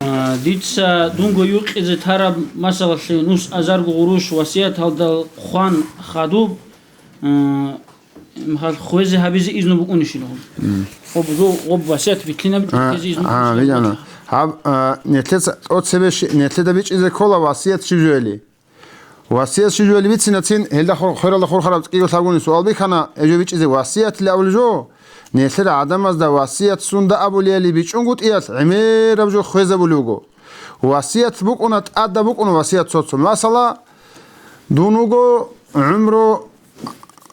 Э, дица дунго юкъизе тараб масалалъе нус азарго гъурущ васияталда хъван хадуб, э, Михал хвезе гьабизе изну букӀунищила гъоб? Мм. Гъоб, гъоб васият битлъинаб А, хвезе изну а, букӀунищила видана. Гьаб, а, нилъеца тӀоцебе щи-, нилъеда бичӀчӀизе ккола васият щиб жояли. Васият щиб жояли бицинацин, гьелда хор-, хвералда хурхараб цӀикӀкӀиго лъабгони суал бихьана, гьеб жо бичӀчӀизе васиятилан абулеб жо, нилъер гӀадамазда васият сунда абулейали бичӀчӀунгутӀиялъ гӀемераб жо хвезабулеб буго. Васият букӀуна, тӀадаб букӀуна васият цо-цо. Масала, дун вуго гӀумру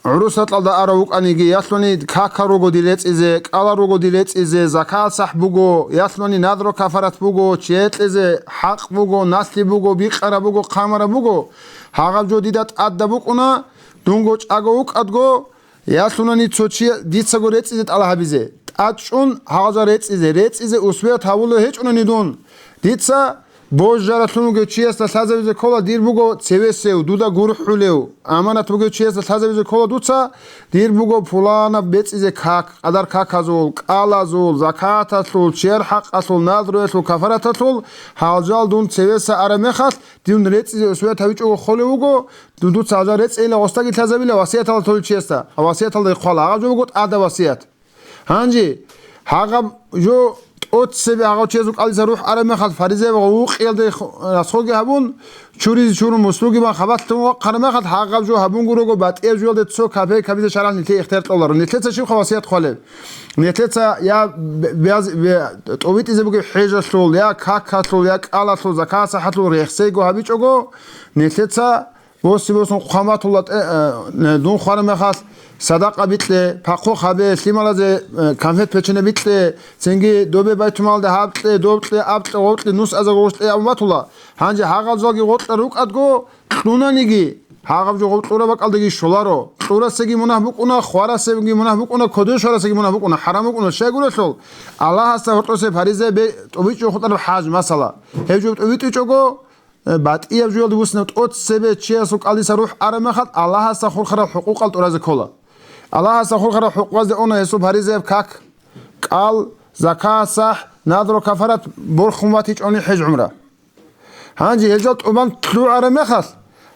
гӀурусаталда арав вукӀаниги, ялъуни какал руго дир рецӀизе, кӀалал руго дир рецӀизе, закат сахӀ буго, ялъуни надру кафарат буго, чие кьезе хӀакъ буго, налъи буго, бикъараб буго, хъамараб буго, гьагъаб жо дида тӀадаб букӀуна, дунго чӀаго вукӀадго, ялъунани цо чи дицаго рецӀизе тӀалаб гьабизе. ТӀадчӀун гьагъал жал рецӀизе, рецӀизе усвият гьавулев гьечӀунани дун, дица Божаралъун вугев чиясда лъазабизе ккола, дир буго цевесев, дуда гурхӀулев, аманат бугев чиясда лъазабизе ккола дуца, дир буго пуланаб бецӀизе как, къадар каказул, кӀалазул, закаталъул, чияр хӀакъалъул, надруялъул, кафараталъул, гьалжал дун цевеса араб мехалъ, дун рецӀизе усвият гьавичӀого холев вуго, дун дуца гьалжал рецӀейилан гъосдаги лъазабила васияталда толел чиясда, васияталда хъвала, гьаб жо буго тӀада васият. Гьанже гьагъаб жо тӀоцебе гьагъав чиясул кӀалдиса рухӀ араб мехалъ, фаризаяб гъувукъиялде х-, расходги гьабун, чуризе чурун, муслуги бан хабалъ вахъараб мехалъ, гьагъаб жо гьабун гурого батӀияб жоялде цо капейка гьабизе шаргӀалъ нилъее ихтияр кьоларо. Нилъеца щибха васият хъвалеб? Нилъеца я б-, бяз-, бе-, тӀовитӀизе бугеб хӀежалъул, я какалъул, я кӀалалъул, закат-сахӀалъул рехсейго гьабичӀого, нилъеца Боси-босун хъваматулла тӀе-, э, дун хвараб мехалъ, садакъа бикье, пахъу хабе, лъималазе, э, конфет-печене бикье, цинги добе байтумалда гьаб кье, доб кье, аб кье, гъоб кье, нус аза гъош кье абун батула. Гьанже гьагъаб залги гъоркьа рукӀадго, кьунаниги, гьагъаб жо гъоб кьураб бакӀалдаги щоларо. Кьурасеги мунагь букӀуна, хварасеги мунагь букӀуна, кодо щварасеги мунагь букӀуна, хӀарам букӀуна. Щайгурелъул, Аллагьасда гьоркьосе фариза бе-, тӀубичӀо хутӀараб хӀаж, масала. Гьеб жо тӀубитӀичӀого, Э, батӀияб жоялде буссинаб тӀоцебе чиясул кӀалдиса рухӀ араб мехалъ, Аллагьасда хурхараб хӀукъукъал тӀуразе ккола. Аллагьасда хурхараб хӀукъуказде уна гьесул фаризаяб как, кӀал, закат, сахӀ, надру, кафарат борхун ватичӀони хӀеж гӀумра. Гьанже гьел жал тӀубан лъугӀараб мехалъ,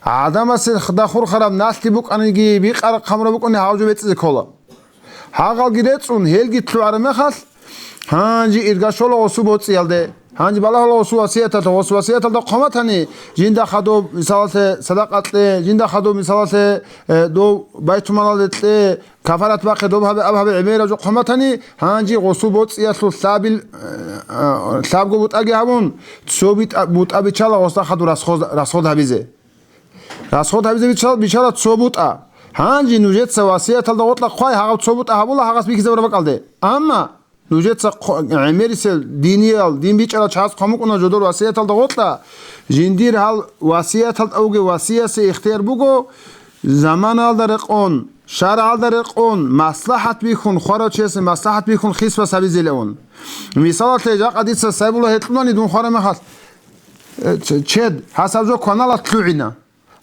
гӀадамасе хда хурхараб налъи букӀаниги, бикъараб хъамураб букӀани гьав жо бецӀизе ккола. Гьагъалги рецӀун, гьелги лъугӀараб мехалъ, гьанже ирга щола гъосу боцӀиялде. Гьанже балагьула гъосу васияталда, гъосу васияталда хъваматани, жинда хадуб, мисалалъе, садакъа кье, жинда хадуб, мисалалъе, э, дов байтумалалде кье, кафарат бахъе, доб гьабе, аб гьабе, гӀемераб жо хъваматани, гьанже гъосу боцӀиялъул лъабил, э, э, лъабго бутӀаги гьабун, цо битӀа-, бутӀа бичала гъосда хадуб расход, расход гьабизе. Расход гьабизе бичал-, бичала цо бутӀа. Гьанже нужеца васияталда гъоркьа хъвай, гьагъаб цо бутӀа гьабула гьагъас бихьизабураб бакӀалде. Амма нужеца хъ-, гӀемерисел диниял, дин бичӀарал чагӀаз хъван букӀуна жодор васияталда гъоркьа, жиндир гьал васияталда вугев васиясе ихтияр буго, заманалда рекъон, шаргӀалда рекъон, маслахӀат бихьун, хварав чиясе маслахӀат бихьун хисбас гьабизелавун. Мисалалъе, жакъа дица Сайбула гьекьулани дун хвараб мехалъ, э, ч-, чед, гьасаб жо кваналат лъугӀина.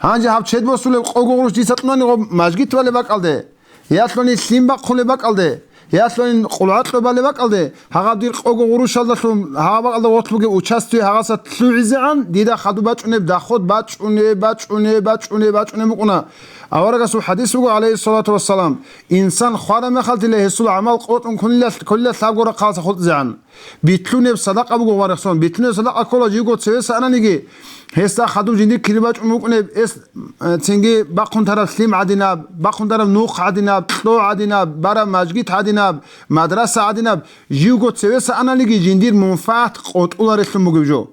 Гьанже гьаб чед босулеб къого гъурущ дица кьунани гъоб мажгит балеб бакӀалде, ялъуни лъим бахъулеб бакӀалде, ялъуни къулгӀакьу балеб бакӀалде, гьагъаб дир къого гъурущалдалъун гьагъаб бакӀалда гъорлъ бугеб участие гьагъаса лъугӀизегӀан дида хадуб бачӀунеб, бачӀунеб, бачӀунеб, бачӀунеб, бачӀунеб букӀуна. Аварагасул хадис буго, гӀалайгьиссалату вассалам, инсан хвараб мехалъ дила гьесул гӀамал къотӀун кунила, кунила лъабго рахъалдаса хутӀизегӀан. Битлъунеб садакъа буго, варагьсон. Битлъунеб садакъа ккола живго цевеса ананиги, гьесда хадуб жиндир кири бачӀун букӀунеб, эс, э, цинги бахъун тараб лъим гӀадинаб, бахъун тараб нух гӀадинаб, кьо гӀадинаб, бараб мажгит гӀадинаб, мадраса гӀадинаб, живго цевеса ананиги жиндир мунфагӀат къотӀуларелъун бугеб жо.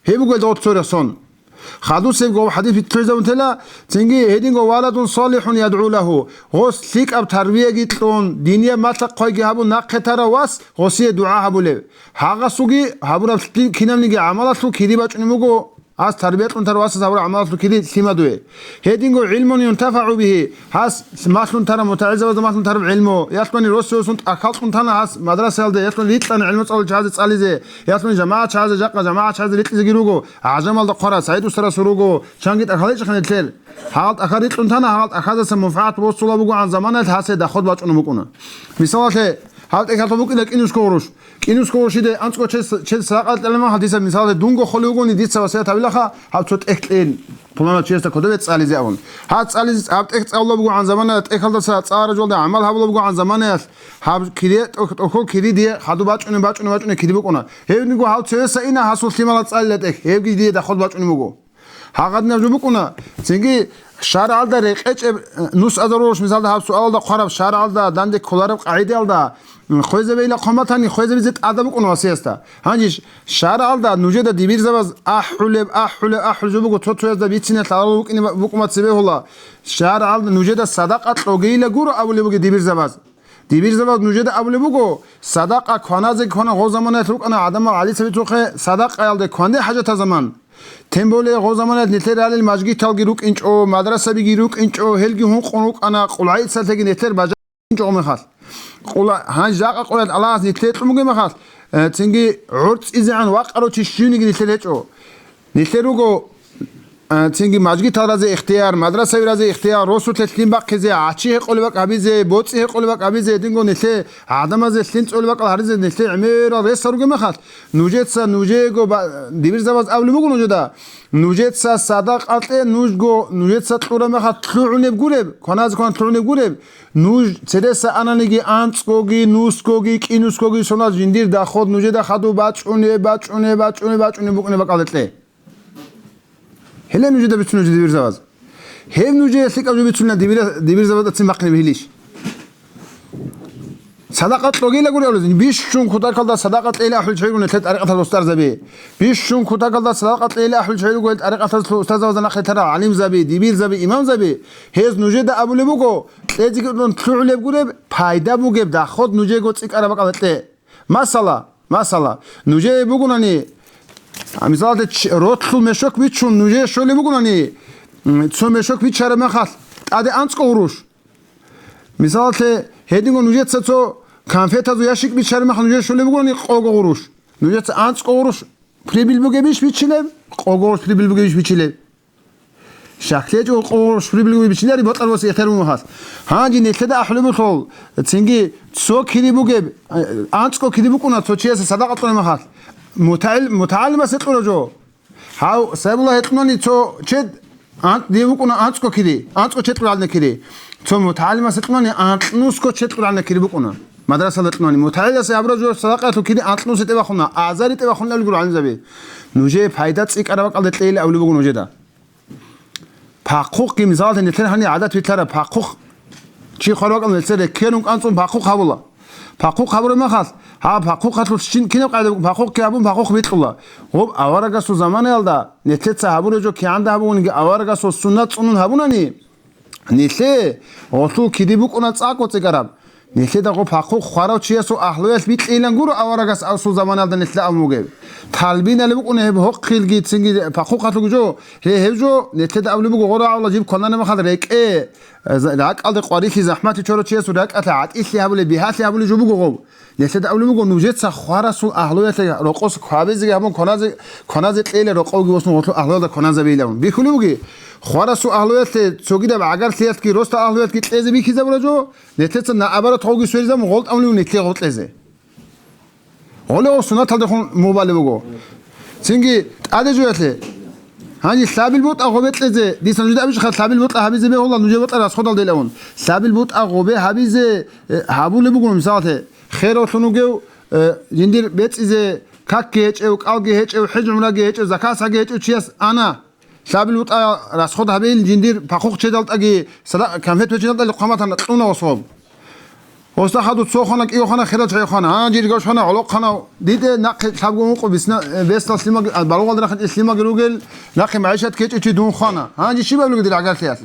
Гьеб буго гьелда гъоццо рехсон. Хадусебго хадис битӀизабун тела, цинги гьединго валадун салихӀун ядгӀу лагьу, гъос лъикӀаб тарбияги кьун, динияб малъа-хъвайги гьабун нахъе тарав вас гъосие дугӀа гьабулев. Гьагъасулги гьабураб лъи-, кинабниги гӀамалалъул кири бачӀунеб буго, гьас тарбия кьун тарав васас гьабураб гӀамалалъул кири лъимадуе. Гьединго гӀилмун юнтафагӀу бигьи, гьас малъун тараб, мутагӀилзабазда малъун тараб гӀилму, ялъуни росиосун тӀахьал кьун тана гьас мадрасаялда, ялъуни рикьана гӀилму цӀалул чагӀазе цӀализе, ялъуни жамагӀат чагӀазе, жакъа жамагӀат чагӀазе рикьизеги руго, гӀажамалда хъварас, СагӀид устарасул руго, чанги тӀахьал гьечӀехъан нилъер. Гьал тӀахьал рикьун тана, гьал тӀахьазаса мунфагӀат босула бугогӀан заманаялъ гьасе доход бачӀунеб букӀуна. Мисалалъе, гьал тӀехьалъув букӀина кӀинусго гъурущ. КӀинусго гъурущиде анцӀго чед, чед садакъа кьела мехалъ дица, мисалалъе, дунго холев вугони, дица васият гьабилаха, гьаб цо тӀехь кьейин, пуланав чиясда кодобе цӀализе абун. Гьаб цӀализ-, гьаб тӀехь цӀалула бугогӀан заманаялъ, тӀехьалдаса цӀараб жоялда гӀамал гьабула бугогӀан заманаялъ, гьаб кири, тӀох-, тӀохьол кири дие хадуб бачӀунеб, бачӀунеб, бачӀунеб кири букӀуна. Гьебниго гьав цевеса ина гьасул лъимала цӀалила тӀехь, гьебги дие доход бачӀунеб буго. Гьагъадинаб жо букӀуна, цинги шаргӀалда рекъечӀеб, э, нус азарулаш, мисалда, гьаб суалалда хъвараб, шаргӀалда данде кколареб къагӀидаялда, м, хвезабейила хъван батани, хвезабизе тӀада букӀуна васиясда. Гьанже ш-, шаргӀалда нужеда дибирзабаз ахӀулеб, ахӀулеб, ахӀулеб жо буго, цо-цоязда бицине лъаларул букӀине ба-, букӀума цебе гьула. ШаргӀалда нужеда садакъа кьогейила гуро абулеб бугеб дибирзабаз. Дибирзабаз нужеда абулеб буго, садакъа кваназе квана гъо заманаялъ рукӀана гӀадамал гӀалицабицухъе садакъаялде кванде хӀажатазаман. Тем более гъо заманаялъ нилъер ралел мажгиталги рукӀинчӀо, мадрасабиги рукӀинчӀо, гьелги гьункъун рукӀана, къулгӀайцалъеги нилъер бажа-, рукӀинчӀо мехалъ. Къула-, гьанж жакъа къулаялъ Аллагьас нилъе кьун бугеб мехалъ, э, цинги гӀорцӀизегӀан вакъарав чи щивниги нилъер гьечӀо. Нилъер руго, э, цинги мажгитал разе ихтияр, мадрасаби разе ихтияр, росулъе лъим бахъизе, гӀачи гьекъолеб бакӀ гьабизе, боцӀи гьекъолеб бакӀ гьабизе, гьединго нилъе гӀадамазе лъим цӀолеб бакӀал гьаризе нилъе гӀемерал ресал ругеб махалъ, нужеца нужего ба-, дибирзабаз абулеб буго нужеда, нужеца садакъа кье нужго, нужеца кьураб махалъ лъугӀунеб гуреб, кваназе кван лъугӀунеб гуреб, нуж цереса ананиги анцӀгоги, нусгоги, кӀинусгоги сонал жиндир доход нужеда хадуб бачӀунеб, бачӀунеб, бачӀунеб, бачӀунеб букӀунеб бакӀалде кье. Гьеле нужеда бицун нуж дибирзабаз. Гьеб нужее лъикӀаб жо бицунила дибира-, дибирзабаздацин бахъинаб гьелищ? Садакъа кьогейила гури абулезин, бищун кутакалда садакъа кьейила ахӀулел чагӀи руго нилъер тӀарикъаталъул устарзаби. Бищун кутакалда садакъа кьейила ахӀулел чагӀи руго гьел тӀарикъаталъул устарзабазда нахъе тарал гӀалимзаби, дибирзаби, имамзаби. Гьез нужеда абулеб буго, кьезеги лъугӀулеб гуреб, пайда бугеб доход нужего цӀикӀкӀараб бакӀалда кье. Масала, масала, нужее бугунани, а, мисалалда, ч-, ротлъул мешок бичун нужее щолеб бугунани, м, цо мешок бичараб мехалъ тӀаде анцӀго гъурущ. Мисалалъе, гьединго нужеца цо конфетазул ящик бичараб мехалъ нужее щолеб бугунани къого гъурущ. Нужеца анцӀго гъурущ прибыль бугебищ бичилеб, къого гъурущ прибыль бугебищ бичилеб? ЩаклъечӀого къо шурибилгуби бичлъари бокьарбоса ихтияр буго гьас. Гьанже нилъеда ахӀулеб буго, цинги цо кири бугеб, э, анцӀго кири букӀуна цо чиясе садакъа кьураб мехалъ. МутагӀил-, мутагӀалимасе кьура жо. Гьав, Сайбулла, гьекьунани цо чед, ан-, дие букӀуна анцӀго кири, анцӀго чед кьурална кири. Цо мутагӀалимасе кьунани анкьнусго чед кьурална кири букӀуна. Мадрасалда кьунани. МутагӀиласе гьабураб жо садакъаялъул кири анкьнусе тӀебахуна, азари тӀебахуна абулеб гӀалимзаби. Нужее пайда цӀикӀкӀараб бакӀалде кьейила абулеб буго нужеда. Пахъухъги, мисалалъе, нилъер гьанир гӀадат битӀараб пахъухъ. Чи хвараб бакӀалда нилъер рекерун кӀанцӀун пахъухъ гьабула. Пахъухъ гьабураб мехалъ, гьаб пахъухъалъулъ щин кинаб къагӀида букӀун, пахъухъги гьабун, пахъухъ бикьула. Гъоб аварагасул заманаялда нилъеца гьабураб жо кигӀан дагьабугониги аварагасул суннат цӀунун гьабунани, нилъее гъолъул кири букӀуна цӀакъго цӀикӀкӀараб. Нилъеда гъо пахъухъ хварав чиясул агьлуялъ бикьилан гуро аварагас авсул заманалда нилъеда абун бугеб. Талбинали букӀуна гьеб гьохъилги цинги пахъухъалъуги жо, гье, гьеб жо нилъеда абулеб буго гъо рагӀула жиб кванараб мехалъ рекӀе, э, за-, ракӀалде къварилъи захӀмалъи чорав чиясул ракӀалъе гӀатӀилъи гьабулеб, бигьалъи гьабулеб жо буго гъоб. Нилъеда абулеб буго, нужеца хварасул агьлуялъе рокъос квабизеги гьабун кваназе, кваназе кьейила рокъовги восун гъолъул агьлуялда кваназабейилан. Бихьулев буги, хварасул агьлуялъе цогидаб гӀагарлъиялъги росдал агьлуялъги кьезе бихьизабура жо, нилъеца наоборот гъовги сверизабун гъол тӀамулев нилъее гъол кьезе. Гъоле гъов суннаталдехун мугъ балеб буго. Цинги тӀаде жоялъе. Гьанже лъабил бутӀа гъобе кьезе, дица нужеда абичӀха, лъабил бутӀа гьабизе бегьула, нужер бутӀа расходалде илавун. Лъабил бутӀа гъобе гьабизе, э, гьабулеб бугони, мисалалъе, хералъун вугев, э, жиндир бецӀизе какги гьечӀев, кӀалги гьечӀев, хӀеж-гӀумраги гьечӀев, закасаги гьечӀев чияс ана. Лъабил бутӀа расход гьабейил жиндир пахъухъ чедалтӀаги, сада-, конфет вечедалтӀали хъван батана, кьуна гъосгъоб. Гъосда хадур цо хвана, кӀиго хвана, хирал чагӀи хвана. Гьанже иргав хвана, гӀолохъ хвана. Диде нахъе лъабго ункъо бисна-, э, бесдал лъимаги, а, балугъалда рахъин лъимаги ругел, нахъе магӀишат ккечӀев чи дун хвана. Гьанже щиб абилеб дир гӀагарлъиялъ?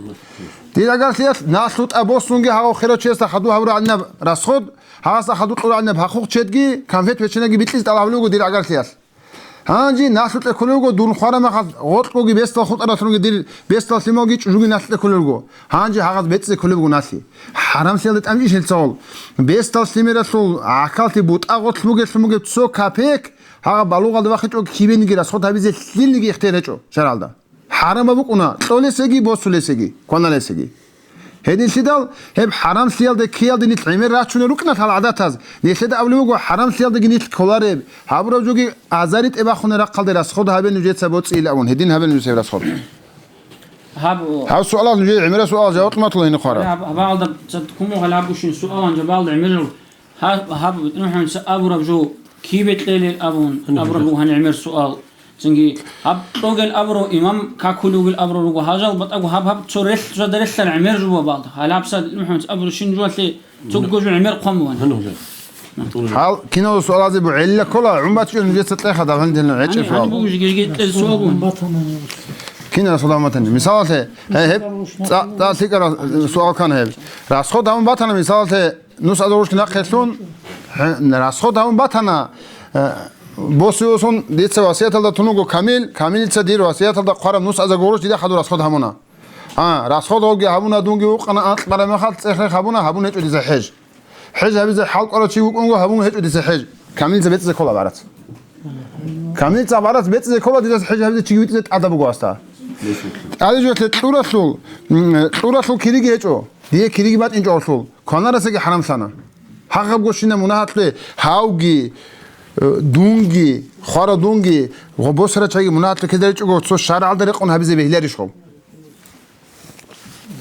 Дир гӀагарлъиялъ, налъу тӀа босунги гьагъав хирав чиясда хадур гьабурагӀанаб расход, гьагъасда хадур кьурагӀанаб пахъухъ чедги, конфет веченаги бикьизе тӀалаб гьабулеб буго дир гӀагарлъиялъ. Гьанже налъукье кколел руго дун хвараб мехалъ, гъоркьгоги бесдал хутӀаралъунги дир бесдал лъималги чӀужуги налъукье кколел руго. Гьанже гьагъаз бецӀизе кколеб буго налъи. ХӀарамлъиялда тӀамчӀищ гьелцагъул. Бесдал лъимералъул гӀахьаллъи бутӀа гъорлъ бугелъун бугеб цо капек, гьагъаб балугъалда вахичӀого кибениги расход гьабизе лъилниги ихтияр гьечӀо шаргӀалда. ХӀарамаб букӀуна кьолесеги, босулесеги, кваналесеги. Гьединлъидал гьеб хӀарамлъиялда ккеялде нилъ гӀемер рачунел рукӀиналъ гьал гӀадатаз, нилъеда абулеб буго, хӀарамлъиялдаги нилъ кколареб, гьабураб жоги азари тӀебахунеб рахъалде расход гьабе нужеца боцӀи илавун, гьедин гьабе нужеца гьеб расход. Гьаб, Гьаб суалал нужее гӀемерал суалал жаваб кьуматула гьениб хвара. Гьаб, гьаб гьалда цад кумухъ гьаб гьабушин суалан жаваб гьаб гӀемерал. Гьаб, гьаб, нуханца абураб жо кибе кьелел абун, абураб буго гьаниб гӀемер суал. Цинги, гьаб кьогел абурав имам какулев вугел абурав руго. Гьажал батӀаго гьаб, гьаб цо релъ, жада релълъараб гӀемер жо буго балда. Гьалаб сад, нуханца абураб щин жоялъе цогго жо гӀемер хъван буган. Гьал киналго суалазе бу гӀелла ккола, гӀумбат жо нужеца кьеха, дагьан дилан гӀечӀеб суал. Гьаниб буго жиги-, жиги кьел суал буган. Киналго суал батани. Мисалалъе, гье, гьеб, цӀа-, цӀа лъикӀаб суал ккана гьеб. Расход гьабун батана, мисалалъе, нус азаргъурщ нахъе лъун, гье, расход гьабун батана, э, босиосун дица васияталда тун вуго Камил, Камилица дир васияталда хъвараб нус азаргъурщ дида хадур расход гьабуна. А, расход гьабги гьабуна, дунги вукъана, анкь бараб мехалъ цӀех-рех гьабуна, гьабун гьечӀо дица хӀеж. ХӀеж гьабизе хӀал кӀварав чи вукӀунго, гьабун гьечӀо дица хӀеж. Камилица бецӀизе ккола барац. Камилица барац бецӀизе ккола, дида хӀеж гьабизе чиги витӀизе тӀада буго асда. ТӀаде жо кьуралъул, м, кьуралъул кириги гьечӀо. Дие кириги батӀинчӀо гьелъул. Кванарасаги хӀарамлъана. Гьагъабго щинаб мунагьалъе гьавги, э, дунги, хвара дунги, гъо босара чайги мунагьалъе ккедаричӀого, цо шаргӀалда рекъон гьабизе бегьиларищ гъо?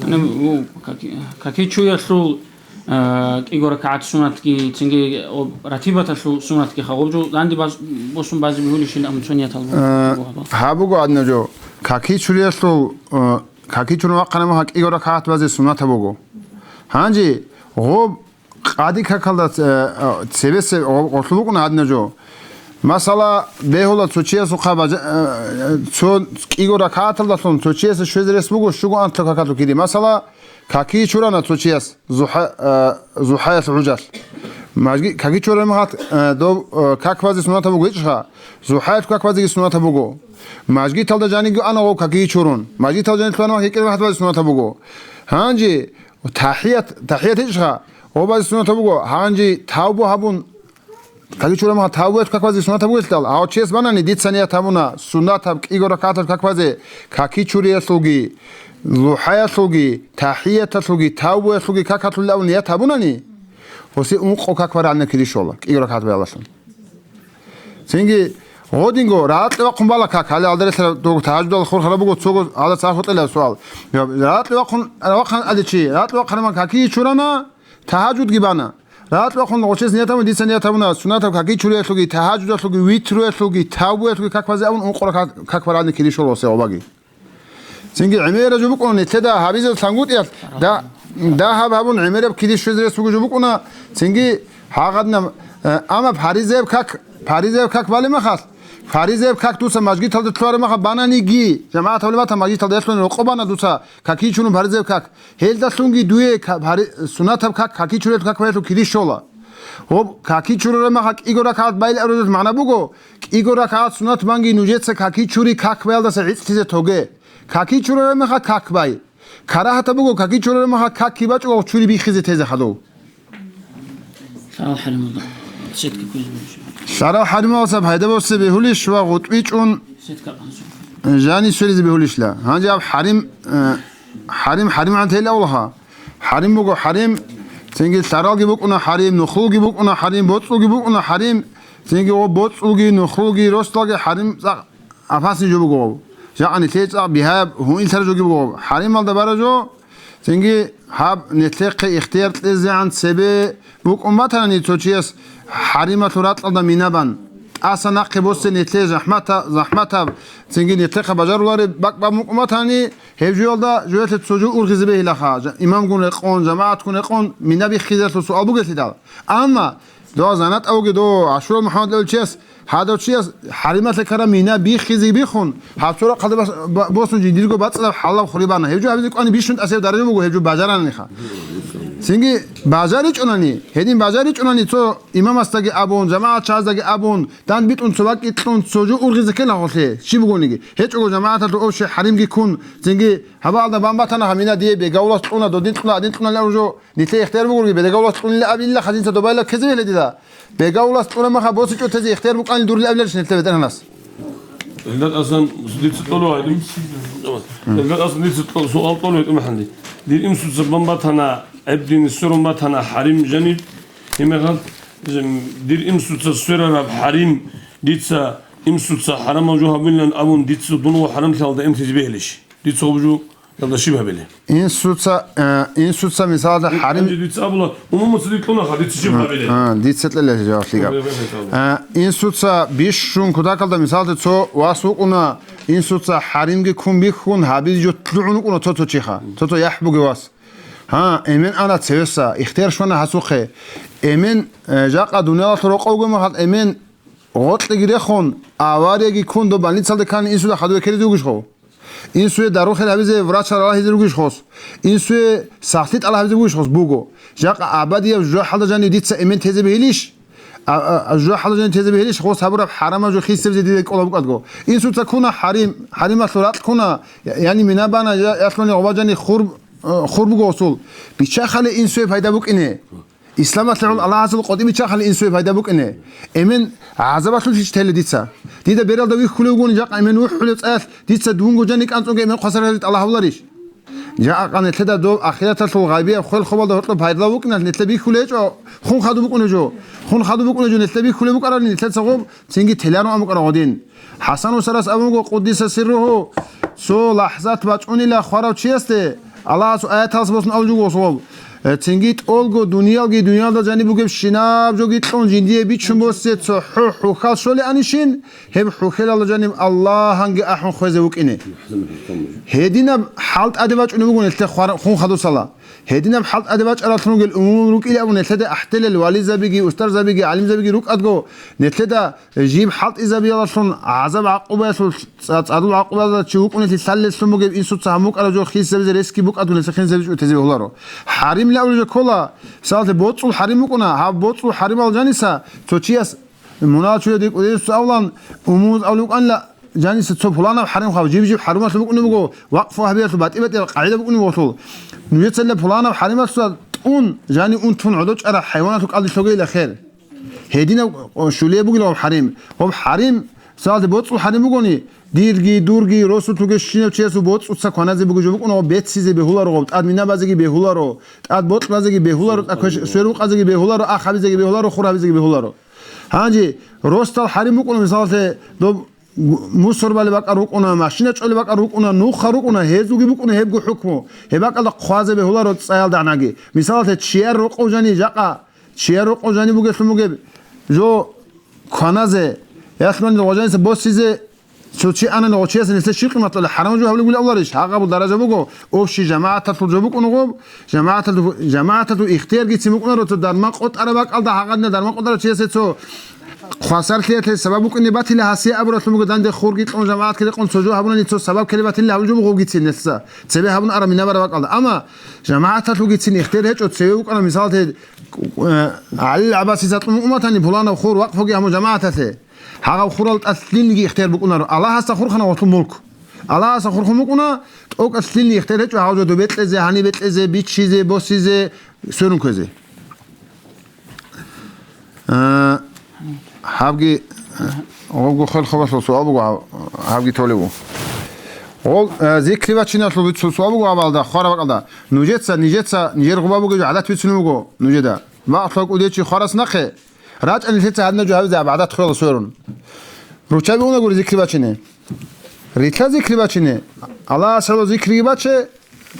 Гьаниб, у, каки-, какичуялъул, а, кӀиго ракагӀат сунатги, цинги, о, ратибаталъул сунатги хагъуржу данде баз-, босун базе бигьулищин амцониятал буго. Э, гьаб буго гьадинаб жо. Какичуриялъул, э, какичурун вахъана муха кӀиго ракагӀат базе сунатаб буго. Гьанже гъоб Къади какалда ц-, э, э, цебесе гъо-, гъолъу букӀуна гьадинаб жо. Масала, бегьула цо чиясухъа бажа-, э, э, цо кӀиго ракагӀаталдалъун цо чиясе щвезе рес буго щуго анлъго какалъул кири. Масала, каки чурана цо чияс зухӀа-, э, зухӀаялъул гӀужалъ. Мажги-, каки чурараб мехалъ, э, доб, э, как базе сунатаб буго гьечӀха, зухӀаялъул как базеги сунатаб буго. Мажгиталда жаниги ана гъов каки чурун. Мажгиталда жаниги лъугьана мехалъ гьекӀераб мехалъ базе сунатаб буго. Гьанже ТахӀият, тахӀият гьечӀха, гъоб базе сунатаб буго, гьанже тавбу гьабун, каки чураб мехалъ тавбуялъул как базе сунатаб бугелъидал, гьав чияс банани, дица ният гьабуна, сунатаб кӀиго ракагӀаталъул как базе, каки чуриялъулги, зухӀаялъулги, тахӀияталъулги, тавбуялъулги какалъулин абун ният гьабунани, гьесие ункъо как барагӀанаб кири щола, кӀиго ракагӀат баялдалъун. Цинги гъодинго ракье вахъун бала как, гьале алдарилъа дов тагьажудал хурхараб буго, цого гьалда цахӀу кьела суал. Ракье вахъун, вахъан гьаличи, ракье вахъараб мехалъ каки чурана, тагьажудги бана. Ракье вахъун гъочес ният гьабун, дица ният гьабуна, сунатаб каки чуриялъулги, тагьажудалъулги, витруялъулги, тавбуялъулги как базе абун, ункъо ракагӀат как барагӀанаб кири щола гъосие гъобаги. Цинги гӀемераб жо букӀуна, нилъеда гьабизе лъангутӀиялъ да-, дагьаб гьабун гӀемераб кири щвезе рес буго жо букӀуна, цинги гьагъадинаб, э, амма фаризаяб как, фаризаяб как балеб мехалъ, фаризаяб как дуца мажгиталда лъугьараб мехалъ бананиги, жамагӀат гьабулеб батани мажгиталда, ялъуни рокъо бана дуца каки чурун фаризаяб как. Гьелдалъунги дуе ка-, фари-, сунатаб как, каки чуриялъул как баялъул кири щола. Гьоб каки чурараб мехалъ кӀиго ракагӀат байилан абураб магӀна буго, кӀиго ракагӀат сунат банги нужеца каки чури как баялдаса гӀицӀлъизе тоге. Каки чурараб мехалъ как бай. Карагьатаб буго, каки чурараб мехалъ как кибачӀого чури биххизе тезе хадув. Лъарал хӀарималда сетка кколеб бугищ? Лъарал хӀарималдаса пайда босе бегьулищ ва гъутӀби чӀун сетка къанцӀун жани сверизе бегьулищила? Гьанже аб хӀарим, э, хӀарим, хӀаримгӀан тейла авлаха. ХӀарим буго хӀарим, цинги лъаралги букӀуна хӀарим, нухлулги букӀуна хӀарим, боцӀулги букӀуна хӀарим, цинги гъо боцӀулги, нухлулги, росдалги хӀарим цӀакъ апасни жо буго гъов. Жакъа нилъее цӀакъ бигьаяб гьуинлъараб жоги буго гъов. ХӀарималда бара жо, цинги гьаб нилъехъе ихтияр кьезегӀан цебе букӀун батани цо чияс хӀарималъул ракьалда мина бан, тӀаса нахъе босе нилъее захӀмата-, захӀматаб, цинги нилъехъа бажарулареб бакӀ бан букӀун батани, гьеб жоялда жоялъе цо жо ургъизе бегьилаха, жа-, имамгун рекъон, жамагӀатгун рекъон мина биххизелъул суал бугелъидал. Амма дова занатӀа вуги дов Ашура МухӀаммад левчияс, гьадав чияс хӀарималъе ккараб мина биххизе биххун, гьаб цо рахъалда бас-, ба-, босун жиндирго бацӀцӀадаб хӀалалаб хури бана. Гьеб жо гьабизе ккани бищун тӀасеб даража буго гьеб жо бажаранилиха. Цинги бажаричӀунани, гьедин бажаричӀунани цо имамасдаги абун, жамагӀатчагӀаздаги абун, дандбитӀун цо бакӀи кьун цо жо ургъизе ккела гъолъе, щиб бугониги. ГьечӀого жамагӀаталъул общий хӀаримги ккун, цинги гьабаалда бан батана гьамина дие бегавулас кьуна, додин кьуна, адин кьуна лев жо, нилъее ихтияр бугурги, бегавулас кьунила абилла хадинца добайла ккезе бегьле дида. Бегавулас кьуна маха босичӀо тезе ихтияр букӀани дурли абиларищ нилъе ветӀергьанас? Элдат Асан, дица тӀоло гьайдум. Элдат Асан, дица тӀо-, суал тӀоло гьайдум ханди. Дир имсуца бан батана, гӀебдин сверун батана, хӀарим жаниб. Гьимехал, дир имсуца сверараб хӀарим, дица имсуца хӀарамал жо гьабилан абун, дица дун ва хӀарамлъалда имтизе бегьлищ? Дица гьаб жо ялда щиб гьабиле? Инсуца, э, инсуца мисалда хӀарим. Дица абула, умумуца дитлуна ха, дица щиб гьабиле? А, дица кьела жаваблъи гьаб. Э, инсуца бищун кутакалда мисалда цо вас вукӀуна, инсуца хӀаримги ккун бихьун, гьабизе жо лъугӀун вукӀуна цо-цо чиха, цо-цо яхӀ бугев вас. Гьа, эмен ана цевеса, ихтияр щвана гьасухъе. Эмен, э, жакъа дуниялалъул рокъовго махал эмен гъоркьеги рехун, аварияги ккун доб больницалде ккани инсуда хадуб ккеризе вугищ хов? Инсуе дару-хел гьабизе врачал ралахизе ругищ хос? Инсуе сахлъи тӀалаб гьабизе вугищ хос? Буго. Жакъа абадияб жужахӀалда жанив дица эмен тезе бегьилищ? А, а, а, жужахӀалда жанив тезе бегьилищ хос гьабураб хӀарамаб жо хисебзе дида кӀолаб букӀадго? Инсуца ккуна хӀарим, хӀарималъул ракь ккуна, я-, яни мина бана, я-, ялъуни гъова жани хур, э, хур буго гъосул. Бичахале инсуе пайда букӀине. Исламалъе гӀоло Аллагьасул къотӀи биччахъали инсуе пайда букӀине. Эмен гӀазабалъулъищ теле дица? Дида бералда вихьулев вугони жакъа эмен вухӀулев цӀаялъ дица дунго жани кӀанцӀунги эмен хвасар гьарил тӀалаб гьабуларищ? Жакъа нилъеда доб ахираталъул гъайбияб хвел-хабалда гьоркьоб пайдалав вукӀиналъ нилъер бихьулей гьечӀо, хун хадуб букӀунеб жо. Хун хадуб букӀунеб жо нилъер бихьулеб букӀаралин нилъеца гъоб цинги теларун абун букӀараб гъодин. ХӀасан устарас абун буго, къуддиса сирругьу, цо лахӀзат бачӀунила хварав чиясде, Аллагьасул аяталъ босун абулеб буго гъоб, э, цинги тӀолго дуниялги дуниялда жаниб бугебщинаб жоги кьун жиндие бичун босизе цо хӀу-, хӀухьал щолеанищин, гьеб хӀухьелалда жаниб Аллагьанги ахӀун хвезе вукӀине. Гьединаб хӀал тӀаде бачӀунеб буго нилъер хвар-, хун хадусала. Гьединаб хӀал тӀаде бачӀаралъун ругел умумул рукӀилан абун нилъеда ахӀделел вализабиги, устарзабиги, гӀалимзабиги рукӀадго, нилъеда жиб хӀалтӀизабиялъун гӀазаб-гӀакъубаялъул цӀа-, цӀадул гӀакъубаялда чи вукӀунелъи лъалеллъун бугеб инсуца гьамукӀараб жо хисабизе ресги букӀадго нилъехъин забичӀ утезе бегьуларо. ХӀарим лаулеб жо ккола, мисалалъе, боцӀул хӀарим букӀуна, гьаб боцӀул хӀаримал жаниса цо чияс Мунагьал чуяде кӀудиясул авлан, умумуз авлукӀанила, жаниса цо пуланаб хӀарим хаб, жиб-жиб хӀарумалъун букӀунеб буго, вакъфу гьабиялъул батӀи-батӀиял къагӀида букӀунеб буго. Нужецала пуланаб хӀарималъуса тӀун, жани унтун гӀодов чӀараб хӀайваналъул кӀалдилъ лъугейила хер. Гьединаб щулияб бугила гьаб хӀарим. Гьаб хӀарим, мисалалъе, боцӀул хӀарим бугони, дирги, дурги, росулъугещинав чиясул боцӀуца кваназе бугеб жо букӀунаго, беццизе бегьуларо гьаб, тӀад мина базеги бегьуларо, тӀад бокьазе бегьуларо, тӀад квеш-, сверун къазеги бегьуларо, ах гьабизеги бегьуларо, хур гьабизеги бегьуларо. Гьанже росдал хӀарим букӀуна, мисалалъе, доб мусор балеб бакӀар рукӀуна, машина чӀолеб бакӀар рукӀуна, нуха рукӀуна, гьезулги букӀуна гьебго хӀукму. Гьеб бакӀалда хъвазе бегьуларо цӀаялда гӀанаги. Мисалалъе, чияр рокъов жани жакъа, чияр рокъов жани бугелъун бугеб жо кваназе, ялъуни гъожаниса босизе, цо чи анани гъочиясе нилъер щиб къимат кьола, хӀарам жо гьабулеб гула авларищ? Гьагъабул даража буго, общий жамагӀаталъул жо букӀуна гъоб, жамагӀаталъул, жамагӀаталъул ихтияргицин букӀунаро цо дарман къотӀараб бакӀалда, гьагъадина дарман къотӀарав чиясе цо хвасарлъиялъе сабаб букӀине батила гьасие абуралъун буго, данде хурги кьун, жамагӀатги рекъон цо жо гьабунани цо сабаб ккелеб батилла гьабулеб жо буго гъобгицин нилъеца цебе гьабун араб мина бараб бакӀалда. Амма жамагӀаталъулгицин ихтияр гьечӀо, цеве букӀана, мисалалъе, э, ГӀалил ГӀаббасица кьун уматани пуланаб хур вакъфуги гьаму жамагӀаталъе. Гьагъаб хурал тӀад лъилниги ихтияр букӀунаро. Аллагьасда хурхана гъолъул мулк. Аллагьасда хурхун букӀуна, тӀокӀаб лъилни ихтияр гьечӀо гьав жо добекьезе, гьаниб бекьезе, биччизе, босизе, сверун кквезе. А, гьабги, а, гъобго хел хабалъул суал буго, гьаб-, гьабги толев ву. Гъол, а, зикри бачиналъул бицун суал буго гьабалда, хвараб бакӀалда. Нужеца, нижеца, нижер гъуба бугеб гӀадат бицунеб буго нужеда. Бакълъа кӀудияв чи хварас нахъе, рачӀа нилъеца гьадинаб жо гьабизе гӀадат хвела сверун. Руччаби уна гури зикри бачине. Рилъа зикри бачине. Аллагьас гьало зикриги баче,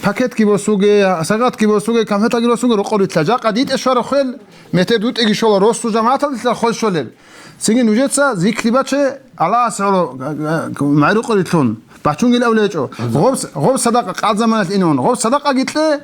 пакетги босуге, сагатги босуге, конфетаги босуге, рокъор рилъа. Жакъа дитӀе щвара хвел, метер дутӀеги щола, росу жамагӀаталдилъа хвел щолел. Цинги нужеца зикри баче, Аллагьас гьало, га-, га-, май рокъор рилъун. Бачунгил авлечӀо. Гъоб, гъоб садакъа къад заманалъ инун. Гъоб садакъаги кье,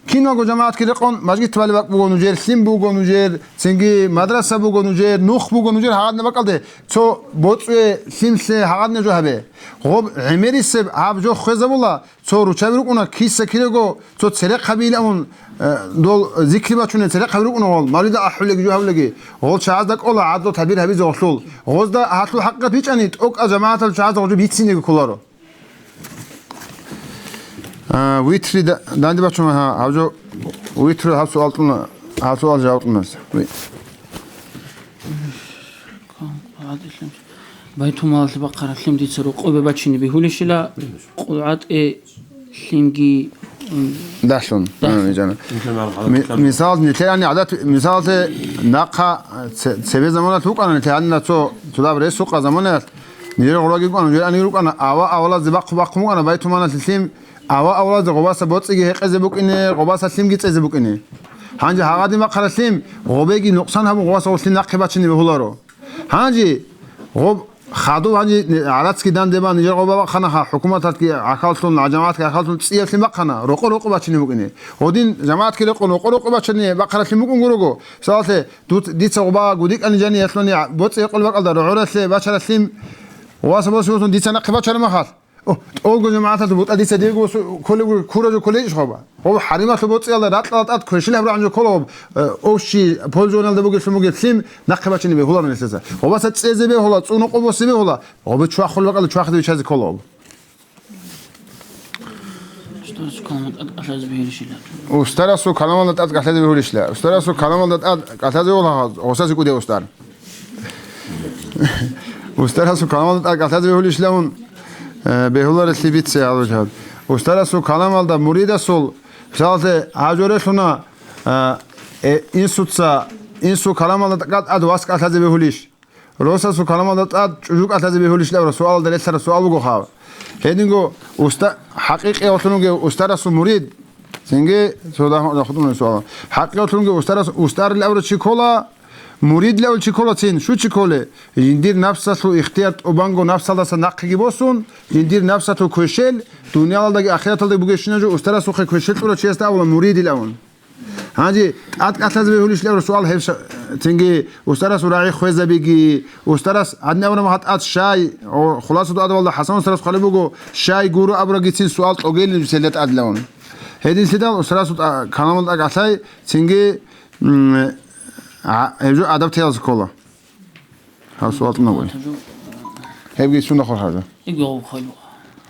Киналго жамагӀатги рекъон, мажгит балеб бакӀ буго нужер, лъим буго нужер, цинги мадраса буго нужер, нух буго нужер, гьагъадна бакӀалде цо боцӀуе, лъимлъе гьагъадна жо гьабе. Гъоб гӀемерисеб гьаб жо хвезабула, цо руччаби рукӀуна, киса кирего, цо церехъ гьабиилан, э, дол зикри бачуне церехъ гьаби рукӀуна гъол, мавлида ахӀулеги жо гьавлеги, гъол чагӀазда кӀола гӀадлу табир гьабизе гъолъул. Гъозда гьалъул хӀакъикъат бичӀани, тӀокӀал жамагӀатал чагӀазда гъожо бицинеги кколаро. А, витри да-, данде бачун, гьа, гьаб жо витри гьаб суал тӀуна, гьаб суал жаваб тӀунас. Ви- Байтумалалъе бахъаралъим дица рокъобе бачине бигьулищила, къулгӀатӀе лъимги, м, Дахлъун. Дахлъун. А, жана. Ми-, мисал, нилъерани гӀадат, мисалте, нахъа це-, цебе заманалъ вукӀана, нилъерани цо, цо даб ресукъа заманалъ, Нижер гъураги рукӀана, нижер аниги рукӀана, ава-авалазе бахъу-бахъун букӀана байтуманалъе лъим, ава-авалазе гъобаса боцӀиги гьекъезе букӀине, гъобаса лъимги цӀезе букӀине. Гьанже гьагъадин бахъаралъим, гъобеги нукъсан гьабун, гъобаса гъоб лъим нахъе бачине бегьуларо. Гьанже гъоб хадуб гьанже гӀарацги данде бан, нижер гъоба бахъана, гьа, хӀукуматалъги гӀахьаллъун, гьа, жамагӀатги гӀахьаллъун цӀияб лъим бахъана, рокъо-рокъо бачине букӀине. Гьодин жамагӀатги рекъон, рокъо-рокъо бачине бахъаралъим букӀун гурого. Мисалалъе, Дуц-, дица гъуба гудикӀани жани ялъуни боцӀи гьекъолеб бакӀалда, рогӀоралъе бачаралъим, васа босун дица нахъе бачараб махалъ. О, тӀолго жамагӀаталъул бутӀа дица диего босу-, кколеб кура жо кколечӀищ гъоба? Гъоб хӀарималъул боцӀиялда ракьалда тӀад квешлъи гьабурагӀан жо ккола гъоб, э, общий пользованиялда бугелъун бугеб лъим нахъе бачине бегьуларо нилъеца. Гъобаса цӀезе бегьула, цӀун къо босе бегьула, гъобе чвахулеб бакӀалда чвахизе биччазе ккола гъоб. Устарасул каламалда тӀад кӀалъазе бегьулищ? Устарасул каламалда тӀад кӀалъазе бегьулищ? Гъосасе кӀудияв устар. Устарасул каламалда тӀад кӀалъазе бегьулищ лъавун, э, бегьуларелъи бице гьалужал. Устарасул каламалда муридасул, мисалалъе, гьажорелъуна, э, э, инсуца, инсул каламалда тӀад вас кӀалъазе бегьулищ? Росасул каламалда тӀад чӀужу кӀалъазе бегьулищ лъавураб суалалда релълъараб суал буго гьаб. Гьединго уста-, хӀакъикъиялъун вугев устарасул мурид, цинги цо дагь-, дагь-, хутӀунаб суал. ХӀакъикъиялъун вугев устарас-, устар лъавурав чи ккола, мурид лъавурав чи ккола цин, щу чи кколе? Жиндир напсалъул ихтияр тӀубанго напсалдаса нахъеги босун, жиндир напсалъул квешел, дуниялалдаги ахираталдаги бугебщинаб жо устарасухъе квешел кьурав чиясда абула муридил абун. Гьанже тӀад кӀалъазе бегьулищ лъавураб суал гьеб ша-, цинги устарасул рагӀи хвезабиги, устарас гьадин абураб мехалъ тӀад щай, о, Хуласатул адабалда ХӀасан устарас хъвалеб буго, щай гуро абурабгицин суал кьогейилин жуцелда тӀадлъавун. Гьединлъидал устарасул тӀа-, каламалда тӀад кӀалъай, цинги, м, а, гьеб жо адаб теялъе ккола. Гьав суал кьуна гури. Гьебги сунда хъвар хъажа. Игу гьав хъвалу.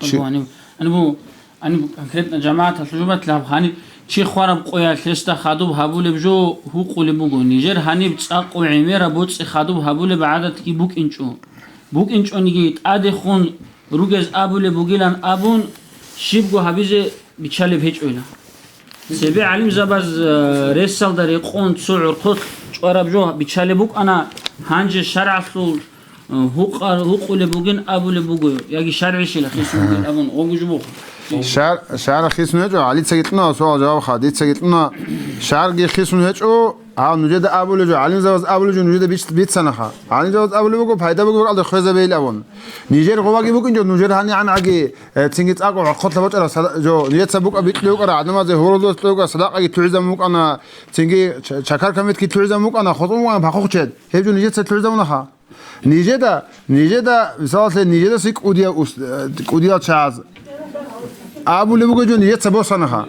Чи- Гьаниб, гьаниб, гьаниб конкретно жамагӀаталъул жубат лаб гьаниб чи хвараб къоялъ гьесда хадуб гьабулеб жо гьукъулеб буго. Нижер гьаниб цӀакъу гӀемераб боцӀи хадуб гьабулеб гӀадатги букӀинчӀо. БукӀинчӀониги тӀадехун ругез абулеб бугилан абун, щибго гьабизе биччалеб гьечӀойила. Цебе гӀалимзабаз, э, ресалда рекъон цо гӀорхъолъ чӀвараб жо биччалеб букӀана, гьанже шаргӀалъул, э, гьукъа-, гьукъулеб бугин абулеб буго, яги шаргӀищила хисун бугин абун, гъогу жубухъ. Шар-, шаргӀ хисун гьечӀо, гьалица гьикъуна суал-жавабха, дица гьикъуна, шаргӀги хисун гьечӀо, гьав нужеда абулеб жо, гӀалимзабаз абулеб жо нужеда бич-, бицанаха. ГӀалимзабаз абулеб буго, пайда буго бакӀалде хвезабейил абун. Нижер гъоваги букӀин жо, нужер гьанигӀан гӀаги, э, цинги цӀакъ гӀорхъолъа бачӀараб сада-, жо, нижеца букӀа бикьулев вукӀара, гӀадамазе гьоролдулъ кьолев вукӀара, садакъаги лъугӀизабун букӀана, цинги ча-, чакар каметги лъугӀизабун букӀана, хутӀун букӀана пахохчед. Гьеб жо нижеца лъугӀизабунаха. Нижеда, нижеда, мисалалъе, нижедасе кӀудияв ус-, э, кӀудиял чагӀаз абулеб буго жо нижеца босанаха.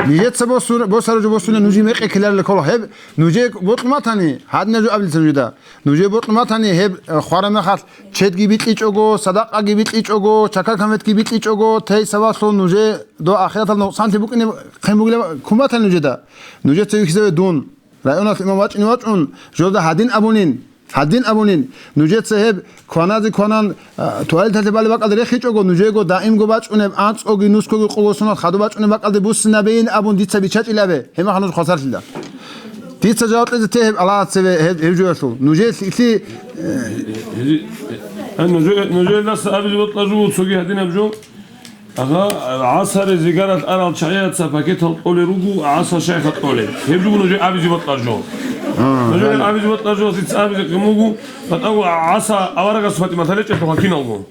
Нижеца босу-, босараб жо босуна нужее мекъи ккеларила ккола. Гьеб нужее бокьун батани, гьадинаб жо абилица нужеда. Нужее бокьун батани, гьеб, э, хвараб мехалъ чедги бикьичӀого, садакъаги бикьичӀого, чакар каметги бикьичӀого, тей сабаблъун нужее до ахираталда нукъсанлъи букӀине хъен бугилан ккун батани нужеда. Нужеца вихьизаве дун. Районалъ имам вачӀине вачӀун, жолда гьадин абунин, гьадин абунин. Нужеца гьеб кваназе кванан, а, туалеталъе балеб бакӀалде рехичӀого, нужего даимго бачӀунеб, анцӀгоги нусгоги къого соналъ хадуб бачӀунеб бакӀалде буссинабейин абун дица биччачӀила абе, гьеб мехалъ нуж хвасарлъила. Дица жаваб кьезе те гьеб Аллагьас цеве гьеб, гьеб жоялъул. Нужер лъи-, лъи-, Гьези-, э, нужер-, нужердаса абизе бокьа жо цоги гьадинаб жо. Ага, гӀасари зигаралъ арал чагӀияца пакетал кьолел руго, гӀаса шайха кьолел. Гьеб жо нужер абизе бокьа жо. А, нужер гьаниб. Абизе бокьа жо, дица абизе къимугу, батӀаго гӀаса аварагас Фатиматале чӀелъуха киналго.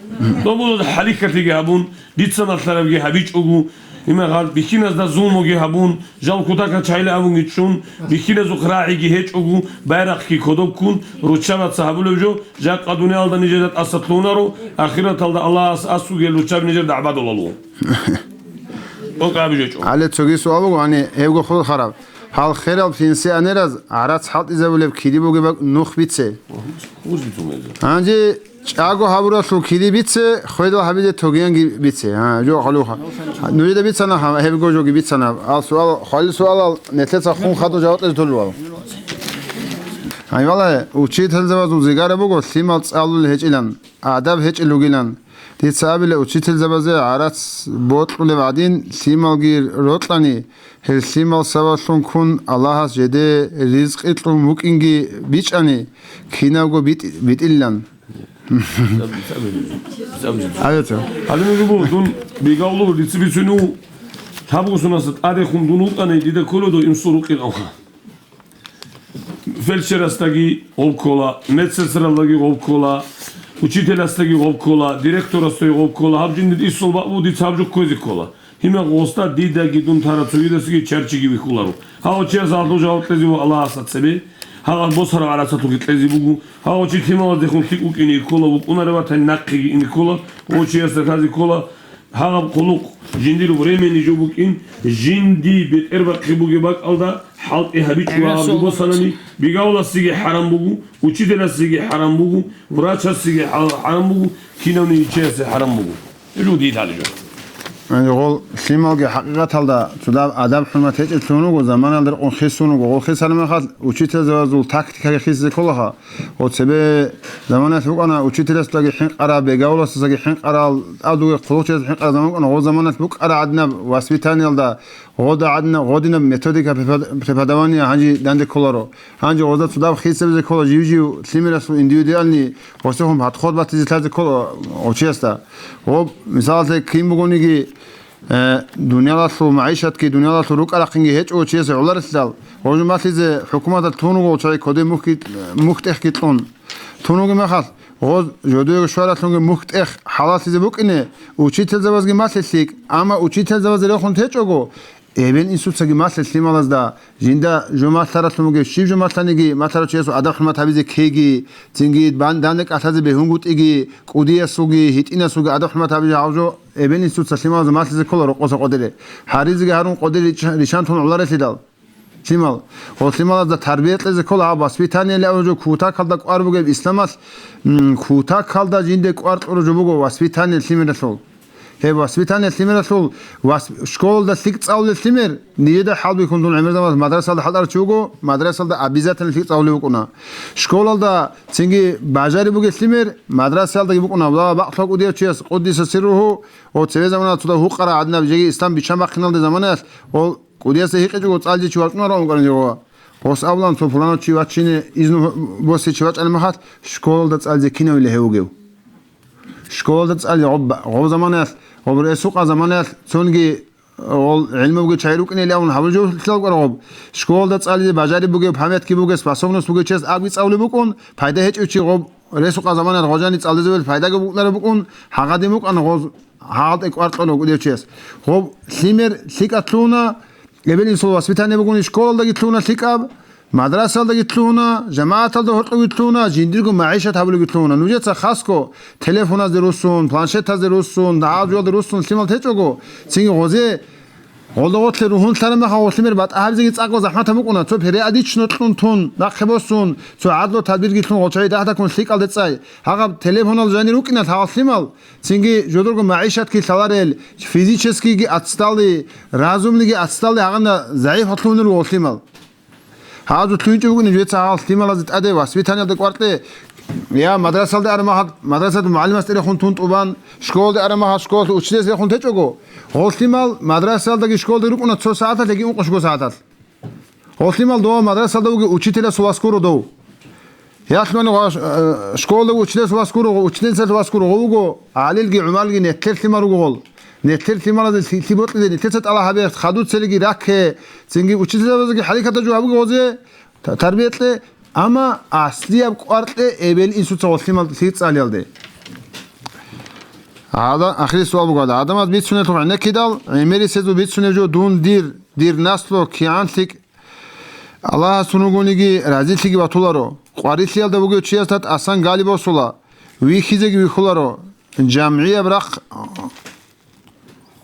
Добула хӀалихьалъиги гьабун, дица малъарабги гьабичӀого, имагьал бихьиназда зулмуги гьабун, жал кутакал чагӀила абунги чӀун, бихьиназухъ рагӀиги гьечӀого, байрахъги кодоб ккун, руччабаца гьабулеб жо, жакъа дуниялда нижеда тӀаса лъугьунаро, ахираталда Аллагьас асугел руччаби нижер дагӀбадулало. Къокъ абижечӀо. Гьале цоги суал буго, гьани, гьебго хурхараб. Гьал херал пенсионераз гӀарац хӀалтӀизабулеб кири бугеб нух бице. Гьанже чӀаго гьабуралъул кири бице, хведал гьабизе тогиянги бице. А, жо халуха. Нужеда бицана, гьа, гьебго жоги бицана. Ал суал, хвалил суалал, нилъеца хун хадуб жаваб кьезе толевал. Гьайвала, учительзабазул зигара буго, лъимал цӀалулел гьечӀилан, адаб гьечӀел ругилан. Дица абила учительзабазе гӀарац бокьулеб гӀадин, лъималги рокьани, гьел лъимал сабаблъун ккун Аллагьас жеде ризкъи кьун вукӀинги бичӀчӀани, кинабго битӀ-, битӀилан. Гьале нуж буго, дун бигавлугу дица бицунев, лъабго сонаса тӀадехун дун вукӀани, дида кколедо инсул рукъин авха. Фельдшерасдаги гъоб ккола, медсестралдаги гъоб ккола, учителасдаги гъоб ккола, директорасдаги гъоб ккола, гьаб жиндир исул бакӀ буго, дица гьаб жо кквезе ккола. Гьимал гъосда дидаги дун тараб цогидасги чарчиги вихьуларо. Гьав чияс гьалъул жаваб кьезе вуго Аллагьасда цебе, гьагъал босараб гӀарацалъухъе кьезе буго, гьав чи лъималаздехун лъикӀ вукӀине ккола, вукӀунарев ватани нахъеги ине ккола, гьав чиясда лъазе ккола, гьагъаб хъулухъ жиндир времени жо букӀин, жинди бетӀербахъи бугеб бакӀалда хӀалтӀи гьабичӀо гьаб жо босанани, бигавласиги хӀарам буго, учителасиги хӀарам буго, врачасиги хӀа-, хӀарам буго, кинавниги чиясе хӀарам буго. Жо дидали жо. Гьанже гъол лъималги хӀакъикъаталда цо дагьаб адаб-хӀурмат гьечӀеблъун руго, заманалда рекъон хисун руго. Гъол хисараб мехалъ учительзабазул тактикаги хисизе кколаха. Гъол цебе заманалъ букӀана учительасдаги хӀинкъарал, бегавуласдасаги хӀинкъарал, тӀадуги хъулухъчиясда хӀинкъарал заман букӀана. Гъол заманалъ букӀара гӀадинаб воспитаниялда, гъода гӀадинаб, гъодинаб методика препод-, преподавания гьанже данде кколаро. Гьанже гъозда цо дагьаб хисабизе ккола жив-жив лъимерасул индивидуальный гъосихъун подход батизе лъазе ккола гъов чиясда. Гъоб, мисалалъе, кин бугониги, э, дуниялалъул магӀишатги, дуниялалъул рукӀа-рахъинги гьечӀого чиясе гӀоларелъидал, гъов жо малъизе хӀукуматалъ тун руго чагӀи кодее мухь-, мухь-тӀехги кьун. Тун ругеб мехалъ, гъоз жодое щваралъунги мухь-тӀех хӀалаллъизе букӀине, учительзабазги малъе лъикӀ, амма учительзабазе рехун течӀого, эбел-инсуцаги малъе лъималазда, жинда жо малъаралъун бугеб, щиб жо малъаниги, малъарав чиясул адаб-хӀурмат гьабизе ккеги, цинги бан-, данде кӀалъазе бегьунгутӀиги, кӀудиясулги, гьитӀинасулги адаб-хӀурмат гьабизе гьав жо эбел-инсуца лъималазда малъизе ккола рокъоса къодире. Гьаризеги гьарун къодире рича-, риччан тун гӀоларелъидал. Лъимал. Гъол лъималазда тарбиялъизе ккола гьаб воспитаниялъе абун жо кутакалда кӀвар бугеб исламалъ, м, кутакалда жинде кӀвар кьураб жо буго воспитание лъимералъул. Гьеб воспитание лъимералъул вас-, школалда лъикӀ цӀалулел лъимер, нижеда хӀалбихьун дун гӀемер заманалъ мадрасалда хӀалтӀарав чи вуго, мадрасалда обязательно лъикӀ цӀалулев вукӀуна. Школалда цинги бажариб бугеб лъимер, мадрасалдаги букӀуна, ва бакълъа кӀудияв чияс, къуддиса сирругьу, ва цеве заманалда цо дагь гьукъара гӀадинаб жеги ислам биччан бахъиналде заманаялъ, ва кӀудиясда гьикъичӀого цӀализе чи вачӀунарав вукӀаран жо. Гъос абулан цо пуланав чи вачине изну босе чи вачӀараб мехалъ, школалда цӀализе кинавила гьев вугев? Школалда цӀализе гъоб, гъоб заманаялъ, гъоб ресукъа заманаялъ цонги гъол гӀилму бугев чагӀи рукӀинели абун гьабулев жо лъалкӀвар гъоб. Школалда цӀализе бажариб бугев, памятки бугев, способность бугев чияс абги цӀалулеб букӀун, пайда гьечӀев чи гъоб ресукъа заманаялъ гъожани цӀализе вел пайдаги букӀунареб букӀун, гьагъадин букӀана гъоз гьагъал тӀе кӀвар кьолев кӀудияв чияс. Гъоб лъимер лъикӀаб лъугьуна, эбел-инсул воспитание бугони школалдаги лъугьуна лъикӀаб, мадрасалдаги лъугьуна, жамагӀаталда гьоркьоги лъугьуна, жиндирго магӀишат гьабулеги лъугьуна. Нужеца хасго телефоназде руссун, планшетазде руссун, дагьал жоялде руссун лъимал течӀого, цинги гъозе гъолда гъотлъе ругьунлъараб мехалъ гъолъимер батӀа гьабизеги цӀакъго захӀматаб букӀуна. Цо периодично кьун тун, нахъе босун, цо гӀадлу тадбирги лъун гъолчагӀи дагь-дагьккун лъикӀалде цӀай. Гьагъаб телефоналда жанир рукӀиналъ гьагъал лъимал, цинги жодорго магӀишатги лъаларел, физическийги ацӀцӀали, разумлиги ацӀцӀали гьагъана загӀиплъун руго гъолъимал. Гьазулъ лъугьинчӀев вугин жеца гьал лъималазе тӀаде воспитаниялда кӀваркье, я мадрасалда араб мехалъ мадрасалда мугӀалимас тӀерехун тун тӀубан, школалда араб мехалъ школалъул учителас рехун течӀого, гъол лъимал мадрасалдаги школалдаги рукӀуна цо сагӀаталъ яги ункъо-щуго сагӀаталъ. Гъол лъимал дова мадрасалда вугев учителасул вас гуро дов. Ялъуни гъо-, э, школалда учителасул вас гуро, учительницалъул вас гуро, гъов вуго, ГӀалилги ГӀумарлги нилъер лъимал руго гъол. Нилъер лъималазе лъи-, лъи бокьизе, нилъеца тӀалаб гьабе, хадуцелиги ракке, цинги учительзабазеги хӀаракатаб жо гьабуге гъозе, та-, тарбия кье, амма аслияб кӀвар кье эбел-инсуца гъол лъимал лъикӀ цӀалиялде. Гьада, ахирисеб суал буго гьада. Адамас бицунелъул гӀенеккидал, гӀемерисезул бицунеб жо дун дир, дир наслу кигӀан лъикӀ Аллагьасун вугониги разилъиги батуларо. Къварилъиялда вугев чиясда тӀасан гали босула, вихьизеги вихьуларо. ЖамгӀияб рахъ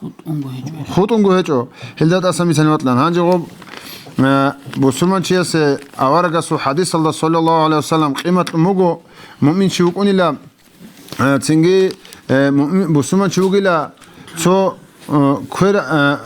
ХутӀунго гьечӀо. ХутӀунго гьечӀо. Гьелда тӀасан мисал батлан. Гьанже гъоб, э, бусурманчиясе аварагасул хадисалда, саллаллагьу гӀалайгьи ва саллам, къимат кьун буго, муъминчи вукӀунила, э, цинги, э, муъми-, бусурманчи вугила, цо, э, квер-, э,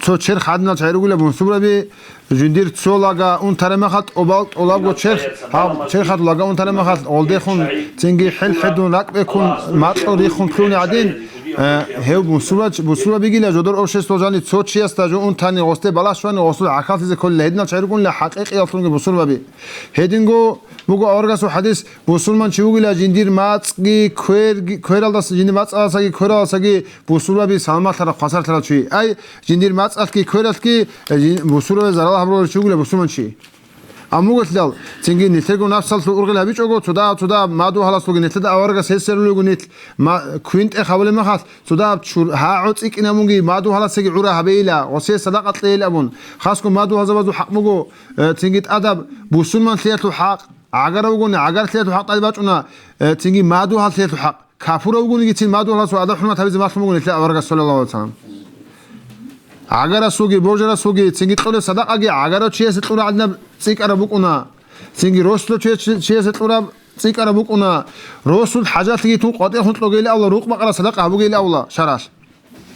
цо черх гьадинал чагӀи ругила бусурбаби, жиндир цо лага унтараб мехалъ, тӀубал-, тӀубалго черх, гьаб черхалъ лага унтараб мехалъ, гъолдехун, цинги хӀел-хӀедун ракӀбеккун, макьу риххун кьуни гӀадин, э, гьев бусурбач-, бусурбабигила жодор общество жани цо чиясда жо унтани, гъосде балагь щвани, гъосул гӀахьаллъизе кколила, гьединал чагӀи рукӀунила хӀакъикъияллъунги бусурбаби. Гьединго буго аварагасул хадис, бусурманчи вугила жиндир мацӀги, кверги, квералдаса, жиндир мацӀалдасаги, квералдасаги бусурбаби саламатлъараб, хвасарлъарав чи. Ай, жиндир мацӀалъги, квералъги, э, жин-, бусурбаби зарал гьабурав чи вугила бусурманчи. Амма вугелъидал, цинги нилъерго напсалъул ургъел гьабичӀого, цо дагьаб, цо дагьаб мадугьаласулги нилъеда аварагас гьесер рулего нилъ ма-, квин-тӀех гьабулеб мехалъ, цо дагьаб чур-, гьа гӀоцӀикӀинабунги мадугьаласеги гӀура гьабейила, гъосие садакъа кьейила абун. Хасго мадугьалзабазул хӀакъ буго, э, цинги тӀадаб бусурманлъиялъул хӀакъ, гӀагара вугони, гӀагарлъиялъул хӀакъ тӀаде бачӀуна, э, цинги мадугьаллъиялъул хӀакъ. Капурав вугонигицин мадугьаласул адаб-хӀурмат гьабизе малъун буго нилъер аварагас, саллаллагьу гӀалайгьи ва саллам. ГӀагарасулги, божарасулги, цинги кьолеб садакъаги гӀагарав чиясе кьураб гӀадинаб цӀикӀкӀараб букӀуна. Цинги росулав чиясе, чиясе кьураб цӀикӀкӀараб букӀуна. Росул хӀажатлъиги тун къватӀехун кьогейилан авла, рукъ-бакъараб садакъа гьабугейилан авла шаргӀалъ.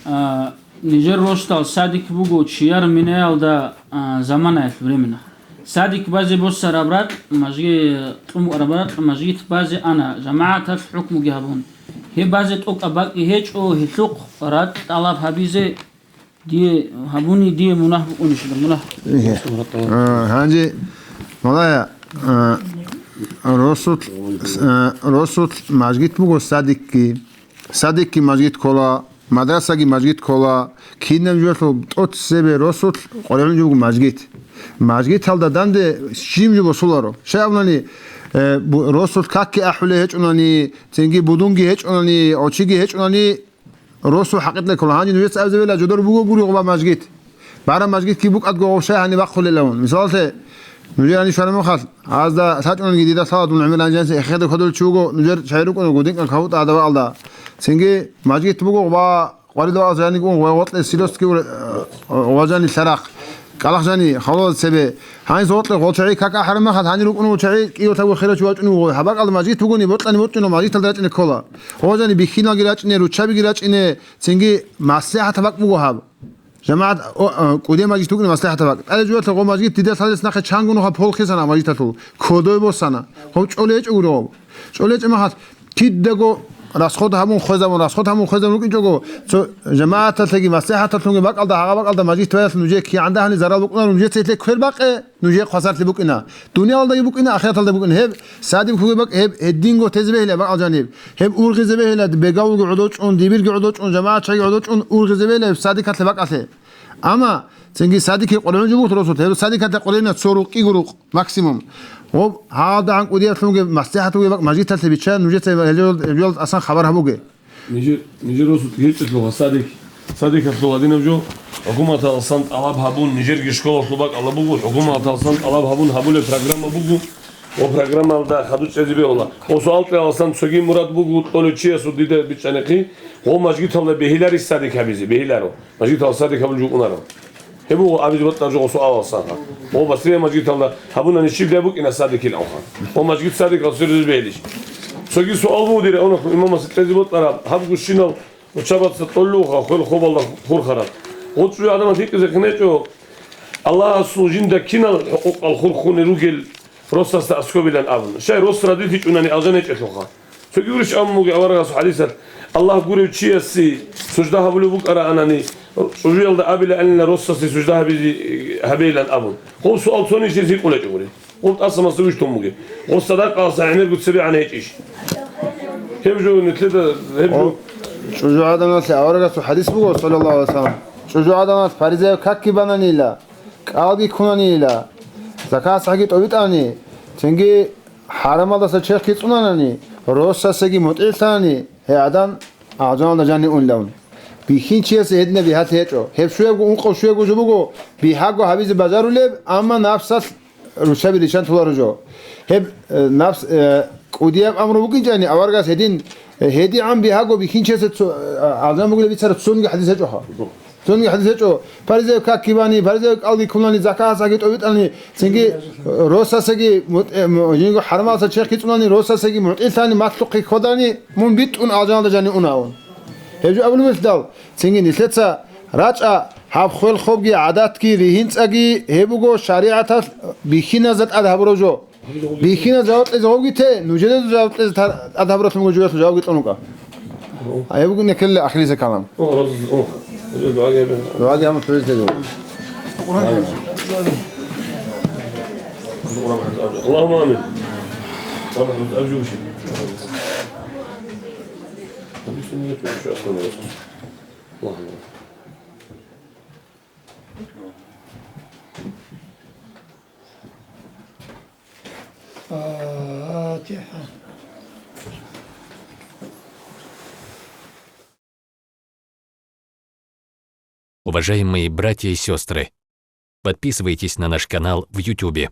А, Нижер росдал садик буго чияр минаялда, а, заманаялъ времена. Садик базе босараб ракь, мажги-, кьун букӀараб ракь, мажгит базе ана, жамагӀаталъ хӀукмуги гьабун. Гьеб базе тӀокӀаб бакӀи гьечӀо, гьелъухъ ракь тӀалаб гьабизе дие гьабуни дие мунагь букӀунищ, мунагь. Э, гьанже, малая, э, росулъ, э, росулъ мажгит буго садикги. Садикги мажгит ккола, мадрасаги мажгит ккола, кинаб жоялъул тӀоцебе росулъ къваригӀун жо буго мажгит. Мажгиталда данде жим жо босуларо. Щай абунани, э, бу-, росулъ какги ахӀулей гьечӀунани, цинги будунги гьечӀунани, очиги гьечӀунани, росу хӀакъикъат ккола. Гьанже нужеца абизабила жодор буго гури гъоба мажгит. Бара мажгитги букӀадго гъов щай гьаниб бахъулелавун. Мисалалъе, нужер гьаниб щвараб мехалъ, гьазда лъачӀунанги дида лъала дун гӀемер гьанжеян эхеде кодолев чи вуго, нужер чагӀи рукӀуна гудинкӀан кавутӀа гьадавалда. Цинги мажгит буго ва къварилда валас гьаниб ун гъой гъоркье сиросги ур-, гъважани лъарахъ. КӀалахъ жани, халула цебе. Гьанис гъоркье гъолчагӀи как ахӀараб мехалъ, гьанир рукӀуна гъолчагӀи кӀиго лъабго херачи вачӀунев гъой. Гьаб бакӀалда мажгит бугони, бокьани бокьуна, мажгиталда рачӀине ккола. Гъожани бихьиналги рачӀине, руччабиги рачӀине, цинги маслихӀатаб бакӀ буго гьаб. ЖамагӀат, о, а, кӀудияб мажгит букӀина маслихӀатаб бакӀ. ТӀаде жуялъе гъо мажгит дида лъалес нахъе чанго нуха полхисана мажгиталъул. Кодой босана. Гъов чӀолей гьечӀо гуро гъов. ЧӀолей гьечӀо мехалъ, кидаго расход гьабун хвезабун, расход гьабун хвезабун рукӀинчӀого, цо жамагӀаталъеги маслихӀаталъунги бакӀалда, гьагъа бакӀалда мажгит ваясун нужее кигӀан дагьани зарал букӀунаро, нужеца гьелъе квер бакъе, нужее хвасарлъи букӀина. Дуниялалдаги букӀина, ахираталда букӀина. Гьеб садиб хьуге бакӀ, гьеб гьединго тезе бегьилаб бакӀал жаниб. Гьеб ургъизе бегьилаб, бегавулги гӀодов чӀун, дибирги гӀодов чӀун, жамагӀат чагӀиги гӀодов чӀун ургъизе бегьилаб гьеб садикалъе бакӀалъе. Амма цинги садике къваригӀун жо буго росулъ, гьеб садикалъе къваригӀуна цо рукъ, кӀиго рукъ, максимум. Гъоб гьалдагӀан кӀудиялъунги маслихӀат бугеб бакӀ мажгиталъе биччан, нужеца гьел-, гьел асан хабар гьабуге. Нижер, нижер росулъ гьечӀелъугьа садик, садикалъул гьадинаб жо, хӀукуматаласан тӀалаб гьабун, нижерги школалъул бакӀалда буго, хӀукуматаласан тӀалаб гьабун гьабулеб программа буго, ва программалда хадуб чӀезе бегьула. Ва суал кьеяласан цоги мурад буго кьолев чиясул дида бичӀчӀанихъи, гъо мажгиталда бегьиларищ садик гьабизе, бегьиларо. Мажгиталда садик гьабулеб жо букӀунаро. Гьеб буго абизе батӀа жо гъо суалалсан. Гъо Басрияб мажгиталда гьабунани щибдай букӀина садикил авха. Гъо мажгит садикал сверизбейлищ. Цоги суал буго дир, гьанахъ имамас кьезе батӀараб, гьаб гущинал учабаца тӀоллуха, хвел хобалда хурхараб. Гъо чӀужу гӀадамал гьикъизе хинечӀо, Аллагьасул жинда кинал хӀукъукъал хурхуне ругел росасда аскобилан абун. Щай рос радитичӀунани алжан гьечӀелъулха. Цоги гурищ абун буго аварагасул хӀадисалъ, Аллагь гурев чиясе сужда гьабулев букӀараанани, чӀужуялда абилаанила росасе сужда гьабизе, гьабейилан абун. Гъов суал цонищ гьикъулечӀогури. Гъов тӀаса масавищ тун бугеб. Гъов садакъаласан гӀемерго цебегӀан гьечӀищ. Гьеб жо нилъеда, гьеб жо. ЧӀужугӀаданалъе аварагасул хӀадис буго, саллаллагьу гӀалайгьи ва саллам. ЧӀужугӀаданалъ фаризаяб какги бананила, кӀалги ккунанила, закат-сахӀги тӀобитӀани, цинги хӀарамалдаса черхги цӀунанани, росасеги мутӀигӀлъани, гьев гӀадан алжаналда жанив унилан. Бихьинчиясе гьединаб бигьалъи гьечӀо. Гьеб щуябго ункъо щуябго жо буго, бигьаго гьабизе бажарулеб, амма напсалъ руччаби риччан толаро жо. Гьеб, э, напс, э, кӀудияб амру букӀинчӀани, аварагас гьедин, э, гьедигӀан бигьаго бихьинчиясе цо-, э, алжан бугилан бицараб цониги хӀадис гьечӀоха. Цониги хӀадис гьечӀо, фаризаяб какги бани, фаризаяб кӀалги ккунани, закат-сахӀги тӀобитӀани, цинги росасеги мут-, э, м-, жинго хӀарамалдаса черхги цӀунани, росасеги мутӀигӀлъани, малъухъе ккодани, мун битӀун алжаналда жанив унаун. Гьеб жо абулеб бугелъидал, цинги нилъеца рачӀа гьаб хвел хобги, гӀадатги, ригьин-цӀаги, гьеб буго шаригӀаталъ бихьиназда тӀад гьабураб жо. Бихьиназда жаваб кьезе гъовги те, нужеда жаваб кьезе та-, тӀад гьабуралъун буго жуялъул жавабги кьун вукӀа. А гьеб буго нилъер ахирисеб калам. ДугӀаги гьабун, хӀузе тезе. اللهم آمين. الفاتحة. Уважаемые братья и сестры, подписывайтесь на наш канал в Ютубе.